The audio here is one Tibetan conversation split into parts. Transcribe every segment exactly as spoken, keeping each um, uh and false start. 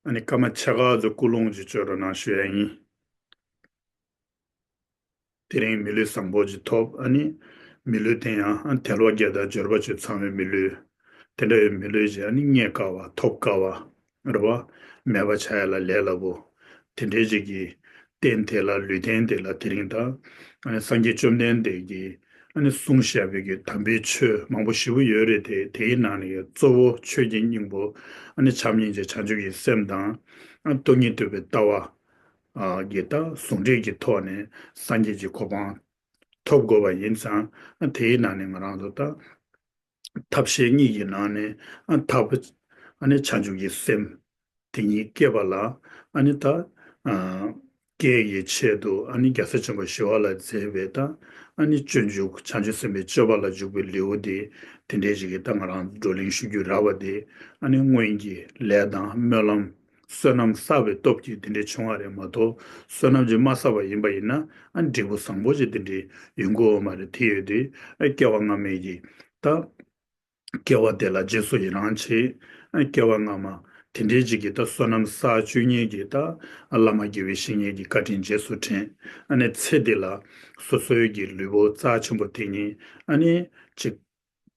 ཨ་ནི་སྐར་མ་ཕྱེད་ཀ་ཙམ་སྐུལ་སློང་ཅིག་བྱོས་རོགས་གནང་ཞུ་ཡ་ཡིན། དེ་རིང་མི་ལུས་བཟང་པོ་ཅིག་ཐོབ། ཨ་ནི་མི་ལུས་དེ་ཡང་ཨ་དལ་བ་བརྒྱད་དང་འབྱོར་པ་ཅིག་ཚང་བའི་མི་ལུས། དེ་འདྲ་བའི་མི་ལུས་ཅིག་ཨ་ནི་རྙེད་དཀའ་བ་ཐོབ་དཀའ་བ་རེད་བ། མེད་པ་ཆགས་ཡ་ལ་ལས་སླ་པོ། དེ་འདྲའི་ཅིག་གི་རྟེན་དེ་ལ་ལུས་རྟེན་དེ་ལ་དེ་རིང་ད་ཨ་ནི་སངས་རྒྱས་བཅོམ་ལྡན་འདས་ཀྱིས་ཨ་ནི་གསུངས་བཞག་པའི་གི་དམ་པའི་ཆོས་མང་པོ་ཞེ་པོ་ཡོད་རེད་དེ། དེའི་ནང་ནས་གཙོ་བོ་ཆོས་ཀྱི་སྙིང་པོ་ཨ་ནི་བྱམས་སྙིང་རྗེ་བྱང་ཆུབ་ཀྱི་སེམས་དང་། ཨ་སྟོང་ཉིད་རྟོགས་པའི་ལྟ་བ་ཨ་གི་ད་ཟུང་འབྲེལ་གྱི་ཐོག་ནས་སངས་རྒྱས་ཀྱི་གོ་འཕང་ཐོབ་དགོས་པ་ཡིན་ཙང་། ཨ་དེའི་ནང་ནས་ང་རང་ཚོ་ད་ཐབས་ཤེས་གཉིས་ཀྱི་ནང་ནས་ཨ་ཐབས་ཨ་ནི་བྱང་ཆུབ་ཀྱི་སེམས་དེ་ཉིད་བསྐྱེད་པ་ལ་ཨ་ནི་ད་ཨ་སྐྱེ་ཡི་ཆེད་དུ་ཨ་ནི་རྒྱལ་སྲས་ཆེན་པོ་ཞི་བ་ལྷས་མཛད་པའི་ད་ཨ་ནི་སྤྱོད་འཇུག་བྱང་ཆུབ་སེམས་དཔའི་སྤྱོད་པ་ལ་འཇུག་པའི་ལེའུ་དེ་དེ་འདྲའི་ཞིག་གི་ད་ང་རང་བགྲོ་གླེང་ཞུ་རྒྱུ་རག་པ་དེ། ཨ་ནི་སྔོན་གྱི་ལས་དང་སྨོན་ལམ་བསོད་ནམས་བསགས་པའི་སྟོབས་ཀྱིས་དེ་འདྲའི་བྱུང་བ་རེད་མ་གཏོགས། བསོད་ནམས་ཀྱིས་མ་བསགས་པ་ཡིན་པ་ཡིན་ན་ཨ་འབྲས་བུ་བཟང་པོ་ཞིག་དེ་འདྲའི་ཡོང་གི་ཡོད་མ་རེད། དེ་ཡོད་དུས་ཨ་སྐྱེ་བ་སྔ་མའི་གི་ད། སྐྱེ་བ་དེ་ལ་རྗེས་སུ་ཡི་རང་བྱེད། སྐྱེ་བ་སྔ་མ་དེ་འདྲའི་ཅིག་གི་ད་བསོད་ནམས་བསགས་བཅུག་མཁན་གྱི་ད་བླ་མ་དགེ་བའི་བཤེས་གཉེན་གྱི་བཀའ་དྲིན་རྗེས་སུ་དྲན། ཨ་ནི་ཚེ་འདི་ལ་སོ་སོའི་གི་ལུས་པོ་རྩ་ཆེན་པོ་དེ་ཉིད་ཨ་ནི་ཅིག་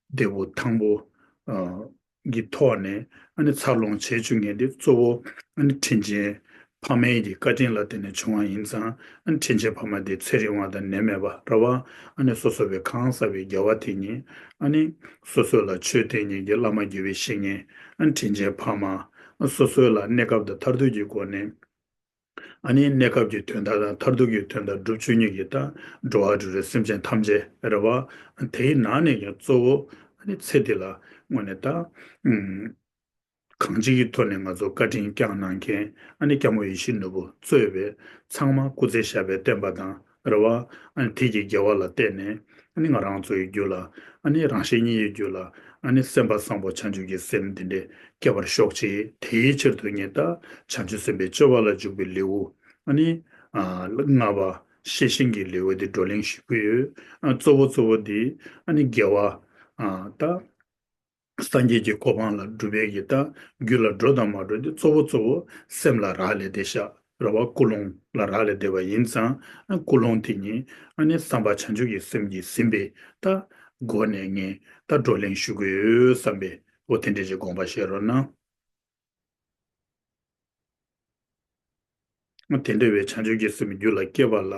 བདེ་པོ་ཐང་པོ་ཨ་གི་ཐོག་ནས་ཨ་ནི་འཚར་ལོངས་བྱེད་བཅུག་མཁན་དེ་གཙོ་བོ་ཨ་ནི་དྲིན་ཅན་ཕ་མའི་གི་བཀའ་དྲིན་ལ་བརྟེན་ནས་བྱུང་བ་ཡིན་ཙང་། ཨ་ནི་དྲིན་ཅན་ཕ་མ་དེ་ཚེ་རིང་བ་དང་ནད་མེད་པ་རེད་བ། ཨ་ནི་སོ་སོ་བའི་གང་ཟག་པའི་དགེ་བ་དེ་ཉིད་ཨ་ནི་སོ་སོ་ལ་ཆོས་སྟོན་མཁན་གྱི་བླ་མ་དགེ་བའི་བཤེས་གཉེན། ཨ་ནི་དྲིན་ཅན་ཕ་མ། ཨ་སོ་སོ་ལ་གནས་སྐབས་དང་མཐར་ཐུག་གི་སྒོ་ནས་ཨ་ནི་གནས་སྐབས་ཀྱི་དོན་དག་དང་མཐར་ཐུག་གི་དོན་དག་སྒྲུབ་བཅུག་མཁན་གྱི་ད་འགྲོ་བ་རིགས་དྲུག་སེམས་ཅན་ཐམས་ཅད་རེད་བ། དེའི་ནང་ནས་ཀྱང་གཙོ་བོ་ཨ་ནི་ཚེ་འདི་ལ་དངོས་གནས་ད་ཨུམ། གང་ཅིའི་ཐོག་ནས་ང་ཚོ་བཀའ་དྲིན་བསྐྱངས་གནང་མཁན་ཨ་ནི་སྐྱབས་མགོན་ཡིད་བཞིན་ནོར་བུ་གཙོས་པའི་ཚང་མ་སྐུ་ཚེ་ཞབས་པད་བརྟན་པ་དང་རེད་བ། ཨ་ནི་དེ་གི་དགེ་བ་ལ་བརྟེན་ནས་ཨ་ནི་ང་རང་ཚོ་ཡི་རྒྱུད་ལ་ཨ་ནི་རང་གཞན་གཉིས་ཡི་རྒྱུད་ལ་ཨ་ནི་སེམས་པ་བཟང་པོ་བྱང་ཆུབ་ཀྱི་སེམས་འདི་འདྲའི་སྐྱེ་བར་ཤོག་ཅིག་དེའི་ཕྱིར་དུ་ངས་ད་བྱང་ཆུབ་སེམས་དཔའི་སྤྱོད་པ་ལ་འཇུག་པའི་ལེའུ་ཨ་ནི་ཨ་ལྔ་པ་ཤེས་བཞིན་གྱི་ལེའུ་འདི་བགྲོ་གླེང་ཞུ་གི་ཡོད། ཨ་གཙོ་བོ་གཙོ་བོ་འདི་ཨ་ནི་དགེ་བ་ཨ་ད། སངས་རྒྱས་ཀྱི་གོ་འཕང་ལ་སྒྲུབ་པའི་གི་ད་རྒྱུ་ལ་འགྲོ་དང་མ་འགྲོ་དེ་གཙོ་བོ་གཙོ་བོ་སེམས་ལ་རག་ལས་བསྡད་ཤག་རེད་བ། ཀུན་སློང་ལ་རག་ལས་བསྡད་པ་ཡིན་ཙང་། ཨ་ཀུན་སློང་དེ་ཉིད་ཨ་ནི་བསམ་པ་བྱང་ཆུབ་ཀྱི་སེམས་ཀྱིས་ཟིན་པའི་ད་སྒོ་ནས་ངས་ད་བགྲོ་གླེང་ཞུ་གི་ཡོད་བསམ་པའི་འོ་དེ་འདྲ་ཞིག་དགོངས་པ་བཞེས་རོགས་གནང་། དེ་འདྲ་བའི་བྱང་ཆུབ་ཀྱི་སེམས་རྒྱུད་ལ་སྐྱེས་པ་ལ་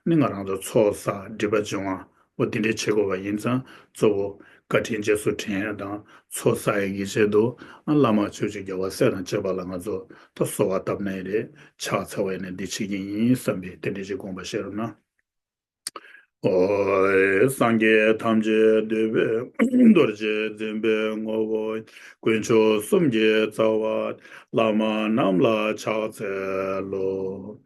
ནི་ང་རང་ཚོ་ཚོགས་བསགས་སྒྲིབ་པ་སྦྱོང་བ་འོ་དེ་འདྲ་བྱེད་དགོས་པ་ཡིན་ཙང་། གཙོ་བོ་བཀའ་དྲིན་རྗེས་སུ་དྲན་ཡ་དང་ཚོགས་བསགས་ཡ་གི་ཆེད་དུ་ཨ་བླ་མ་ཆོས་ཀྱི་རྒྱལ་བ་སྲས་དང་བཅས་པ་ལ་ང་ཚོ་ད་གསོལ་བ་བཏབ་ན་ཡི་རེད། ཕྱག་འཚལ་བ་ཡིན་ན་འདི་བྱེད་ཀྱི་ཡིན་བསམ་པའི་དེ་འདྲ་ཞིག་དགོངས་པ་བཞེས་རོགས་གནང་། ཨོ། སངས་རྒྱས་ཐམས་ཅད་འདུས་པའི་རྡོ་རྗེ་འཛིན་པའི་ངོ་བོ། དཀོན་མཆོག་གསུམ་གྱི་རྩ་བ། བླ་མ་རྣམས་ལ་ཕྱག་འཚལ་ལོ།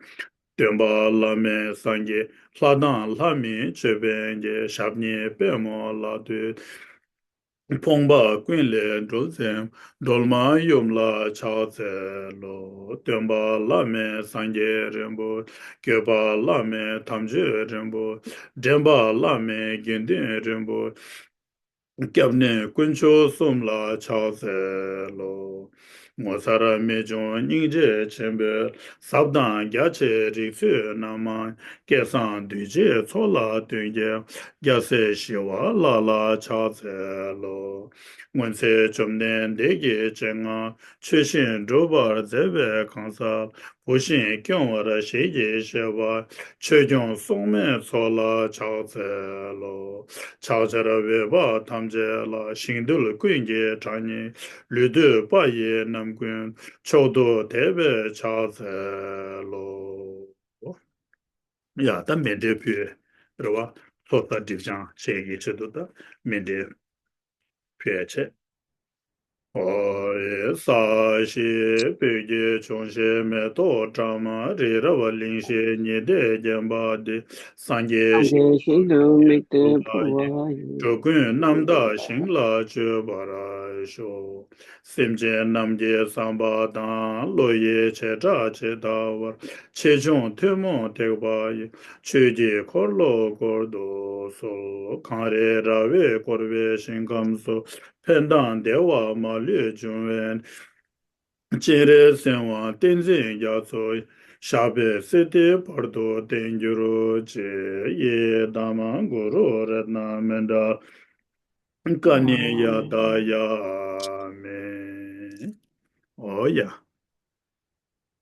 སྟོན་པ་བླ་མེད་སངས་རྒྱས་ལྷ་དང་ལྷ་མིན་ཅོད་པན་གྱི། ཞབས་གཉིས་པད་མོ་ལ་བཏུད། ཕོངས་པ་ཀུན་ལས་སྒྲོལ་མཛད་སྒྲོལ་མ་ཡུམ་ལ་ཕྱག་འཚལ་ལོ། སྟོན་པ་བླ་མེད་སངས་རྒྱས་རིན་པོ། བཀོད་པ་བླ་མེད་དམ་ཆོས་རིན་པོ། འདྲེན་པ་བླ་མེད་དགེ་འདུན་རིན་པོ། སྐྱབས་གནས་དཀོན་མཆོག་གསུམ་ལ་ཕྱག་འཚལ་ལོ། ངོ་མཚར་རྨད་བྱུང་སྙིང་རྗེ་ཆེན་པོའི། ཟབ་དང་རྒྱ་ཆེའི་རིགས་ཚུལ་རྣམས། སྐལ་བཟང་གདུལ་བྱའི་ཚོགས་ལ་སྟོན་མཁན། རྒྱལ་སྲས་ཞི་བ་ལྷ་ལ་ཕྱག་འཚལ་ལོ། སྔོན་ཚེ་བཅོམ་ལྡན་འདས་ཀྱི་སྤྱན་སྔར། ཆོས་བཞིན་སྒྲུབ་པར་མཛད་པའི་གང་ཟག་བུ་བཞིན་སྐྱོང་བར་ཞལ་གྱིས་བཞེས་པ། ཆོས་སྐྱོང་སྲུང་མའི་ཚོགས་ལ་ཕྱག་འཚལ་ལོ། ཕྱག་བྱར་འོས་པ་ཐམས་ཅད་ལ། ཞིང་རྡུལ་ཀུན་གྱི་གྲངས་སྙེད། ལུས་བཏུད་པ་ཡི་རྣམ་ཀུན། མཆོག་ཏུ་དད་པས་ཕྱག་འཚལ་ལོ། ཡ་ད་མཎྜལ་ཕུལ་རེད་བ། ཚོགས་བསགས་སྒྲིབ་སྦྱང་བྱེད་ཀྱི་ཆེད་དུ་ད་མཎྜལ་ཕུལ་ཡ་བྱེད། ཨོ་ཡེ། ས་གཞི་སྤོས་ཀྱི་འབྱུང་བཞི། མེ་ཏོག་བཀྲ་མ་རི་རབ་གླིང་བཞི། ཉི་ཟླས་བརྒྱན་པ་འདི། སངས་རྒྱས་ཞིང་དུ་དམིགས་ཏེ་འཕོ་བ་ཡིན། འགྲོ་ཀུན་རྣམ་དག་ཞིང་ལ་སྤྱོད་པར་ཤོག། སེམས་ཅན་རྣམས་ཀྱི་བསམ་པ་དང་། བློ་ཡི་བྱེ་བྲག་ཇི་ལྟ་བར། ཆེ་ཆུང་ཐུན་མོང་ཐེག་པ་ཡི། ཆོས་ཀྱི་འཁོར་ལོ་བསྐོར་དུ་གསོལ། གངས་རི་ར་བས་བསྐོར་བའི་ཞིང་ཁམས་སུ། ཕན་དང་བདེ་བ་མ་ལུས་འབྱུང་བའི། སྤྱན་རས་གཟིགས་དབང་བསྟན་འཛིན་རྒྱ་མཚོ། ཞབས་པད་སྲིད་མཐའི་བར་དུ་བརྟན་གྱུར་ཅིག། ཡི་དམ་གུ་རུ་རཏྣ་མནྠ་ཀ་ནི་ཡ་ད་ཡ་མེ། ཨོ་ཡ།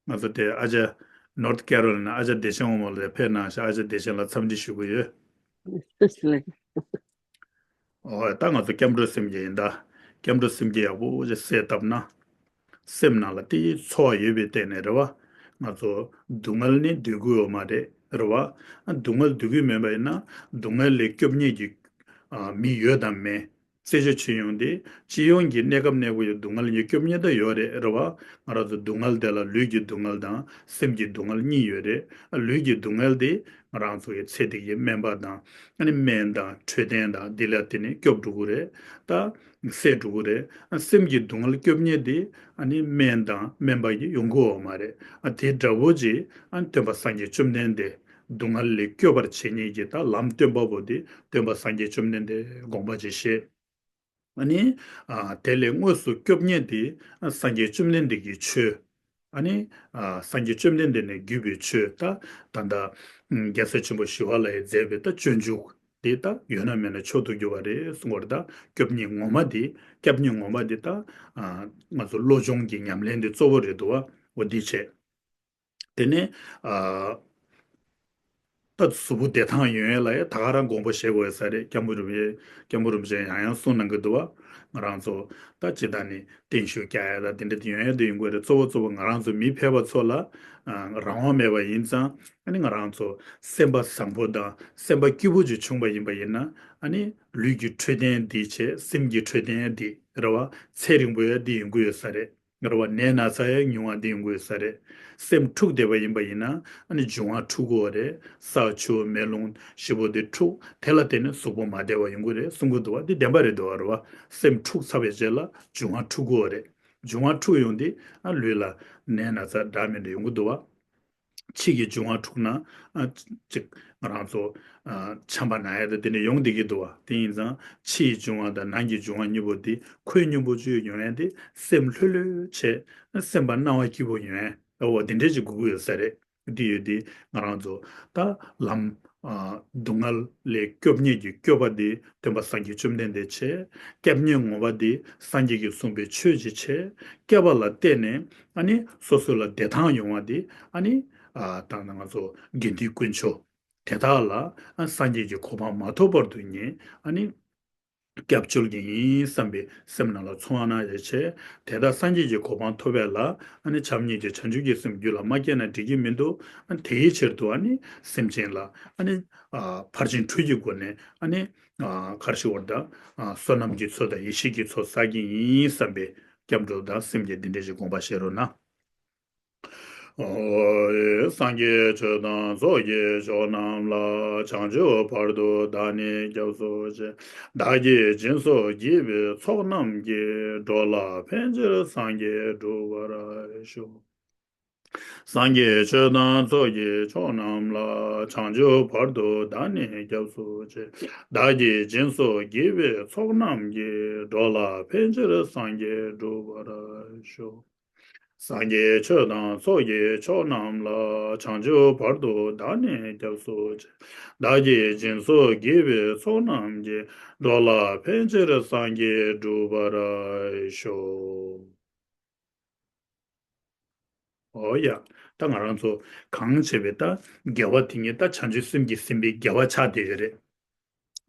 ང་ཚོ་དེ་ཨ་ཅག་ནོར་ཐི་ཀེ་རོ་ལི་ན་ཨ་ཅག་བདེ་ཆེན་དབང་མོ་ལ་ཕེབས་གནང་ཤག། ཨ་ཅག་བདེ་ཆེན་ལ་འཚམས་འདྲི་ཞུ་གི་ཡོད། ཨོ་ད་ང་ཚོ་སྐྱབས་འགྲོ་སེམས་བསྐྱེད་ཡིན་ད། སྐྱབས་འགྲོ་སེམས་བསྐྱེད་ཡག་པོ་ཅིག་གསལ་བཏབ་ན། སེམས་ནང་ལ་དེའི་ཚོར་བ་ཡོད་པའི་སྟེང་ནས་རེད་བ། ང་ཚོ་སྡུག་བསྔལ་ནི་འདོད་ཀྱི་ཡོད་མ་རེད་རེད་བ། སྡུག་བསྔལ་འདོད་ཀྱི་མེད་པ་ཡིན་ན་སྡུག་བསྔལ་ལས་སྐྱོབ་མཁན་གྱི་ཨ་མི་ཡོད་དམ་མེད། རྩད་གཅོད་བྱེད་ཡོང་དུས་སྤྱི་ཡོངས་ཀྱི་གནས་སྐབས་གནས་སྐབས་ཀྱི་སྡུག་བསྔལ་གྱི་སྐྱོབ་མཁན་ད་ཡོད་རེད་རེད་བ། ང་རང་ཚོ་སྡུག་བསྔལ་དེ་ལ་ལུས་ཀྱི་སྡུག་བསྔལ་དང་སེམས་ཀྱི་སྡུག་བསྔལ་གཉིས་ཡོད་རེད། ལུས་ཀྱི་སྡུག་བསྔལ་དེ་ང་རང་ཚོ་ཡི་ཚེ་འདི་གི་སྨན་པ་དང་ཨ་ནི་སྨན་དང་འཕྲོད་བསྟེན་དང་འདི་ལ་དེ་ནི་སྐྱོབ་འགྲོ་གི་རེད། ད་སེལ་འགྲོ་གི་རེད། སེམས་ཀྱི་སྡུག་བསྔལ་སྐྱོབ་མཁན་དེ་ཨ་ནི་སྨན་དང་སྨན་པ་ཡི་ཡོང་གི་ཡོད་མ་རེད། ཨ་དེ་འདྲ་བོ་ཅིག་ཨ་ནི་སྟོན་པ་སངས་རྒྱས་བཅོམ་ལྡན་འདས། སྡུག་བསྔལ་ལས་སྐྱོབ་པར་བྱེད་ཉིད་ཀྱི་ད་ལམ་སྟོན་པ་པོ་དེ་སྟོན་པ་སངས་རྒྱས་བཅོམ་ལྡན་འདས་དགོངས་པ་ཅིག་བཞེས། ཨ་ནི། ཨ་དེ་ལས་དངོས་སུ་སྐྱོབ་མཁན་དེ་ཨ་སངས་རྒྱས་བཅོམ་ལྡན་འདས་ཀྱི་ཆོས། ཨ་ནི། ཨ་སངས་རྒྱས་བཅོམ་ལྡན་འདས་ནས་བརྒྱུད་པའི་ཆོས་ད་ད་ལྟ། ཨ་རྒྱལ་སྲས་ཆེན་པོ་ཞི་བ་ལྷས་མཛད་པའི་ད་སྤྱོད་འཇུག་དེ་ད་ཡོད་ན་མེད་ན་མཆོག་ཏུ་གྱུར་པ་རེད་གསུང་བར་ད་སྐྱོབ་མཁན་ངོ་མ་དེ་སྐྱབས་གནས་ངོ་མ་དེ་ད་ཨ་ང་ཚོ་བློ་སྦྱོང་གི་ཉམས་ལེན་དེ་གཙོ་བོ་རེད་འདུག་བ། འོ་འདི་བྱས། དེ་ནས་ཨ་ད་གཟུགས་པོ་བདེ་ཐང་ཡོང་ཡས་ལ་ཡ་ད་ག་རང་དགོངས་པ་བཞེས་དགོས་ཡ་ས་རེད། སྐྱབས་མགོན་རིན་པོ་ཆེ་སྐྱབས་མགོན་རིན་པོ་ཆེ་ཡང་ཡང་གསུངས་གནང་གི་འདུག་བ། ང་རང་ཚོ་ད་ཅི་ད་ནི་བརྟན་བཞུགས་རྒྱག་ཡ་ད་དེ་འདྲ་དེ་ཡོང་ཡ་དེ་ཡོང་གི་རེད། གཙོ་བོ་གཙོ་བོ་ང་རང་ཚོ་མི་ཕལ་པ་ཚོ་ལ་ཨ་རང་དབང་མེད་པ་ཡིན་ཙང་ཨ་ནི་ང་རང་ཚོ་སེམས་པ་བཟང་པོ་དང་སེམས་པ་སྐྱིད་པོ་ཅིག་བྱུང་པ་ཡིན་པ་ཡིན་ན་ཨ་ནི་ལུས་ཀྱི་འཕྲོད་བསྟེན་འདི་བྱས་སེམས་ཀྱི་འཕྲོད་བསྟེན་འདི་རེད་བ། ཚེ་རིང་པོ་ཡ་འདི་ཡོང་གི་ཡོད་ས་རེད། རེད་བ། ནད་ན་ཚ་ཡང་ཉུང་བ་འདི་ཡོང་གི་ཡོད་ས་རེད། སེམས་འཁྲུག་བསྡད་པ་ཡིན་པ་ཡིན་ན་ཨ་ནི་འབྱུང་བ་འཁྲུག་གི་ཡོད་རེད། ས་ཆུ་མེ་རླུང་བཞི་པོ་འདི་འཁྲུག་དེ་ལ་བརྟེན་ནས་གཟུགས་པོ་མ་བདེ་བ་ཡོང་གི་རེད་གསུང་གི་འདུག་བ། འདི་བདེན་པ་རེད་འདུག་བ། རེད་བ། སེམས་འཁྲུག་ཚར་བའི་རྗེས་ལ་འབྱུང་བ་འཁྲུག་གི་ཡོད་རེད། འབྱུང་བ་འཁྲུག་ཡོང་དུས་ཨ་ལུས་ལ་ནད་ན་ཚ་འདྲ་མི་འདྲ་ཡོང་གི་འདུག་བ། ཕྱི་གི་འབྱུང་བ་འཁྲུགས་ན་ཨ་ཅིག་ང་རང་ཚོ་ཨ་ཆམ་པ་ན་ཡ་དང་དེ་འདྲ་ཡོང་བསྡད་ཀྱི་འདུག་བ། དེ་ཡིན་ཙང་ཕྱིའི་འབྱུང་བ་དང་ནང་གི་འབྱུང་བ་གཉིས་པོ་དེ་ཁོད་སྙོམས་པོ་ཅིག་ཡོང་ཡ་དེ་སེམས་ལྷོད་ལྷོད་བྱས་སེམས་པ་སྣང་བ་སྐྱིད་པོ་ཡོང་ཡ་འོ་དེ་འདྲ་ཅིག་དགོས་ཀྱི་ཡོད་ས་རེད། དེ་ཡོད་དེ་ང་རང་ཚོ་ད་ལམ་ཨ་སྡུག་བསྔལ་ལས་སྐྱོབ་ནུས་ཀྱི་སྐྱོབ་པ་དེ་སྟོན་པ་སངས་རྒྱས་བཅོམ་ལྡན་འདས་བྱས། སྐྱབས་གནས་ངོ་མ་དེ་སངས་རྒྱས་ཀྱིས་གསུངས་པའི་ཆོས་ཅིག་བྱས། སྐྱབས་པ་ལ་བརྟེན་ནས་ཨ་ནི་སོ་སོ་ལ་བདེ་ཐང་ཡོང་བ་དེ་ཨ་ནི་ཨ་ད་ང་ཚོ་དགེ་འདུན་དཀོན་མཆོག་དེ་དག་ལ་ཨ་སངས་རྒྱས་ཀྱི་གོ་འཕང་མ་ཐོབ་བར་དུ་ངས་ཨ་ནི་སྐྱབས་བཅོལ་གྱི་ཡིན་བསམ་པའི་སེམས་ནང་ལ་ཚོར་བ་གནང་ཡ་བྱས། དེ་ལྟར་སངས་རྒྱས་ཀྱི་གོ་འཕང་ཐོབ་པ་ལ་ཨ་ནི་བྱམས་སྙིང་རྗེ་བྱང་ཆུབ་ཀྱི་སེམས་རྒྱུད་ལ་མ་སྐྱེས་ན་འགྲིག་གི་མི་འདུག་ཨ་ནི་དེའི་ཕྱིར་དུ་ཨ་ནི་སེམས་ཅན་ལ་ཨ་ནི་ཨ་ཕར་ཕྱིན་དྲུག་གི་སྒོ་ནས་ཨ་ནི་ཨ་ག་རེ་ཞུ་དགོས་རེད་ད། ཨ་བསོད་ནམས་ཀྱི་ཚོགས་དང་ཡེ་ཤེས་ཀྱི་ཚོགས་བསགས་ཀྱི་ཡིན་བསམ་པའི་སྐྱབས་འགྲོ་དང་སེམས་བསྐྱེད་འདི་འདྲ་ཞིག་དགོངས་པ་བཞེས་རོགས་གནང་། ཨོ་ཡེ། སངས་རྒྱས་ཆོས་དང་ཚོགས་ཀྱི་མཆོག་རྣམས་ལ། བྱང་ཆུབ་བར་དུ་བདག་ནི་སྐྱབས་སུ་མཆི། བདག་གིས་སྦྱིན་སོགས་བགྱིས་པའི་ཚོགས་རྣམས་ཀྱིས། འགྲོ་ལ་ཕན་ཕྱིར་སངས་རྒྱས་འགྲུབ་པར་ཤོག། སངས་རྒྱས་ཆོས་དང་ཚོགས་ཀྱི་མཆོག་རྣམས་ལ། བྱང་ཆུབ་བར་དུ་བདག་ནི་སྐྱབས་སུ་མཆི། བདག་གིས་སྦྱིན་སོགས་བགྱིས་པའི་ཚོགས་རྣམས་ཀྱིས། འགྲོ་ལ་ཕན་ཕྱིར་སངས་རྒྱས་འགྲུབ་པར་ཤོག། སངས་རྒྱས་ཆོས་དང་ཚོགས་ཀྱི་མཆོག་རྣམས་ལ། བྱང་ཆུབ་བར་དུ་བདག་ནི་སྐྱབས་སུ་མཆི། བདག་གིས་སྦྱིན་སོགས་བགྱིས་པའི་ཚོགས་རྣམས་ཀྱིས། འགྲོ་ལ་ཕན་ཕྱིར་སངས་རྒྱས་འགྲུབ་པར་ཤོག། ཨོ་ཡ། ད་ང་རང་ཚོ་གང་བྱས་པའི་ད་དགེ་བ་དེ་ཉིད་ད་བྱང་ཆུབ་སེམས་ཀྱིས་ཟིན་པའི་དགེ་བ་ཆགས་བསྡད་ཡོད་རེད།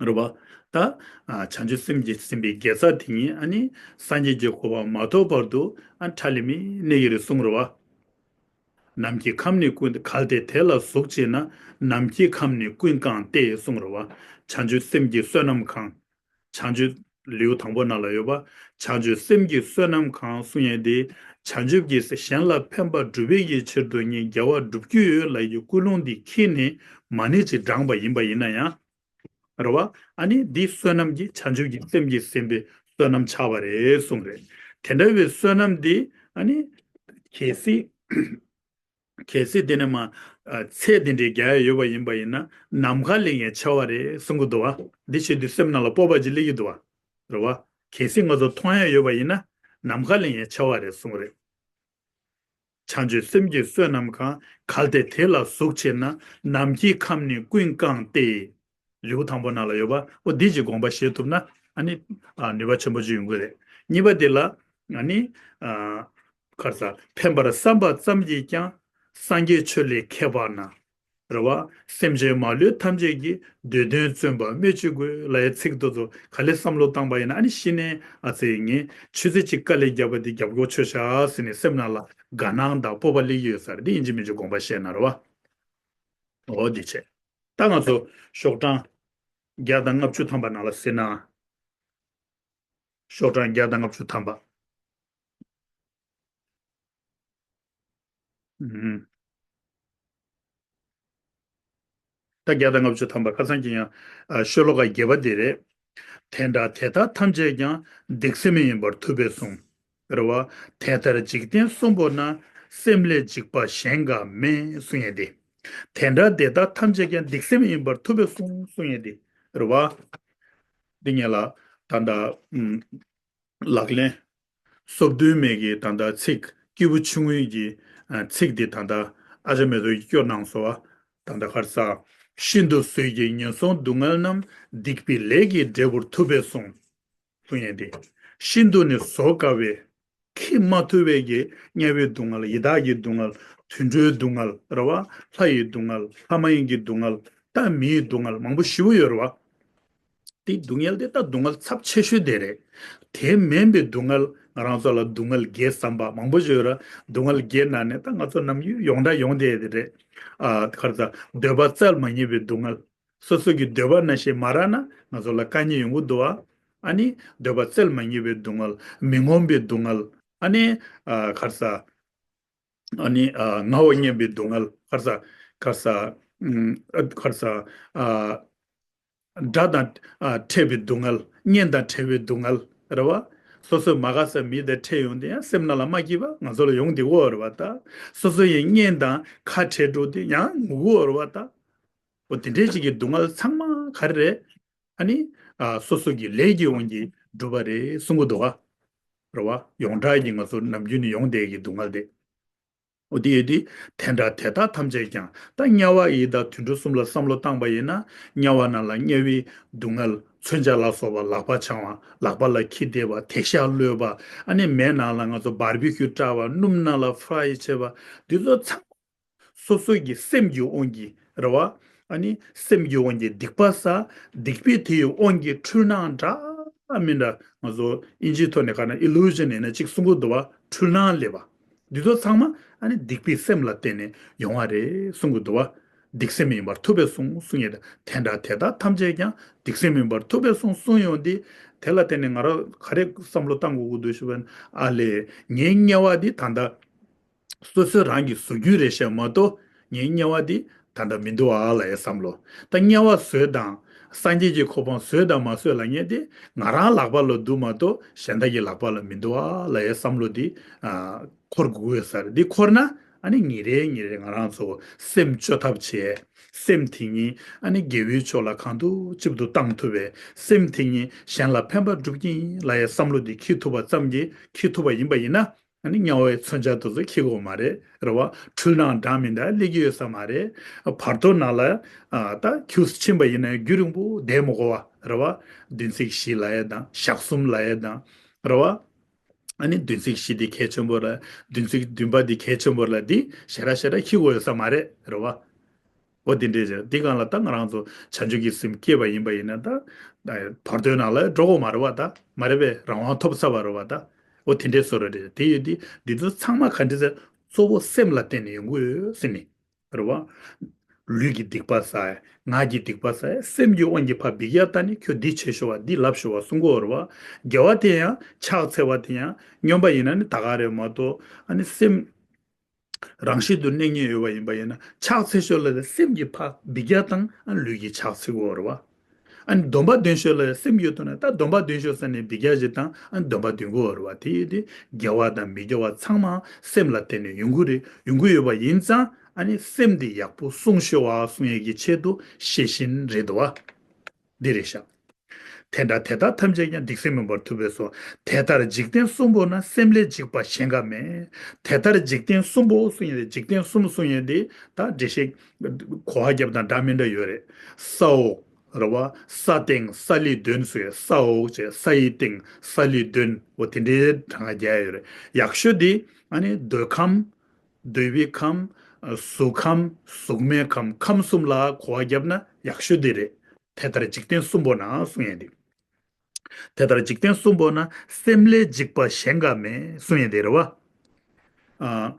རེད་བ། ད་ཨ་བྱང་ཆུབ་སེམས་ཀྱིས་ཟིན་པའི་དགེ་རྩ་དེ་ཉིད་ཨ་ནི་སངས་རྒྱས་ཀྱི་གོ་འཕང་མ་ཐོབ་བར་དུ་ཨ་ཁྲ་ལི་མི་གནས་ཀྱི་རེད་གསུངས་རེད་བ། ནམ་མཁའི་ཁམས་ནི་ཀུན། གལ་ཏེ་དེ་ལ་ཟུག་བྱེད་ན། ནམ་མཁའི་ཁམས་ནི་ཀུན་བཀང་སྟེ་གསུངས་རེད་བ། བྱང་ཆུབ་སེམས་ཀྱི་བསོད་ནམས་གང་། བྱང་ཆུབ་ལེའུ་དང་པོ་ནང་ལ་ཡོད་པ། བྱང་ཆུབ་སེམས་ཀྱི་བསོད་ནམས་གང་གསུང་ཡས་དེ། བྱང་ཆུབ་ཀྱི་སེམས་གཞན་ལ་ཕན་པ་སྒྲུབ་པའི་གི་ཕྱིར་དུ་ངས་དགེ་བ་སྒྲུབ་ཀྱི་ཡོད་ལབ་ཀྱི་ཀུན་སློང་འདི་འཁྱེར་ནས་མ་ཎི་ཅིག་བགྲངས་པ་ཡིན་པ་ཡིན་ན་ཡང་། རེད་བ། ཨ་ནི་འདི་བསོད་ནམས་ཀྱི་བྱང་ཆུབ་ཀྱི་སེམས་ཀྱིས་ཟིན་པའི་བསོད་ནམས་ཆགས་པ་རེད་གསུངས་རེད། དེ་འདྲ་བའི་བསོད་ནམས་འདི་ཨ་ནི་གལ་སྲིད། གལ་སྲིད་དེ་ནས་མ། ཨ་ཚད་དེ་འདྲའི་རྒྱག་ཡ་ཡོད་པ་ཡིན་པ་ཡིན་ན་ནམ་མཁའ་ལས་ཡང་ཆེ་བ་རེད་གསུང་གི་འདུག་བ། འདི་བྱེད་དུས་སེམས་ནང་ལ་སྤོབས་པ་ཅིག་སླེབས་ཀྱི་འདུག་བ། རེད་བ། གལ་སྲིད་ང་ཚོ་མཐོང་ཡ་ཡོད་པ་ཡིན་ན་ནམ་མཁའ་ལས་ཡང་ཆེ་བ་རེད་གསུང་རེད། བྱང་ཆུབ་སེམས་ཀྱི་བསོད་ནམས་གང་། གལ་ཏེ་དེ་ལ་གཟུགས་ཆེ་ན། ནམ་མཁའི་ཁམས་ནི་ཀུན་བཀང་སྟེ། ལེའུ་དང་པོ་ནང་ལ་ཡོད་པ། འོ་འདི་ཅིག་དགོངས་པ་བཞེས་ཐུབ་ན་ཨ་ནི་ཨ་ནུས་པ་ཆེན་པོ་ཅིག་ཡོང་གི་རེད། གཉིས་པ་དེ་ལ་ཨ་ནི་ཨ་ག་རེ་ཟ། ཕན་པར་བསམ་པ་ཙམ་གྱིས་ཀྱང་། སངས་རྒྱས་ཆོས་ལས་ཁྱད་པར་ན། རེད་བ། སེམས་ཅན་མ་ལུས་ཐམས་ཅད་ཀྱི། འདོད་དོན་བརྩོན་པ་སྨོས་ཅི་དགོས། ལབ་ཡ་ཚིག་དེ་ཚོ་ག་ལེར་བསམ་བློ་བཏང་པ་ཡིན་ན་ཨ་ནི་གཞི་ནས་ཨ་ཙི་ངས་ཆུ་ཚོད་གཅིག་དཀའ་ལས་བརྒྱབ་པ་དེ་རྒྱབ་སྐྱོར་ཆོག་ཤག་ཟེར་ནས་སེམས་ནང་ལ་དགའ་སྣང་དང་སྤོབས་པ་སླེབས་ཀྱི་ཡོད་ས་རེད། འདི་ཡིན་གཅིག་མིན་གཅིག་དགོངས་པ་བཞེས་ན་རེད་བ། འོ་འདི་བྱས། ད་ང་ཚོ་ཤོག་གྲངས་བརྒྱ་དང་ལྔ་བཅུ་ཐམ་པ་ནང་ལ་གཟིགས་ན། ཤོག་གྲངས་བརྒྱ་དང་ལྔ་བཅུ་ཐམ་པ། ཨུམ། ད་བརྒྱ་དང་ལྔ་བཅུ་ཐམ་པ་ཁ་སང་གི་ཡང་ཨ་ཤོ་ལོ་ཀ་བརྒྱད་པ་དེ་རེད། དེ་འདྲ་དེ་དག་ཐམས་ཅད་ཀྱང་། སྡིག་སེམས་ཡིན་པར་ཐུབ་པས་གསུངས། རེད་བ། དེ་ལྟར་འཇིག་རྟེན་གསུམ་པོ་ན། སེམས་ལས་འཇིགས་པ་གཞན་འགའ་མེད་གསུང་ཡས་ཏེ། དེ་འདྲ་དེ་དག་ཐམས་ཅད་ཀྱང་། སྡིག་སེམས་ཡིན་པར་ཐུབ་པས་གསུངས་གསུང་ཡས་ཏེ། རེད་བ། འདི་ཉིད་ལ་ད་ལྟ་ཨུམ། ལག་ལེན། སོ་བདུན་མའི་གི་ད་ལྟ་ཚིག་སྐྱེས་བུ་ཆུང་ངུའི་གི་ཨ་ཚིག་འདི་ད་ལྟ་ཨ་ཅག་མེ་ཏོག་གིས་སྐྱོར་གནང་སོང་བ། ད་ལྟ་ག་རེ་ཟ། ཤིན་ཏུ་བཟོད་ཀྱི་ངན་སོང་སྡུག་བསྔལ་རྣམས། སྡིག་པའི་ལས་ཀྱི་འབྲས་བུར་ཐུབ་པས་གསུངས། གསུང་ཡས་ཏེ། ཤིན་ཏུ་ནི་བཟོད་དཀའ་བའི། འཁྱེར་མ་ཐུབ་པའི་གི་དམྱལ་བའི་སྡུག་བསྔལ། ཡི་དྭགས་ཀྱི་སྡུག་བསྔལ། དུད་འགྲོའི་སྡུག་བསྔལ། རེད་བ། ལྷ་ཡི་སྡུག་བསྔལ། ལྷ་མ་ཡིན་གྱི་སྡུག་བསྔལ། ད་མིའི་སྡུག་བསྔལ་མང་པོ་ཞེ་པོ་ཡོད་རེད་བ། དེ་སྡུག་བསྔལ་དེ་ད་སྡུག་བསྔལ་ཚབས་ཆེ་ཤོས་དེ་རེད། དེ་མིན་པའི་སྡུག་བསྔལ། ང་རང་ཚོ་ལ་སྡུག་བསྔལ་བརྒྱད་བསམ་པ་མང་པོ་ཞིག་ཡོད་ར། སྡུག་བསྔལ་བརྒྱད་ནང་ནས་ད་ང་ཚོ་ནམ་རྒྱུན་ཡོངས་གྲགས་ཡོང་བསྡད་དེ་རེད། ཨ་ག་རེ་ཟ། འདོད་པ་སྩལ་མ་ཉན་པའི་སྡུག་བསྔལ། སོ་སོ་གི་འདོད་པ་ནང་བཞིན་མ་རག་ན་ང་ཚོ་ལ་དཀའ་ངལ་ཡོང་གི་འདུག་ཨ། ཨ་ནི་འདོད་པ་སྩལ་མ་ཉན་པའི་སྡུག་བསྔལ། མི་ངོམས་པའི་སྡུག་བསྔལ། ཨ་ནི་ཨ་ག་རེ་ཟ། ཨ་ནི་ཨ་ངལ་བ་ངན་པའི་སྡུག་བསྔལ། ག་རེ་ཟ། ག་རེ་ཟ། ཨུམ། ཨ་ག་རེ་ཟ། ཨ་དགྲ་དང་ཨ་འཕྲད་པའི་སྡུག་བསྔལ། གཉེན་དང་བྲལ་བའི་སྡུག་བསྔལ། རེད་བ། སོ་སོའི་མ་དགའ་ས་མི་དང་འཕྲད་ཡོང་དུས་ཡང་སེམས་ནང་ལ་མ་སྐྱིད་པ་ང་ཚོ་ལ་ཡོང་བསྡད་ཀྱི་ཡོད་རེད་བ་ད། སོ་སོ་ཡི་གཉེན་དང་ཁ་བྲལ་འགྲོ་དུས་ཡང་ངུ་གི་ཡོད་རེད་བ་ད། འོ་དེ་འདྲའི་ཅིག་གི་སྡུག་བསྔལ་ཚང་མ་ག་རེ་རེད། ཨ་ནི་ཨ་སོ་སོ་གི་ལས་ཀྱི་དབང་གིས་སྒྲུབ་པ་རེད་གསུང་གི་འདུག་ག། རེད་བ། ཡོངས་གྲགས་ཀྱི་ང་ཚོ་ནམ་རྒྱུན་ནས་ཡོང་བསྡད་ཀྱི་སྡུག་བསྔལ་དེ། འོ་དེ་ཡོད་དུས་དེ་འདྲ་དེ་དག་ཐམས་ཅད་ཀྱང་། ད་དམྱལ་བ་ཡི་དྭགས་དུད་འགྲོ་གསུམ་ལ་བསམ་བློ་བཏང་པ་ཡིན་ན། དམྱལ་བ་ནང་ལ་དམྱལ་བའི་སྡུག་བསྔལ། མཚོན་ཆ་ལ་སོགས་པ་ལག་པ་འཆང་བ། ལག་པ་ལ་ཁྱི་བསྡད་པ། དེད་ཤག་གློད་པ། ཨ་ནི་མེ་ནང་ལ་ང་ཚོ་བར་བི་ཁྱུ་སྤྲད་པ། སྣུམ་ནང་ལ་ཕ་རའི་བྱེད་པ། འདི་ཚོ་ཚང་མ་སོ་སོ་གི་སེམས་ཀྱི་དབང་གིས་རེད་བ། ཨ་ནི་སེམས་ཀྱི་དབང་གིས་སྡིག་པ་བསགས། སྡིག་པའི་དེ་ཡི་དབང་གིས་འཁྲུལ་སྣང་འདྲ་མི་འདྲ། ང་ཚོ་ཨིན་ཇིའི་ཐོག་ནས་ག་ན་ཨི་ལུ་ཞན་ཡིན་ན་གཅིག་གསུང་གི་འདུག་བ། འཁྲུལ་སྣང་སླེབས་པ། འདི་ཚོ་ཚང་མ་ཨ་ནི་སྡིག་པའི་སེམས་ལ་བརྟེན་ནས་ཡོང་བ་རེད་གསུང་གི་འདུག་བ། སྡིག་སེམས་ཡིན་པར་ཐུབ་པས་གསུངས་གསུང་ཡོད། དེ་འདྲ་དེ་དག་ཐམས་ཅད་ཀྱང་། སྡིག་སེམས་ཡིན་པར་ཐུབ་པས་གསུངས་གསུངས་ཡོང་དུས། དེ་ལ་བརྟེན་ནས་ང་རང་ག་རེ་བསམ་བློ་བཏང་དགོས་ཀྱི་འདུག་ཞུ་བ་ཡིན་ན། ཨ་ལས། ངའི་དམྱལ་བ་འདི་ད་ལྟ་སོ་སོ་རང་གི་གཟུགས་རྒྱུད་རེད་ཤག་མ་གཏོགས་ངའི་དམྱལ་བ་འདི་ད་ལྟ་མི་འདུག་ཨ་ལབ་ཡའི་བསམ་བློ། ད་དམྱལ་བ་བཟོས་དང་། སངས་རྒྱས་ཀྱི་གོ་འཕང་བཟོས་དང་མ་བཟོས་ལབ་མཁན་དེ་ང་རང་ལག་པ་ལ་འདུག་མ་གཏོགས་གཞན་དག་གི་ལག་པ་ལ་མི་འདུག་ཨ་ལབ་ཡའི་བསམ་བློ་འདི་ཨ་འཁོར་དགོས་ཡོད་ས་རེད། འདི་འཁོར་ན་ཨ་ནི་ཉིན་རེ་ཉིན་རེ་ང་རང་ཚོ་སེམས་བཅོས་ཐབས་བྱས། སེམས་དེ་ཉིད་ཨ་ནི་དགེ་བའི་ཕྱོགས་ལ་གང་ཐུབ་ཅི་ཐུབ་བཏང་ཐུབ་པའི། སེམས་དེ་ཉིད་གཞན་ལ་ཕན་པ་སྒྲུབ་ཀྱི་ཡིན་ལབ་ཡའི་བསམ་བློ་འདི་འཁྱེར་ཐུབ་པ་ཙམ་གྱིས། འཁྱེར་ཐུབ་པ་ཡིན་པ་ཡིན་ན། ཨ་ནི་དམྱལ་བའི་མཚོན་ཆ་དེ་ཚོ་འཁྱེར་དགོས་མ་རེད། རེད་བ། འཁྲུལ་སྣང་འདྲ་མི་འདྲ་སླེབས་ཀྱི་ཡོད་ས་མ་རེད། བར་དོ་ནང་ལ་ཨ་ད་ཁྱུག་ཙམ་ཕྱིན་པ་ཡིན་ན་རྒྱུན་རིང་པོ་བསྡད་མི་དགོས་བ། རེད་བ། བདུན་ཚིགས་བཞི་ལབ་ཡས་དང་ཞག་གསུམ་ལབ་ཡས་དང་། རེད་བ། ཨ་ནི་བདུན་ཚིགས་བཞི་འདི་གལ་ཆེན་པོ་རེད། བདུན་ཚིགས་བདུན་པ་འདི་གལ་ཆེན་པོ་རེད། འདི་ཞེ་དྲག་ཞེ་དྲག་འཁྱེར་དགོས་ཡོད་ས་མ་རེད། རེད་བ། འོ་དེ་འདྲས་ཟེར། འདི་སྒང་ལ་ད་ང་རང་ཚོ་བྱང་ཆུབ་ཀྱི་སེམས་བསྐྱེད་པ་ཡིན་པ་ཡིན་ན་ད། བར་དོའི་ནང་ལ་འགྲོ་དགོས་མ་རེད་བ་ད། མ་རེད་པས། རང་དབང་ཐོབ་ཚར་བ་རེད་བ་ད། འོ་དེ་འདྲས་བཟོ་འདྲ་རེད། དེ་ཡོད་དུས་འདི་ཚོ་ཚང་མ་ག་འདྲས་ཟེར། གཙོ་བོ་སེམས་ལ་བརྟེན་ནས་ཡོང་གི་ཡོད་ཟེར་ནས། རེད་བ། ལུས་ཀྱི་སྡིག་པ་བསགས། ངག་གི་སྡིག་པ་བསགས། སེམས་ཀྱི་དབང་གིས་ཕར་འབིག་ཡ་ལྟ་ནི་ཁྱོད་འདི་བྱས་ཤོག་བ། འདི་ལབ་ཤོག་བ་གསུང་གི་ཡོད་རེད་བ། དགེ་བ་དེ་ཡང་ཕྱག་འཚལ་བ་དེ་ཡང་སྨྱོན་པ་ཡིན་ན་ནི་ད་ག་རེད་མ་གཏོགས། ཨ་ནི་སེམས། རང་བཞིན་དུ་གནས་ངེས་ཡོད་པ་ཡིན་པ་ཡིན་ན་ཕྱག་འཚལ་ཤོག་ལབ་ན་སེམས་ཀྱིས་ཕར་འབིག་ཡ་བཏང་། ཨ་ལུས་ཀྱིས་ཕྱག་འཚལ་གྱི་ཡོད་རེད་བ། ཨ་ནི་སྡོམ་པ་འདོན་ཤོག་ལབ་ན་སེམས་ཀྱིས་འདོན་ན་ད་སྡོམ་པ་འདོན་ཤོག་ཟེར་ནས་འབིག་ཡ་ཞིག་བཏང་། ཨ་ནི་སྡོམ་པ་འདོན་གྱི་ཡོད་རེད་བ། དེ་ཡིན་དུས་དགེ་བ་དང་མི་དགེ་བ་ཚང་མ་སེམས་ལ་བརྟེན་ནས་ཡོང་གི་རེད། ཡོང་གི་ཡོད་པ་ཡིན་ཙང་། ཨ་ནི་སེམས་འདི་ཡག་པོ་སྲུང་ཤོག་བ་གསུང་ཡས་ཀྱི་ཆེད་དུ་ཤེས་བཞིན་རེད་འདུག་བ། འདི་རེད་ཤག། དེ་འདྲ་དེ་དག་ཐམས་ཅད་ཀྱང་སྡིག་སེལ་མིན་པར་ཐུབ་པས་སོ། དེ་ལྟར་འཇིག་རྟེན་གསུམ་པོ་ན། སེམས་ལས་འཇིགས་པ་གཞན་འགའ་མེད། དེ་ལྟར་འཇིག་རྟེན་གསུམ་པོ་གསུང་ཡས་དེ། འཇིག་རྟེན་གསུམ་གསུང་ཡས་དེ་ད་འགྲེལ་བཤད་གོ་བ་རྒྱབ་དང་འདྲ་མི་འདྲ་ཡོད་རེད། ས་འོག་རེད་བ། ས་སྟེང་ས་ལུས་གདོན་ཟེར། ས་འོག་བྱས། ས་ཡི་སྟེང་ས་ལུས་གདོན། འོ་དེ་འདྲའི་གྲངས་ཀ་རྒྱག་ཡོད་རེད། ཡག་ཤོས་དེ་ཨ་ནི་འདོད་ཁམས། འདོད་པའི་ཁམས། གཟུགས་ཁམས། གཟུགས་མེད་ཁམས། ཁམས་གསུམ་ལ་གོ་བ་བརྒྱབ་ན་ཡག་ཤོས་དེ་རེད། དེ་ལྟར་འཇིག་རྟེན་གསུམ་པོ་ན་གསུང་ཡས་དེ། དེ་ལྟར་འཇིག་རྟེན་གསུམ་པོ་ན། སེམས་ལས་འཇིགས་པ་གཞན་འགའ་མེད་གསུང་ཡས་དེ་རེད་བ། ཨ།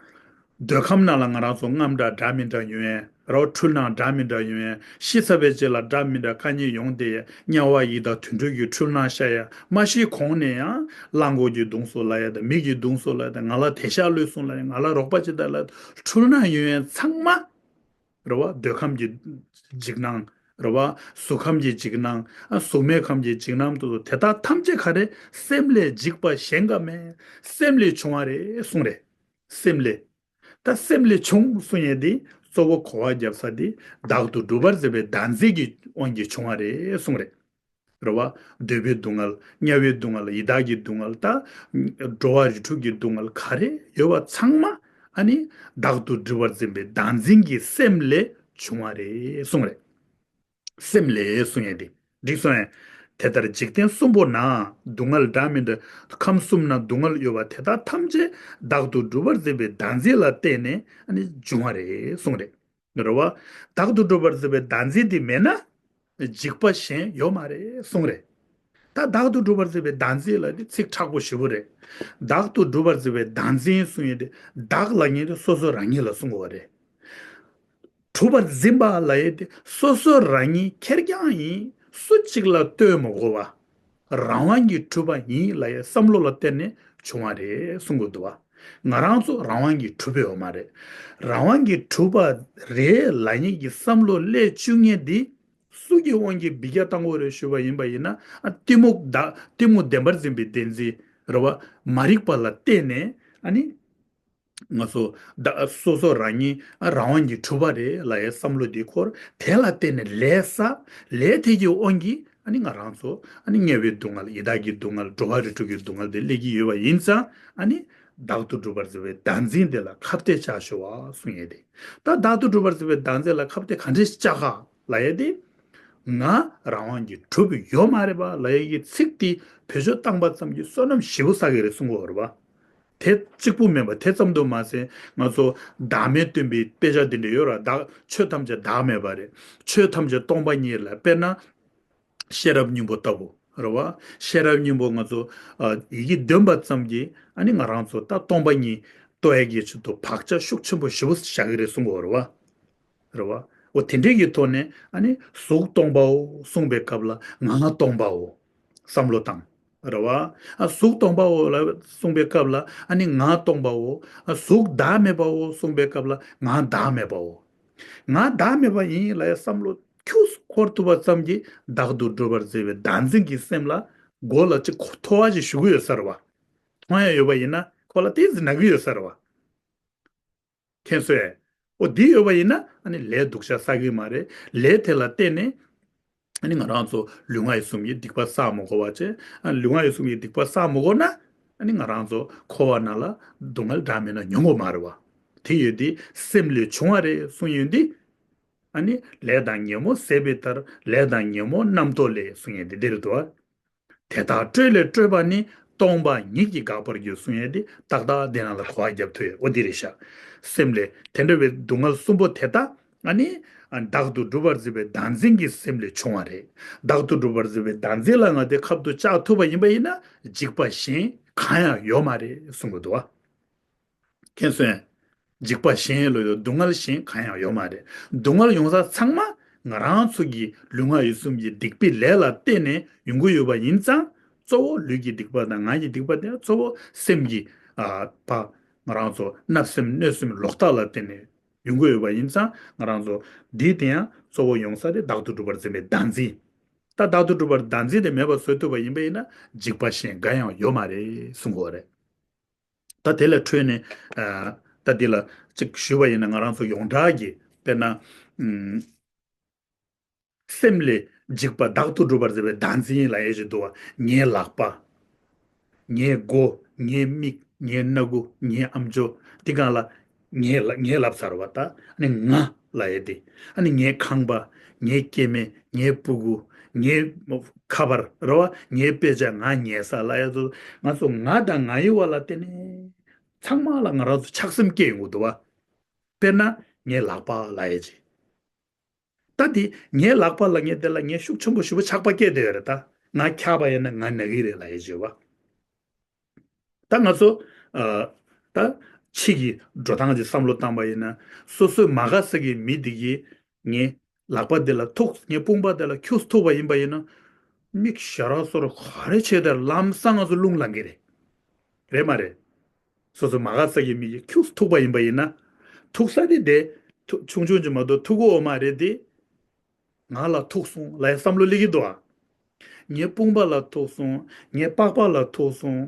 འདོད་ཁམས་ནང་ལ་ང་རང་ཚོ་རྔམ་དྲག་འདྲ་མི་འདྲ་ཡོང་ཡས་རོ། འཁྲུལ་སྣང་འདྲ་མི་འདྲ་ཡོང་ཡས། ཤི་ཚར་བའི་རྗེས་ལ་འདྲ་མི་འདྲ་དཀའ་ངལ་ཡོང་བསྡད་ཡས། དམྱལ་བ་ཡི་དྭགས་དུད་འགྲོ་གི་འཁྲུལ་སྣང་ཤར་ཡས། མ་ཤི་གོང་ནས་ཡང་གླང་མགོ་གིས་བརྡུངས་སོང་ལབ་ཡས་དང་། མི་གིས་བརྡུངས་སོང་ལབ་ཡས་དང་། ང་ལ་དེད་ཤག་གློད་སོང་ལབ་ཡས། ང་ལ་རོགས་པ་བྱེད་དང་ལབ་ཡས། འཁྲུལ་སྣང་ཡོང་ཡས་ཚང་མ་རེད་བ། འདོད་ཁམས་ཀྱི་འཇིགས་སྣང་རེད་བ། གཟུགས་ཁམས་ཀྱི་འཇིགས་སྣང་། ཨ། གཟུགས་མེད་ཁམས་ཀྱི་འཇིགས་སྣང་དུ། དེ་དག་ཐམས་ཅད་ག་རེ། སེམས་ལས་འཇིགས་པ་གཞན་འགའ་མེད། སེམས་ལས་བྱུང་བ་རེད་གསུང་རེད། སེམས་ལས། ད་སེམས་ལས་བྱུང་གསུང་ཡས་འདི་གཙོ་བོ་གོ་བ་བརྒྱབ་ས་འདི་བདག་ཏུ་སྒྲུབ་པར་འཛིན་པའི་བདག་འཛིན་གྱི་དབང་གིས་བྱུང་བ་རེད་གསུང་རེད། རེད་བ། འདོད་པའི་སྡུག་བསྔལ། དམྱལ་བའི་སྡུག་བསྔལ། ཡི་དྭགས་ཀྱི་སྡུག་བསྔལ། ད་འགྲོ་བ་རིགས་དྲུག་གི་སྡུག་བསྔལ་ག་རེ་ཡོད་པ་ཚང་མ་ཨ་ནི་བདག་ཏུ་སྒྲུབ་པར་འཛིན་པའི་བདག་འཛིན་གྱི་སེམས་ལས་བྱུང་བ་རེད་གསུང་རེད། སེམས་ལས་གསུང་ཡས་དེ་འགྲིག་སོང་ངས། དེ་ལྟར་འཇིག་རྟེན་གསུམ་པོ་ན་སྡུག་བསྔལ་འདྲ་མི་འདྲ། ཁམས་གསུམ་ན་སྡུག་བསྔལ་ཡོད་པ་དེ་དག་ཐམས་ཅད་བདག་ཏུ་སྒྲུབ་པར་འཛིན་པའི་བདག་འཛིན་ལ་བརྟེན་ནས་ཨ་ནི་བྱུང་བ་རེད་གསུང་རེད། རེད་བ། བདག་ཏུ་སྒྲུབ་པར་འཛིན་པའི་བདག་འཛིན་དེ་མེད་ན་འཇིགས་པ་གཞན་ཡོད་མ་རེད་གསུང་རེད། ད་བདག་ཏུ་སྒྲུབ་པར་འཛིན་པའི་བདག་འཛིན་ལ་དེ་ཚིག་མཁྲེགས་པོ་ཞེ་པོ་རེད། བདག་ཏུ་སྒྲུབ་པར་འཛིན་པའི་བདག་འཛིན་གསུང་ཡས་དེ། བདག་ལབ་མཁན་དེ་སོ་སོ་རང་ཉིད་ལ་གསུང་དགོས་པ་རེད། སྒྲུབ་པར་འཛིན་པ་ལབ་ཡས་དེ་སོ་སོ་རང་ཉིད་ཁེར་རྐྱང་ཡིན། སུ་གཅིག་ལ་ལྟོས་མ་དགོས་པ། རང་དབང་གིས་གྲུབ་པ་ཡིན་ལབ་ཡས་བསམ་བློ་ལ་བརྟེན་ནས་བྱུང་བ་རེད་གསུང་གི་འདུག་བ། ང་རང་ཚོ་རང་དབང་གིས་གྲུབ་པ་ཡོད་མ་རེད། རང་དབང་གིས་གྲུབ་པ་རེད་ལབ་མཁན་གྱི་བསམ་བློ་སླེབས་བཅུག་མཁན་འདི་སུ་གི་དབང་གིས་འབུད་རྒྱག་བཏང་དགོས་རེད་ཞུས་པ་ཡིན་པ་ཡིན་ན། ཨ། གཏི་མུག་བདག་གཏི་མུག་བདེན་པར་འཛིན་པའི་བདེན་འཛིན་རེད་བ། མ་རིག་པ་ལ་བརྟེན་ནས་ཨ་ནི། ང་ཚོ་བདག་སོ་སོ་རང་ཉིད་ཨ་རང་དབང་གིས་གྲུབ་པ་རེད་ལབ་ཡའི་བསམ་བློ་འདི་འཁོར། དེ་ལ་བརྟེན་ནས་ལས་བསགས། ལས་དེ་གི་དབང་གིས་ཨ་ནི་ང་རང་ཚོ་ཨ་ནི་དམྱལ་བའི་སྡུག་བསྔལ། ཡི་དྭགས་ཀྱི་སྡུག་བསྔལ། འགྲོ་བ་རིགས་དྲུག་གི་སྡུག་བསྔལ་དེ་སླེབས་ཀྱི་ཡོད་པ་ཡིན་ཙང་། ཨ་ནི་བདག་ཏུ་སྒྲུབ་པར་འཛིན་པའི་བདག་འཛིན་དེ་ལ་ཁ་གཏད་བཅག་ཤོག་ཨ་གསུང་ཡས་དེ། ད་བདག་ཏུ་སྒྲུབ་པར་འཛིན་པའི་བདག་འཛིན་ལ་ཁ་གཏད་ག་འདྲས་བཅག་ག་ལབ་ཡས་དེ། ང་རང་དབང་གིས་གྲུབ་ཡོད་མ་རེད་པ་ལབ་ཡས་ཀྱི་ཚིག་དེ་བེད་སྤྱོད་བཏང་པ་ཙམ་གྱིས་བསོད་ནམས་ཞེ་པོ་བསགས་ཀྱི་རེད་གསུང་གི་ཡོད་རེད་པ། དེ་གཅིག་པུ་མིན་པ་དེ་ཙམ་དུ་མ་ཟད། ང་ཚོ་བདག་མེད་སྟོན་པའི་དཔེ་ཆ་འདི་འདྲ་ཡོད་ར། བདག་ཆོས་ཐམས་ཅད་བདག་མེད་པ་རེད། ཆོས་ཐམས་ཅད་སྟོང་པ་ཉིད་ལ། དཔེར་ན་ཤེས་རབ་སྙིང་པོ་ལྟ་བུ་རེད་བ། ཤེས་རབ་སྙིང་པོ་ང་ཚོ་ཨ་ཡི་གེ་འདོན་པ་ཙམ་གྱིས་ཨ་ནི་ང་རང་ཚོ་ད་སྟོང་པ་ཉིད་རྟོགས་ཡས་ཀྱི་ཆེད་དུ་བག་ཆགས་ཤུགས་ཆེན་པོ་ཞེ་པོ་བཞག་གི་རེད་གསུང་གི་ཡོད་རེད་བ། རེད་བ། འོ་དེ་འདྲའི་གི་ཐོག་ནས་ཨ་ནི་གཟུགས་སྟོང་པའོ་གསུངས་པའི་སྐབས་ལ་ང་སྟོང་པའོ་བསམ་བློ་བཏང་། རེད་བ། ཨ་གཟུགས་སྟོང་པའོ་ལ་གསུངས་པའི་སྐབས་ལ་ཨ་ནི་ང་སྟོང་པའོ། ཨ་གཟུགས་བདག་མེད་པའོ་གསུངས་པའི་སྐབས་ལ་ང་བདག་མེད་པའོ། ང་བདག་མེད་པ་ཡིན་ལབ་ཡའི་བསམ་བློ་ཁྱུག་འཁོར་ཐུབ་པ་ཙམ་གྱིས་བདག་ཏུ་སྒྲུབ་པར་འཛིན་པའི་བདག་འཛིན་གྱི་སེམས་ལ་མགོ་ལ་ཅིག་ཁོ་ཐོ་བ་ཅིག་གཞུ་གི་ཡོད་ས་རེད་བ། མཐོང་ཡ་ཡོད་པ་ཡིན་ན་ཁོ་ལ་ཏོག་ཙམ་ན་གི་ཡོད་ས་རེད་བ། མཁྱེན་སོང་ངས། འོ་འདི་ཡོད་པ་ཡིན་ན་ཨ་ནི་ལས་སྡུག་ཅག་བསགས་ཀྱི་མ་རེད། ལས་དེ་ལ་བརྟེན་ནས་ཨ་ནི་ང་རང་ཚོ་ལུས་ངག་ཡིད་གསུམ་གྱི་སྡིག་པ་བསགས་མ་དགོས་པ་བྱས། ཨ་ལུས་ངག་ཡིད་གསུམ་གྱི་སྡིག་པ་བསགས་མ་དགོས་ན་ཨ་ནི་ང་རང་ཚོ་འཁོར་བ་ནང་ལ་སྡུག་བསྔལ་འདྲ་མིན་ན་མྱོང་དགོས་མ་རེད་བ། དེ་ཡོད་དེ་སེམས་ལས་བྱུང་བ་རེད་གསུང་ཡོད་དེ། ཨ་ནི་ལས་དང་ཉོན་མོངས་ཟད་པའི་མཐར། ལས་དང་ཉོན་མོངས་རྣམ་རྟོག་ལས་གསུང་ཡོད་དེ་འདི་རེད་དོ། དེ་དག་སྤྲོས་ལས་སྤྲོས་པ་ནི། སྟོང་པ་ཉིད་ཀྱིས་འགག་པར་འགྱུར་གསུང་ཡས་དེ་ཏག་ཏག་འདི་ནང་ལ་གོ་བ་རྒྱབ་ཐུབ་ཡས་འོ་འདི་རེད་ཤག་སེམས་ལས་དེ་འདྲ་བའི་སྡུག་བསྔལ་གསུམ་པོ་དེ་དག་ཨ་ནི་བདག་ཏུ་སྒྲུབ་པར་འཛིན་པའི་བདག་འཛིན་གྱི་སེམས་ལས་བྱུང་བ་རེད། བདག་ཏུ་སྒྲུབ་པར་འཛིན་པའི་བདག་འཛིན་ལ་ང་དེ་ཁབ་ཏུ་བཅག་ཐུབ་པ་ཡིན་པ་ཡིན་ན་འཇིགས་པ་གཞན་གང་ཡང་ཡོད་མ་རེད་གསུང་གི་འདུག་བ། མཁྱེན་སོང་ངས། འཇིགས་པ་གཞན་ལོ་ཡོད་སྡུག་བསྔལ་གཞན་གང་ཡང་ཡོད་མ་རེད། སྡུག་བསྔལ་ཡོང་ས་ཚང་མ་ང་རང་ཚོ་གི་ལུས་ངག་ཡིད་གསུམ་གྱི་སྡིག་པའི་ལས་ལ་བརྟེན་ནས་ཡོང་གི་ཡོད་པ་ཡིན་ཙང་། གཙོ་བོ་ལུས་ཀྱི་སྡིག་པ་དང་ངག་གི་སྡིག་པ་དེ་གཙོ་བོ་སེམས་ཀྱི་ཨ་ཕ་ང་རང་ཚོ་བརྣབ་སེམས་གནོད་སེམས་ལོག་ལྟ་ལ་བརྟེན་ནས་ཡོང་གི་ཡོད་པ་ཡིན་ཙང་། ང་རང་ཚོ་འདི་དེ་ཡང་གཙོ་བོ་ཡོང་ས་དེ་བདག་ཏུ་གྲུབ་པར་འཛིན་པའི་བདག་འཛིན། ད་བདག་ཏུ་གྲུབ་པར་བདག་འཛིན་དེ་མེད་པར་བཟོ་ཐུབ་པ་ཡིན་པ་ཡིན་ན་འཇིགས་པ་གཞན་འགའ་ཡང་ཡོད་མ་རེད་གསུང་གི་ཡོད་རེད། ད་དེ་ལས་འཕྲོས་ནས་ཨ་ད་འདི་ལ་གཅིག་ཞུས་པ་ཡིན་ན་ང་རང་ཚོ་ཡོངས་གྲགས་ཀྱི་དཔེར་ན་ཨུམ་སེམས་ལས་ འཇིགས་པ་བདག་ཏུ་སྒྲུབ་པར་བྱེད་པའི་བདག་འཛིན་ལབ་ཡས་ཅིག་འདུག་བ། ངའི་ལག་པ། ངའི་མགོ། ངའི་མིག། ངའི་སྣ་ཁུག། ངའི་ཨམ་ཅོག་འདི་སྒང་ལ་ངའི་ལ་ངའི་ལབ་ཚར་བ་ད། ཨ་ནི་ང་ལབ་ཡས་དེ། ཨ་ནི་ངའི་ཁང་པ། ངའི་སྐྱེ་དམན། ངའི་སྤུ་གུ། ངའི་ཁ་པར་རེད་བ། ངའི་དཔེ་ཆ། ང་ཉལ་ས་ལབ་ཡས་དེ། ང་ཚོ་ང་དང་ང་ཡི་བ་ལ་བརྟེན་ནས་ཚང་མ་ལ་ང་རང་ཚོ་ཆགས་སེམས་སྐྱེ་ཡོང་གི་འདུག་བ། དཔེར་ན་ངའི་ལག་པ་ལབ་ཡས་ཅིག་ད་དེ་ངའི་ལག་པ་ལབ་མཁན་དེ་ལ་ངས་ཤུགས་ཆེན་པོ་ཞེ་པོ་ཆགས་པ་སྐྱེས་བསྡད་ཡོད་རེད་ད། ང་འཁྱག་པ་ཡིན་ན་ང་ན་གི་རེད་ལབ་ཡས་ཅིག་ཡོད་པ། ད་ང་ཚོ་ཨ་ད་ཕྱི་གི་འགྲོ་སྟངས་ཅིག་བསམ་བློ་བཏང་པ་ཡིན་ན། སོ་སོའི་མ་དགའ་ས་གི་མི་དེ་གིས་ངའི་ལག་པ་དེ་ལ་ཐུག་ངའི་དཔུང་པ་དེ་ལ་ཁྱུགས་ཐུག་པ་ཡིན་པ་ཡིན་ན། མིག་ཞར་སོར་ག་རེ་བྱས་ཏེ་ལམ་སང་ང་ཚོ་རླུང་ལངས་ཀྱི་རེད། རེད་མ་རེད། སོ་སོ་མ་དགའ་ས་གི་མི་ཡིས་ཁྱུགས་ཐུག་པ་ཡིན་པ་ཡིན་ན། ཐུག་ས་དེ་དེ་ཐུག་ཆུང་ཆུང་ཅིག་མ་གཏོགས་ཐུག་གི་ཡོད་མ་རེད་དེ། ང་ལ་ཐུག་སོང་ལབ་ཡས་བསམ་བློ་སླེབས་ཀྱི་འདུག་ཨ། ངའི་དཔུང་པ་ལ་ཐུག་སོང་། ངའི་པགས་པ་ལ་ཐུག་སོང་།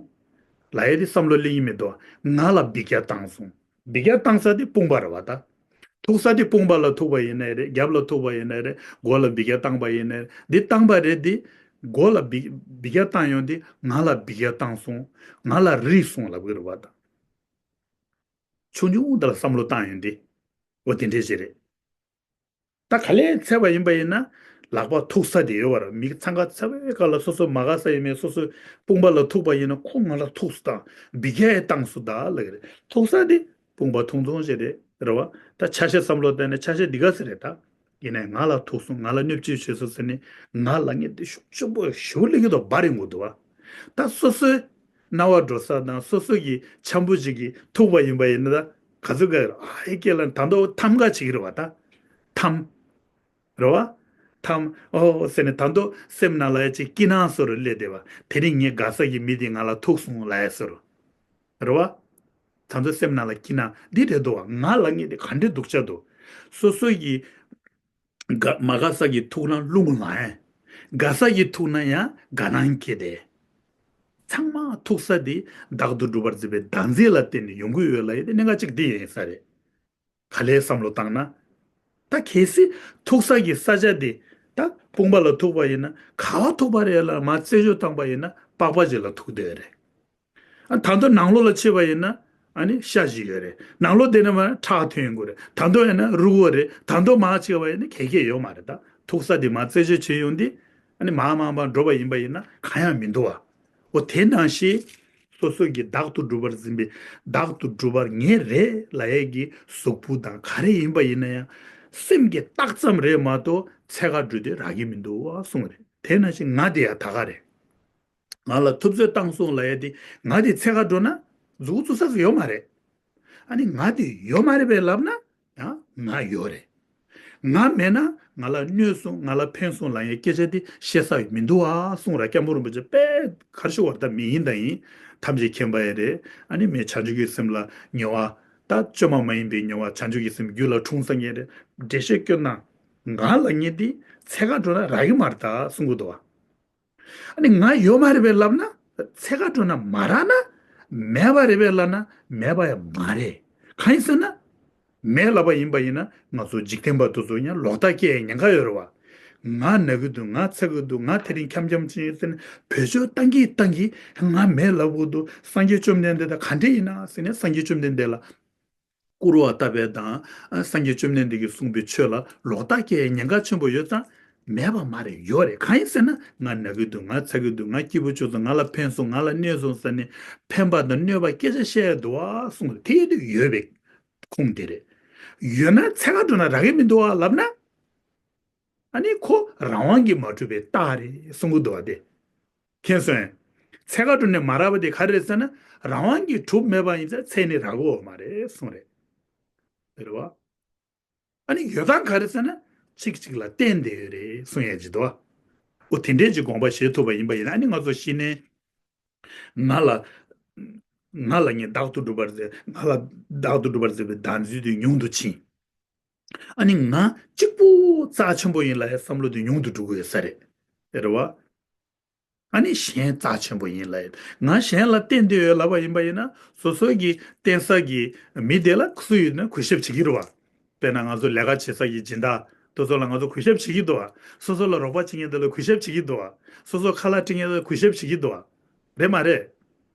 ལབ་ཡས་དེ་བསམ་བློ་སླེབས་ཀྱི་མི་འདུག་ཨ། ང་ལ་འབུད་རྒྱག་བཏང་སོང་། འབུད་རྒྱག་བཏང་ས་དེ་དཔུང་པ་རེད་བ་ད། ཐུག་ས་དེ་དཔུང་པ་ལ་ཐུག་པ་ཡིན་ནའི་རེད། རྒྱབ་ལ་ཐུག་པ་ཡིན་ནའི་རེད། མགོ་ལ་འབུད་རྒྱག་བཏང་པ་ཡིན་ནའི་རེད། འདི་བཏང་པ་རེད་དེ། མགོ་ལ་འབུད་འབུད་རྒྱག་བཏང་ཡོང་དེ་ང་ལ་འབུད་རྒྱག་བཏང་སོང་། ང་ལ་རིལ་སོང་ལབ་ཀྱི་རེད་བ་ད། ཆུང་ཆུང་དེ་ལ་བསམ་བློ་བཏང་ཡོང་དེ། འོ་དེ་འདྲས་ཞིག་རེད། ད་ག་ལེར་འཚོལ་བ་ཡིན་པ་ཡིན་ན། ལག་པ་ཐུག་ས་དེ་ཡོད་པ་རེད། མི་ཚང་ཀ་འཚོལ་བའི་སྐབས་ལ་སོ་སོ་མ་དགའ་ས་ཡིན་མིན་སོ་སོའི་དཔུང་པ་ལ་ཐུག་པ་ཡིན་ན་ཁོ་ང་ལ་ཐུག་སོང་དང་འབུད་རྒྱག་བཏང་སོང་ད་ལབ་ཀྱི་རེད། ཐུག་ས་དེ་དཔུང་པ་ཐུང་ཐུང་ཞིག་རེད། རེད་བ། ད་ཆ་ཤས་བསམ་བློ་བཏང་ནས་ཆ་ཤས་འདི་ག་ཚོད་རེད་ད། ཡིན་ནའི་ང་ལ་ཐུག་སོང་། ང་ལ་གནོད་བྱེད་བྱས་སོང་ཟེར་ནས་ང་ལ་ངས་དེ་ཤུགས་ཆེན་པོ་ཞེ་པོ་སླེབས་ཀྱི་འདུག་བ། རིང་པོ་འདུག་བ། ད་སོ་སོའི་རྣ་བ་འགྲོ་ས་དང་སོ་སོ་གི་འཆམ་པོ་ཞིག་གིས་ཐུག་པ་ཡིན་པ་ཡིན་ན་ད་ག་ཚོད་ག་ཨ་ཧེ་སྐད་ལ་ད་མདོ་འཐམ་ག་བྱེད་ཀྱི་རེད་བ་ད། འཐམ། རེད་བ། འཐམ། ཨོ་ཟེར་ནས་ད་མདོ་སེམས་ནང་ལ་ཡ་ཅིག་སྐྱིད་སྣང་བཟོ་འདྲ་སླེབས་བསྡད་པ། དེ་རིང་ངའི་དགའ་ས་གི་མི་དེ་ང་ལ་ཐུག་སོང་ལབ་ཡ་བཟོ་འདྲ། རེད་བ། ད་མདོ་སེམས་ནང་ལ་སྐྱིད་སྣང་འདི་རེད་འདུག་བ། ང་ལབ་མཁན་དེ་ག་འདྲས་སྡུག་ཅག་འདུག་སོ་སོ་གི་དགའ་མ་དགའ་ས་གི་ཐུག་ན་རླུང་ལངས་ཡ། དགའ་ས་གི་ཐུག་ན་ཡང་དགའ་སྣང་སྐྱེས་ཏེ། ཚང་མ་ཐུག་ས་དེ་བདག་ཏུ་སྒྲུབ་པར་བྱེད་པའི་བདག་འཛིན་ལ་བརྟེན་ནས་ཡོང་གི་ཡོད་ལབ་ཡ་དེ་གནད་འགག་གཅིག་འདི་ཡིན་ས་རེད། ག་ལེར་བསམ་བློ་བཏང་ན། ད་གལ་སྲིད་ཐུག་ས་གི་ས་ཆ་དེ་ད་དཔུང་པ་ལ་ཐུག་པ་ཡིན་ན་ག་པར་ཐུག་པ་རེད་ལབ་མར་རྩད་གཅོད་བཏང་པ་ཡིན་ན་པགས་པ་ཅིག་ལ་ཐུག་བསྡད་ཡོད་རེད། ཨ་ད་དུང་ནང་ལོགས་ལ་ཕྱིན་པ་ཡིན་ན་ཨ་ནི་ཤ་ཞིག་ཡོད་རེད། ནང་ལོགས་བསྡད་ན་མར་ཁྲག་ཐོན་ཡོང་གི་རེད། ད་དུང་ཡིན་ན་རུས་པ་རེད། ད་དུང་མར་ཕྱིན་པ་ཡིན་ན་ག་གེ་ཡོད་མ་རེད། ད་ཐུག་ས་དེ་མར་རྩད་གཅོད་བྱེད་ཡོང་དུས་ཨ་ནི་མར་མར་མར་འགྲོ་བ་ཡིན་པ་ཡིན་ན་གང་ཡང་མི་འདུག་བ། འོ་དེ་ནང་བཞིན་སོ་སོ་གིས་བདག་ཏུ་སྒྲུབ་པར་འཛིན་པའི་བདག་ཏུ་སྒྲུབ་པར་ངེས་རེད་ལབ་ཡས་ཀྱི་གཟུགས་པོ་དང་ག་རེ་ཡིན་པ་ཡིན་ན་ཡང་སེམས་ཀྱིས་བཏགས་ཙམ་རེད་མ་གཏོགས་འཚོལ་ག་འགྲོ་དུས་རག་གི་མི་འདུག་བ་གསུངས་རེད། དེ་ནང་བཞིན་ང་དེ་ཡང་ད་ག་རེད། ང་ལ་ཐུབ་ཚོད་བཏང་སོང་ལབ་ཡས་དེ་ང་དེ་འཚོལ་ག་འགྲོ་ན་མཛུབ་གུ་བཙུགས་ས་ཟིག་ཡོད་མ་རེད། ཨ་ནི་ང་དེ་ཡོད་མ་རེད་པས་ལབ་ན་ཡང་ང་ཡོད་རེད། ང་མེད་ན་ང་ལ་གནོད་སོང་ང་ལ་ཕན་སོང་ལབ་ཡའི་སྐད་ཆ་དེ་བཤད་ས་མི་འདུག་ཨ་གསུངས་ར། སྐྱབས་མགོན་རིན་པོ་ཆེ་དཔེ་ག་རེ་ཞུ་བར་ད་མི་ཡིན་ད་ཡིན། ཐམས་ཅད་མཁྱེན་པ་ཡང་རེད། ཨ་ནི་མི་བྱང་ཆུབ་ཀྱི་སེམས་ལ་ཉེ་བ་ད་བཅོས་མ་མ་ཡིན་པའི་ཉེ་བ་བྱང་ཆུབ་ཀྱི་སེམས་རྒྱུད་ལ་འཁྲུངས་ས་ངེས་རེད། འགྲེལ་བཤད་སྐྱོན་ན་ང་ལབ་མཁན་དེ་འཚོལ་ག་འགྲོ་ན་རག་གི་མ་རེད་ད་གསུང་གི་འདུག་ཨ། ཨ་ནི་ང་ཡོད་མ་རེད་པས་ལབ་ན། འཚོལ་ག་འགྲོ་ན་མ་རག་ན། མེད་པ་རེད་པས་ལབ་ན་མེད་པ་ཡང་མ་རེད། གང་ཡིན་ཟེར་ན། མེད་ལབ་པ་ཡིན་པ་ཡིན་ན་ང་ཚོ་འཇིག་རྟེན་པ་དེ་ཚོ་ཡང་ལོག་ལྟ་སྐྱེ་ཡའི་ཉེན་ཁ་ཡོད་རེད་བ། ང་ན་གི་འདུག་ང་འཚོལ་གི་འདུག་ང་དེ་རིང་འཁྱམ་འཁྱམ་ཅིག་ཡིན་ཟེར་ནས་བེད་སྤྱོད་བཏང་གི་བཏང་གི་ང་མེད་ལབ་གི་འདུག་སངས་རྒྱས་བཅོམ་ལྡན་འདས་ད་ག་འདྲས་ཡིན་ན་ཟེར་ནས་སངས་རྒྱས་བཅོམ་ལྡན་འདས་ལ། སྐུར་བ་བཏབ་པའི་དང་། སངས་རྒྱས་བཅོམ་ལྡན་འདས་ཀྱིས་གསུངས་པའི་ཆོས་ལ་ལོག་ལྟ་སྐྱེ་ཡའི་ཉེན་ཁ་ཆེན་པོ་ཡོད་ཙང་། མེད་པ་མ་རེད་ཡོད་རེད། གང་ཡིན་ཟེར་ན་ང་ན་གི་འདུག་ང་འཚོལ་གི་འདུག་ང་སྐྱིད་པོ་བྱུང་སོང་ང་ལ་ཕན་སོང་ང་ལ་གནོད་སོང་ཟེར་ནས་ཕན་པ་དང་གནོད་པ་སྐད་ཆ་བཤད་ཡ་འདུག་ཨ་གསུངས་དེ་ཡོད་དུས་ཡོད་པའི་ཁུངས་དེ་རེད། ཡོད་ན་འཚོལ་ག་འགྲོ་ན་རག་གི་མི་འདུག་ཨ་ལབ་ན། ཨ་ནི་ཁོ་རང་དབང་གིས་མ་གྲུབ་པའི་རྟགས་རེད་གསུང་གི་འདུག་བ་དེ། མཁྱེན་སོང་། འཚོལ་ག་འགྲོ་ནས་མ་རག་པ་དེ་ག་རེ་རེད་ཟེར་ན། རང་དབང་གིས་གྲུབ་མེད་པ་ཡིན་ཙང་འཚོལ་ནས་རག་གི་ཡོད་མ་རེད་གསུངས་རེད། རེད་བ། ཨ་ནི་ཡོད་སྟངས་ག་རེ་ཟེར་ན། གཅིག་གཅིག་ལ་བརྟེན་བསྡད་ཡོད་རེད་གསུང་ཡས་ཅིག་འདུག་བ། འོ་དེ་འདྲས་ཀྱི་དགོངས་པ་བཞེས་ཐུབ་པ་ཡིན་པ་ཡིན་ན་ཨ་ནི་ང་ཚོ་གཞི་ནས། ང་ལ། ང་ལ་ངས་བདག་ཏུ་སྒྲུབ་པར་མཛད། ང་ལ་བདག་ཏུ་སྒྲུབ་པར་མཛད་པའི་བདག་འཛིན་དེ་ཉུང་དུ་ཕྱིན། ཨ་ནི་ང་གཅིག་པུ་རྩ་ཆེན་པོ་ཡིན་ལབ་ཡའི་བསམ་བློ་དེ་ཉུང་དུ་འགྲོ་གི་ཡོད་ས་རེད། རེད་བ། ཨ་ནི་གཞན་རྩ་ཆེན་པོ་ཡིན་ལབ་ཡ། ང་གཞན་ལ་བརྟེན་བསྡད་ཡོད་ལབ་པ་ཡིན་པ་ཡིན་ན་སོ་སོ་གི་བརྟེན་ས་གི་མི་དེ་ལ་སུ་ཡོད་ན་གུས་ཞབས་བྱེད་ཀྱི་རེད་བ། དཔེར་ན་ང་ཚོ་ལས་ཀ་བྱེད་ས་གི་སྦྱིན་བདག་ སོ་སོ་ལ་ང་ཚོ་གུས་ཞབས་བྱེད་ཀྱི་འདུག་བ། སོ་སོ་ལ་རོགས་པ་བྱེད་མཁན་དེ་ལ་གུས་ཞབས་བྱེད་ཀྱི་འདུག་བ། སོ་སོ་ཁ་ལག་སྤྲད་མཁན་དེ་ལ་གུས་ཞབས་བྱེད་ཀྱི་འདུག་བ། རེད་མ་རེད།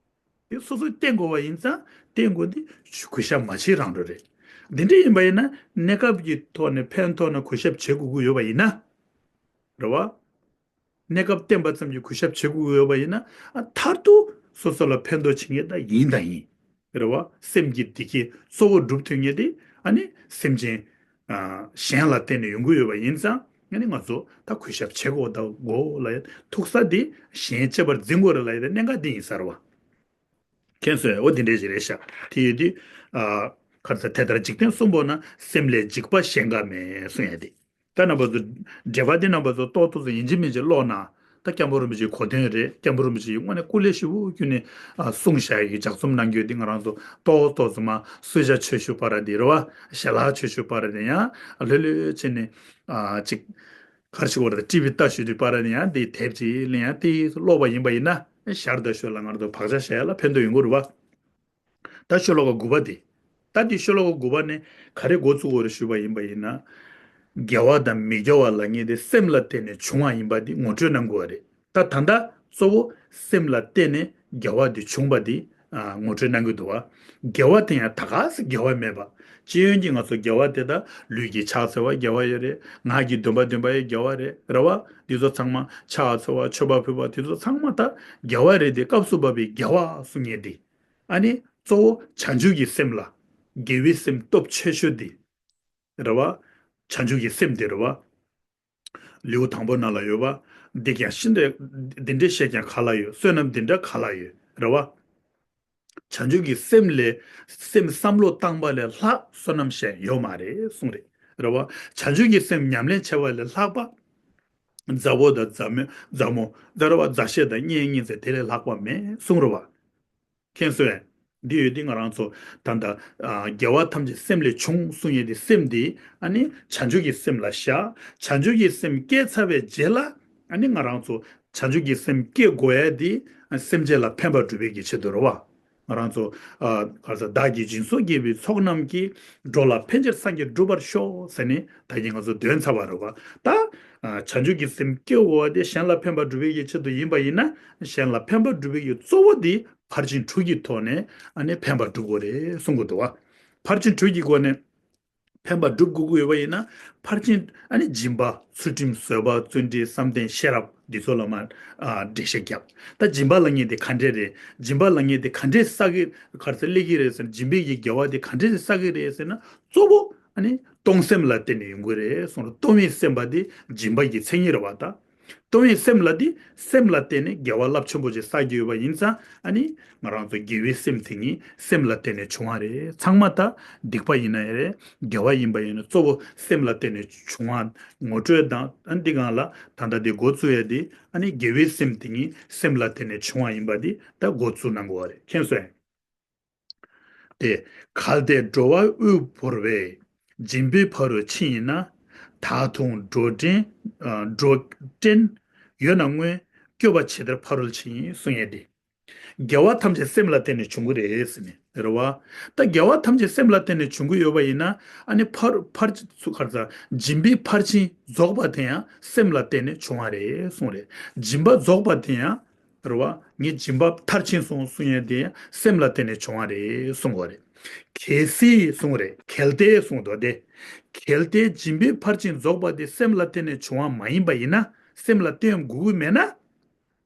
དེ་སོ་སོས་བསྟེན་དགོས་པ་ཡིན་ཙང་བསྟེན་དགོས་འདི་གུས་ཞབས་མ་བྱེད་རང་འགྲོ་རེད། འདི་འདྲ་ཡིན་པ་ཡིན་ན་གནས་སྐབས་ཀྱི་ཐོག་ནས་ཕན་ཐོགས་ན་གུས་ཞབས་བྱེད་དགོས་ཀྱི་ཡོད་པ་ཡིན་ན། རེད་བ། གནས་སྐབས་བསྟེན་པ་ཙམ་གྱིས་གུས་ཞབས་བྱེད་དགོས་ཀྱི་ཡོད་པ་ཡིན་ན། ཨ་མཐར་ཐུག་སོ་སོ་ལ་ཕན་ཐོགས་བྱེད་མཁན་ད་ཡིན་དང་ཡིན། རེད་བ། སེམས་ཀྱི་བདེ་སྐྱིད་གཙོ་བོ་སྒྲུབ་ཐུབ་མཁན་དེ་ཨ་ནི་སེམས་ཅན་ཨ་གཞན་ལ་བརྟེན་ནས་ཡོང་གི་ཡོད་པ་ཡིན་ཙང་ཨ་ནི་ང་ཚོ་ད་གུས་ཞབས་བྱེད་དགོས་ད་དགོས་ལ་ཐུག་ས་དེ་གཞན་གཅེས་པར་འཛིན་དགོས་རེད་ལ་ཡ་དེ་གནད་འགག་དེ་ཡིན་ས་རེད་བ། མཁྱེན་སོང་། འོ་དེ་འདྲས་ཞིག་རེད་ཤག་དེ་ཡོད་དུས། ཨ་ག་རེ་ཟེར། དེ་ལྟར་འཇིག་རྟེན་གསུམ་པོ་ན། སེམས་ལས་འཇིགས་པ་གཞན་འགའ་མེད་གསུང་ཡ་དེ། ད་རྣམ་པ་ཚོ། འགྲེལ་པ་འདི་རྣམ་པ་ཚོ་ཏོག་ཏོག་ཙམ་ཡིན་གཅིག་མིན་གཅིག་ཀློག་ན། ད་སྐྱབས་མགོན་རིན་པོ་ཆེའི་གོ་དོན་རེད། སྐྱབས་མགོན་རིན་པོ་ཆེ་ཡིས་དངོས་གནས་སྐུ་ལས་ཞེ་པོ་བསྐྱོན་ནས་ཨ་གསུངས་བཞག་ཡ་གི་ལྗགས་རྩོམ་གནང་རྒྱུ་འདི་ང་རང་ཚོ་ཏོག་ཏོག་ཙམ་མ་གསོལ་ཇ་མཆོད་བཤོས་པ་ར་འདི་རེད་བ། ཞལ་ལག་མཆོད་བཤོས་པ་ར་འདི་ཡང་ལྷོད་ལྷོད་བྱས་ནས་ཨ་ཅིག་ག་རེ་ཞིག་བར་དུ་ཊི་བི་ལྟ་ཞུ་དུས་པ་ར་ནི་ཡང་དེ་དེབ་ཅིག་ལེན་ཡང་དེ་ཀློག་པ་ཡིན་པ་ཡིན་ན་ཞར་དང་ཞོར་ལ་ང་རང་ཚོ་བག་ཆགས་བཞག་ཡ་ལ་ཕན་ཐོགས་ཡོང་གི་རེད་བ། ད་ཤོ་ལོ་ཀ་དགུ་པ་དེ། ད་དེ་ཤོ་ལོ་ཀ་དགུ་པ་ནས་ག་རེ་འགོ་བཙུགས་དགོས་རེད་ཞུས་པ་ཡིན་པ་ཡིན་ན། དགེ་བ་དང་མི་དགེ་བ་ལབ་མཁན་དེ་སེམས་ལ་བརྟེན་ནས་བྱུང་བ་ཡིན་པ་དེ་ངོ་སྤྲོད་གནང་དགོས་པ་རེད། ད་ད་ལྟ་གཙོ་བོ་སེམས་ལ་བརྟེན་ནས་དགེ་བ་དེ་བྱུང་པ་དེ་ཨ་ངོ་སྤྲོད་གནང་གི་འདུག་བ། དགེ་བ་དེ་ཡང་ད་ག་སེ་དགེ་བ་མེད་པ། སྤྱི་ཡོངས་ཀྱི་ང་ཚོ་དགེ་བ་དེ་དག་ལུས་ཀྱི་ཕྱག་འཚལ་བ་དགེ་བ་ཡོད་རེད། ངག་གི་འདོན་པ་འདོན་པ་ཡང་དགེ་བ་རེད། རེད་བ། འདི་ཚོ་ཚང་མ་ཕྱག་འཚལ་བ་མཆོད་པ་ཕུལ་བ་དེ་ཚོ་ཚང་མ་ད་དགེ་བ་རེད་དེ། སྐབས་སུ་བབ་པའི་དགེ་བ་གསུང་མཁན་དེ། ཨ་ནི་གཙོ་བོ་བྱང་ཆུབ་ཀྱི་སེམས་ལ། དགེ་བའི་སེམས་སྟོབས་ཆེ་ཤོས་དེ། རེད་བ། བྱང་ཆུབ་ཀྱི་སེམས་དེ་རེད་བ། ལེའུ་དང་པོ་ནང་ལ་ཡོད་པ། འདི་ཀྱང་ཤིན་ཏུ་འདི་འདྲའི་བཤད་ཀྱང་ག་ལ་ཡོད། བསོད་ནམས་འདི་འདྲ་ག་ལ་ཡོད། རེད་བ། བྱང་ཆུབ་ཀྱི་སེམས་ལས། སེམས་བསམ་བློ་བཏང་པ་ལས་ལྷག་བསོད་ནམས་གཞན་ཡོད་མ་རེད་གསུངས་རེད། རེད་བ། བྱང་ཆུབ་ཀྱི་སེམས་ཉམས་ལེན་བྱས་པ་ལས་ལྷག་པ། མཛའ་བོ་དང་མཛའ་མོ་མཛའ་མོ་མཛའ་ར་བ་མཛའ་བཤེས་དང་གཉེན་ཉེ་ཚན་དེ་ལས་ལྷག་པ་མེད་གསུངས་རེད་བ། མཁྱེན་སོང་ངས། འདི་ཡོད་དེ་ང་རང་ཚོ་ད་ལྟ་ཨ་དགེ་བ་ཐམས་ཅད་སེམས་ལས་བྱུང་གསུང་ཡས་དེ། སེམས་དེ་ཨ་ནི་བྱང་ཆུབ་ཀྱི་སེམས་ལ་བཞག་བྱང་ཆུབ་ཀྱི་སེམས་སྐྱེས་ཚར་བའི་རྗེས་ལ་ཨ་ནི་ང་རང་ཚོ་བྱང་ཆུབ་ཀྱི་སེམས་སྐྱེ་དགོས་ཡས་དེ་ཨ་སེམས་ཅན་ལ་ཕན་པ་སྒྲུབ་པའི་གི་ཆེད་དུ་རེད་བ། ང་རང་ཚོ་ཨ་ག་རེ་ཟེར། བདག་གིས་སྦྱིན་སོགས་བགྱིས་པའི་ཚོགས་རྣམས་ཀྱིས། འགྲོ་ལ་ཕན་ཕྱིར་སངས་རྒྱས་འགྲུབ་པར་ཤོག་ཟེར་ནས་ད་གིན་ང་ཚོ་འདོན་ཚར་བ་རེད་བ། ད་ཨ་བྱང་ཆུབ་ཀྱི་སེམས་སྐྱེ་དགོས་པ་དེ་གཞན་ལ་ཕན་པ་སྒྲུབ་པའི་གི་ཆེད་དུ་ཡིན་པ་ཡིན་ན། གཞན་ལ་ཕན་པ་སྒྲུབ་པའི་གི་གཙོ་བོ་དེ་ཕར་ཕྱིན་དྲུག་གི་ཐོག་ནས་ཨ་ནི་ཕན་པ་སྒྲུབ་དགོས་རེད་གསུང་གི་འདུག་བ། ཕར་ཕྱིན་དྲུག་གི་སྒོ་ནས་ཕན་པ་སྒྲུབ་དགོས་ཀྱི་ཡོད་པ་ཡིན་ན། ཕར་ཕྱིན་ཨ་ནི་སྦྱིན་པ། ཚུལ་ཁྲིམས། བཟོད་པ། བརྩོན་འགྲུས། བསམ་གཏན། ཤེས་རབ། འདི་ཚོ་ལ་མར་ཨ་འགྲེལ་བཤད་བརྒྱབ། ད་སྦྱིན་པ་ལབ་མཁན་དེ་ག་འདྲས་རེད། སྦྱིན་པ་ལབ་མཁན་དེ་ག་འདྲས་བསགས་ཀྱི། ག་རེ་ཟེར། སླེབས་ཀྱི་རེད་ཟེར་ན། སྦྱིན་པའི་གི་དགེ་བ་དེ་ག་འདྲས་བསགས་ཀྱི་རེད་ཟེར་ན། གཙོ་བོ་ཨ་ནི་གཏོང་སེམས་ལ་བརྟེན་ནས་ཡོང་གི་རེད་གསུངས་རེད། གཏོང་བའི་སེམས་པ་དེ་སྦྱིན་པ་གི་མཚན་ཉིད་རེད་བ་ད། གཏོང་བའི་སེམས་ལ་དེ། སེམས་ལ་བརྟེན་ནས་དགེ་བ་རླབས་ཆེན་པོ་ཅིག་བསགས་ཀྱི་ཡོད་པ་ཡིན་ཙང་། ཨ་ནི་ང་རང་ཚོ་དགེ་བའི་སེམས་དེ་ཉིད་སེམས་ལ་བརྟེན་ནས་བྱུང་བ་རེད། ཚང་མ་ད་སྡིག་པ་ཡིན་ན་ཡང་རེད། དགེ་བ་ཡིན་པ་ཡིན་ན་གཙོ་བོ་སེམས་ལ་བརྟེན་ནས་བྱུང་བ་ངོ་སྤྲོད་དང་། ཨ་འདི་སྒང་ལ་ད་ལྟ་དེ་འགོ་བཙུགས་ཡ་དེ། ཨ་ནི་དགེ་བའི་སེམས་དེ་ཉིད་སེམས་ལ་བརྟེན་ནས་བྱུང་བ་ཡིན་པ་དེ་ད་འགོ་བཙུགས་གནང་དགོས་པ་རེད། མཁྱེན་སོང་ངས། ཏེ། གལ་ཏེ་འགྲོ་བ་དབུལ་བོར་བས། སྦྱིན་པའི་ཕ་རོལ་ཕྱིན་ཡིན་ན། ད་དུང་འགྲོ་འདྲེན། ཨ་འགྲོ་འདྲེན་ཡོད་ན་སྔོན། སྐྱོབ་པ་ཇི་ལྟར་ཕ་རོལ་ཕྱིན། གསུང་ཡས་ཏེ། དགེ་བ་ཐམས་ཅད་སེམས་ལ་བརྟེན་ནས་བྱུང་གི་རེད་ཟེར་ནས་རེད་བ། ད་དགེ་བ་ཐམས་ཅད་སེམས་ལ་བརྟེན་ནས་བྱུང་གི་ཡོད་པ་ཡིན་ན། ཨ་ནི་ཕར་ཕར་ཚུ་ག་རེ་ཟེར། སྦྱིན་པའི་ཕར་ཕྱིན་རྫོགས་པ་དེ་ཡང་སེམས་ལ་བརྟེན་ནས་བྱུང་བ་རེད་གསུངས་རེད། སྦྱིན་པ་རྫོགས་པ་དེ་ཡང་། རེད་བ། ངས་སྦྱིན་པ་མཐར་ཕྱིན་སོང་གསུང་ཡས་དེ་སེམས་ལ་བརྟེན་ནས་བྱུང་བ་རེད་གསུང་གི་རེད། གལ་སྲིད་གསུང་རེད། གལ་ཏེ་གསུང་དོ་དེ། གལ་ཏེ་སྦྱིན་པའི་ཕར་ཕྱིན་རྫོགས་པ་དེ་སེམས་ལ་བརྟེན་ནས་བྱུང་བ་མ་ཡིན་པ་ཡིན་ན། སེམས་ལ་བརྟེན་དགོས་ཀྱི་མེད་ན།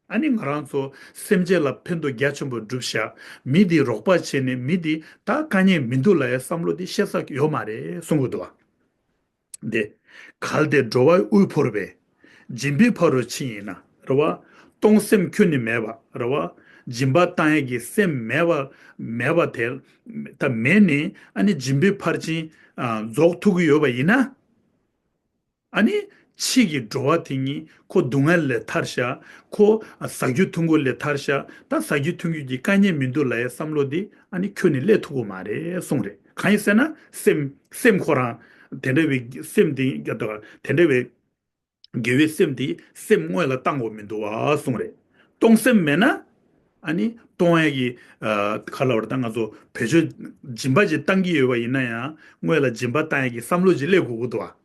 ཨ་ནི་ང་རང་ཚོ་སེམས་ཅན་ལ་ཕན་ཐོགས་རྒྱ་ཆེན་པོ་བསྒྲུབས་ཤག་མི་དེ་རོགས་པ་བྱས་ནས་མི་དེ་ད་དཀའ་ངལ་མི་འདུག་ལབ་ཡས་བསམ་བློ་དེ་བཤད་ས་ཡོད་མ་རེད་གསུང་གི་འདུག་བ། འདི། གལ་ཏེ་འགྲོ་བ་དབུལ་ཕོངས་པས། སྦྱིན་པའི་ཕ་རོལ་ཕྱིན་ཡིན་ན། རེད་བ། གཏོང་སེམས་ཁྱོན་ནས་མེད་པ། རེད་བ། སྦྱིན་པ་བཏང་ཡས་ཀྱི་སེམས་མེད་པ། མེད་པ་དེ། ད་མེད་ནས་ཨ་ནི་སྦྱིན་པའི་ཕར་ཕྱིན་ཨ་རྫོགས་ཐུབ་ཀྱི་ཡོད་པ་ཡིན་ན། ཨ་ནི་ཕྱིས་ཀྱི་འགྲོ་བ་དེ་ཉིད་ཁོ་སྡུག་བསྔལ་ལས་ཐར་ཤག་ཁོ་ཟ་རྒྱུ་འཐུང་རྒྱུ་ལས་ཐར་ཤག་ད་ཟ་རྒྱུ་འཐུང་རྒྱུ་གྱི་དཀའ་ངལ་མི་འདུག་ལབ་ཡས་བསམ་བློ་དེ་ཨ་ནི་ཁྱོན་ནས་སླེབས་ཐུབ་ཀྱི་མ་རེད་གསུངས་རེད། གང་ཡིན་ཟེར་ན། སེམས་སེམས་ཁོ་རང་དེ་འདྲ་བའི་སེམས་དེ་དེ་འདྲ་བའི་དགེ་བའི་སེམས་དེ་སེམས་དངོས་ལ་བཏང་དགོས་མི་འདུག་བ་གསུངས་རེད། གཏོང་སེམས་མེད་ན། ཨ་ནི་གཏོང་ཡས་ཀྱི་ཨ་ག་ལབ་རེད། ད་ང་ཚོ་བེད་སྤྱོད་སྦྱིན་པ་ཅིག་བཏང་གི་ཡོད་པ་ཡིན་ན་ཡང་། དངོས་ལ་སྦྱིན་པ་བཏང་ཡས་ཀྱི་བསམ་བློ་ཅིག་སླེབས་དགོས་ཀྱི་འདུག་བ།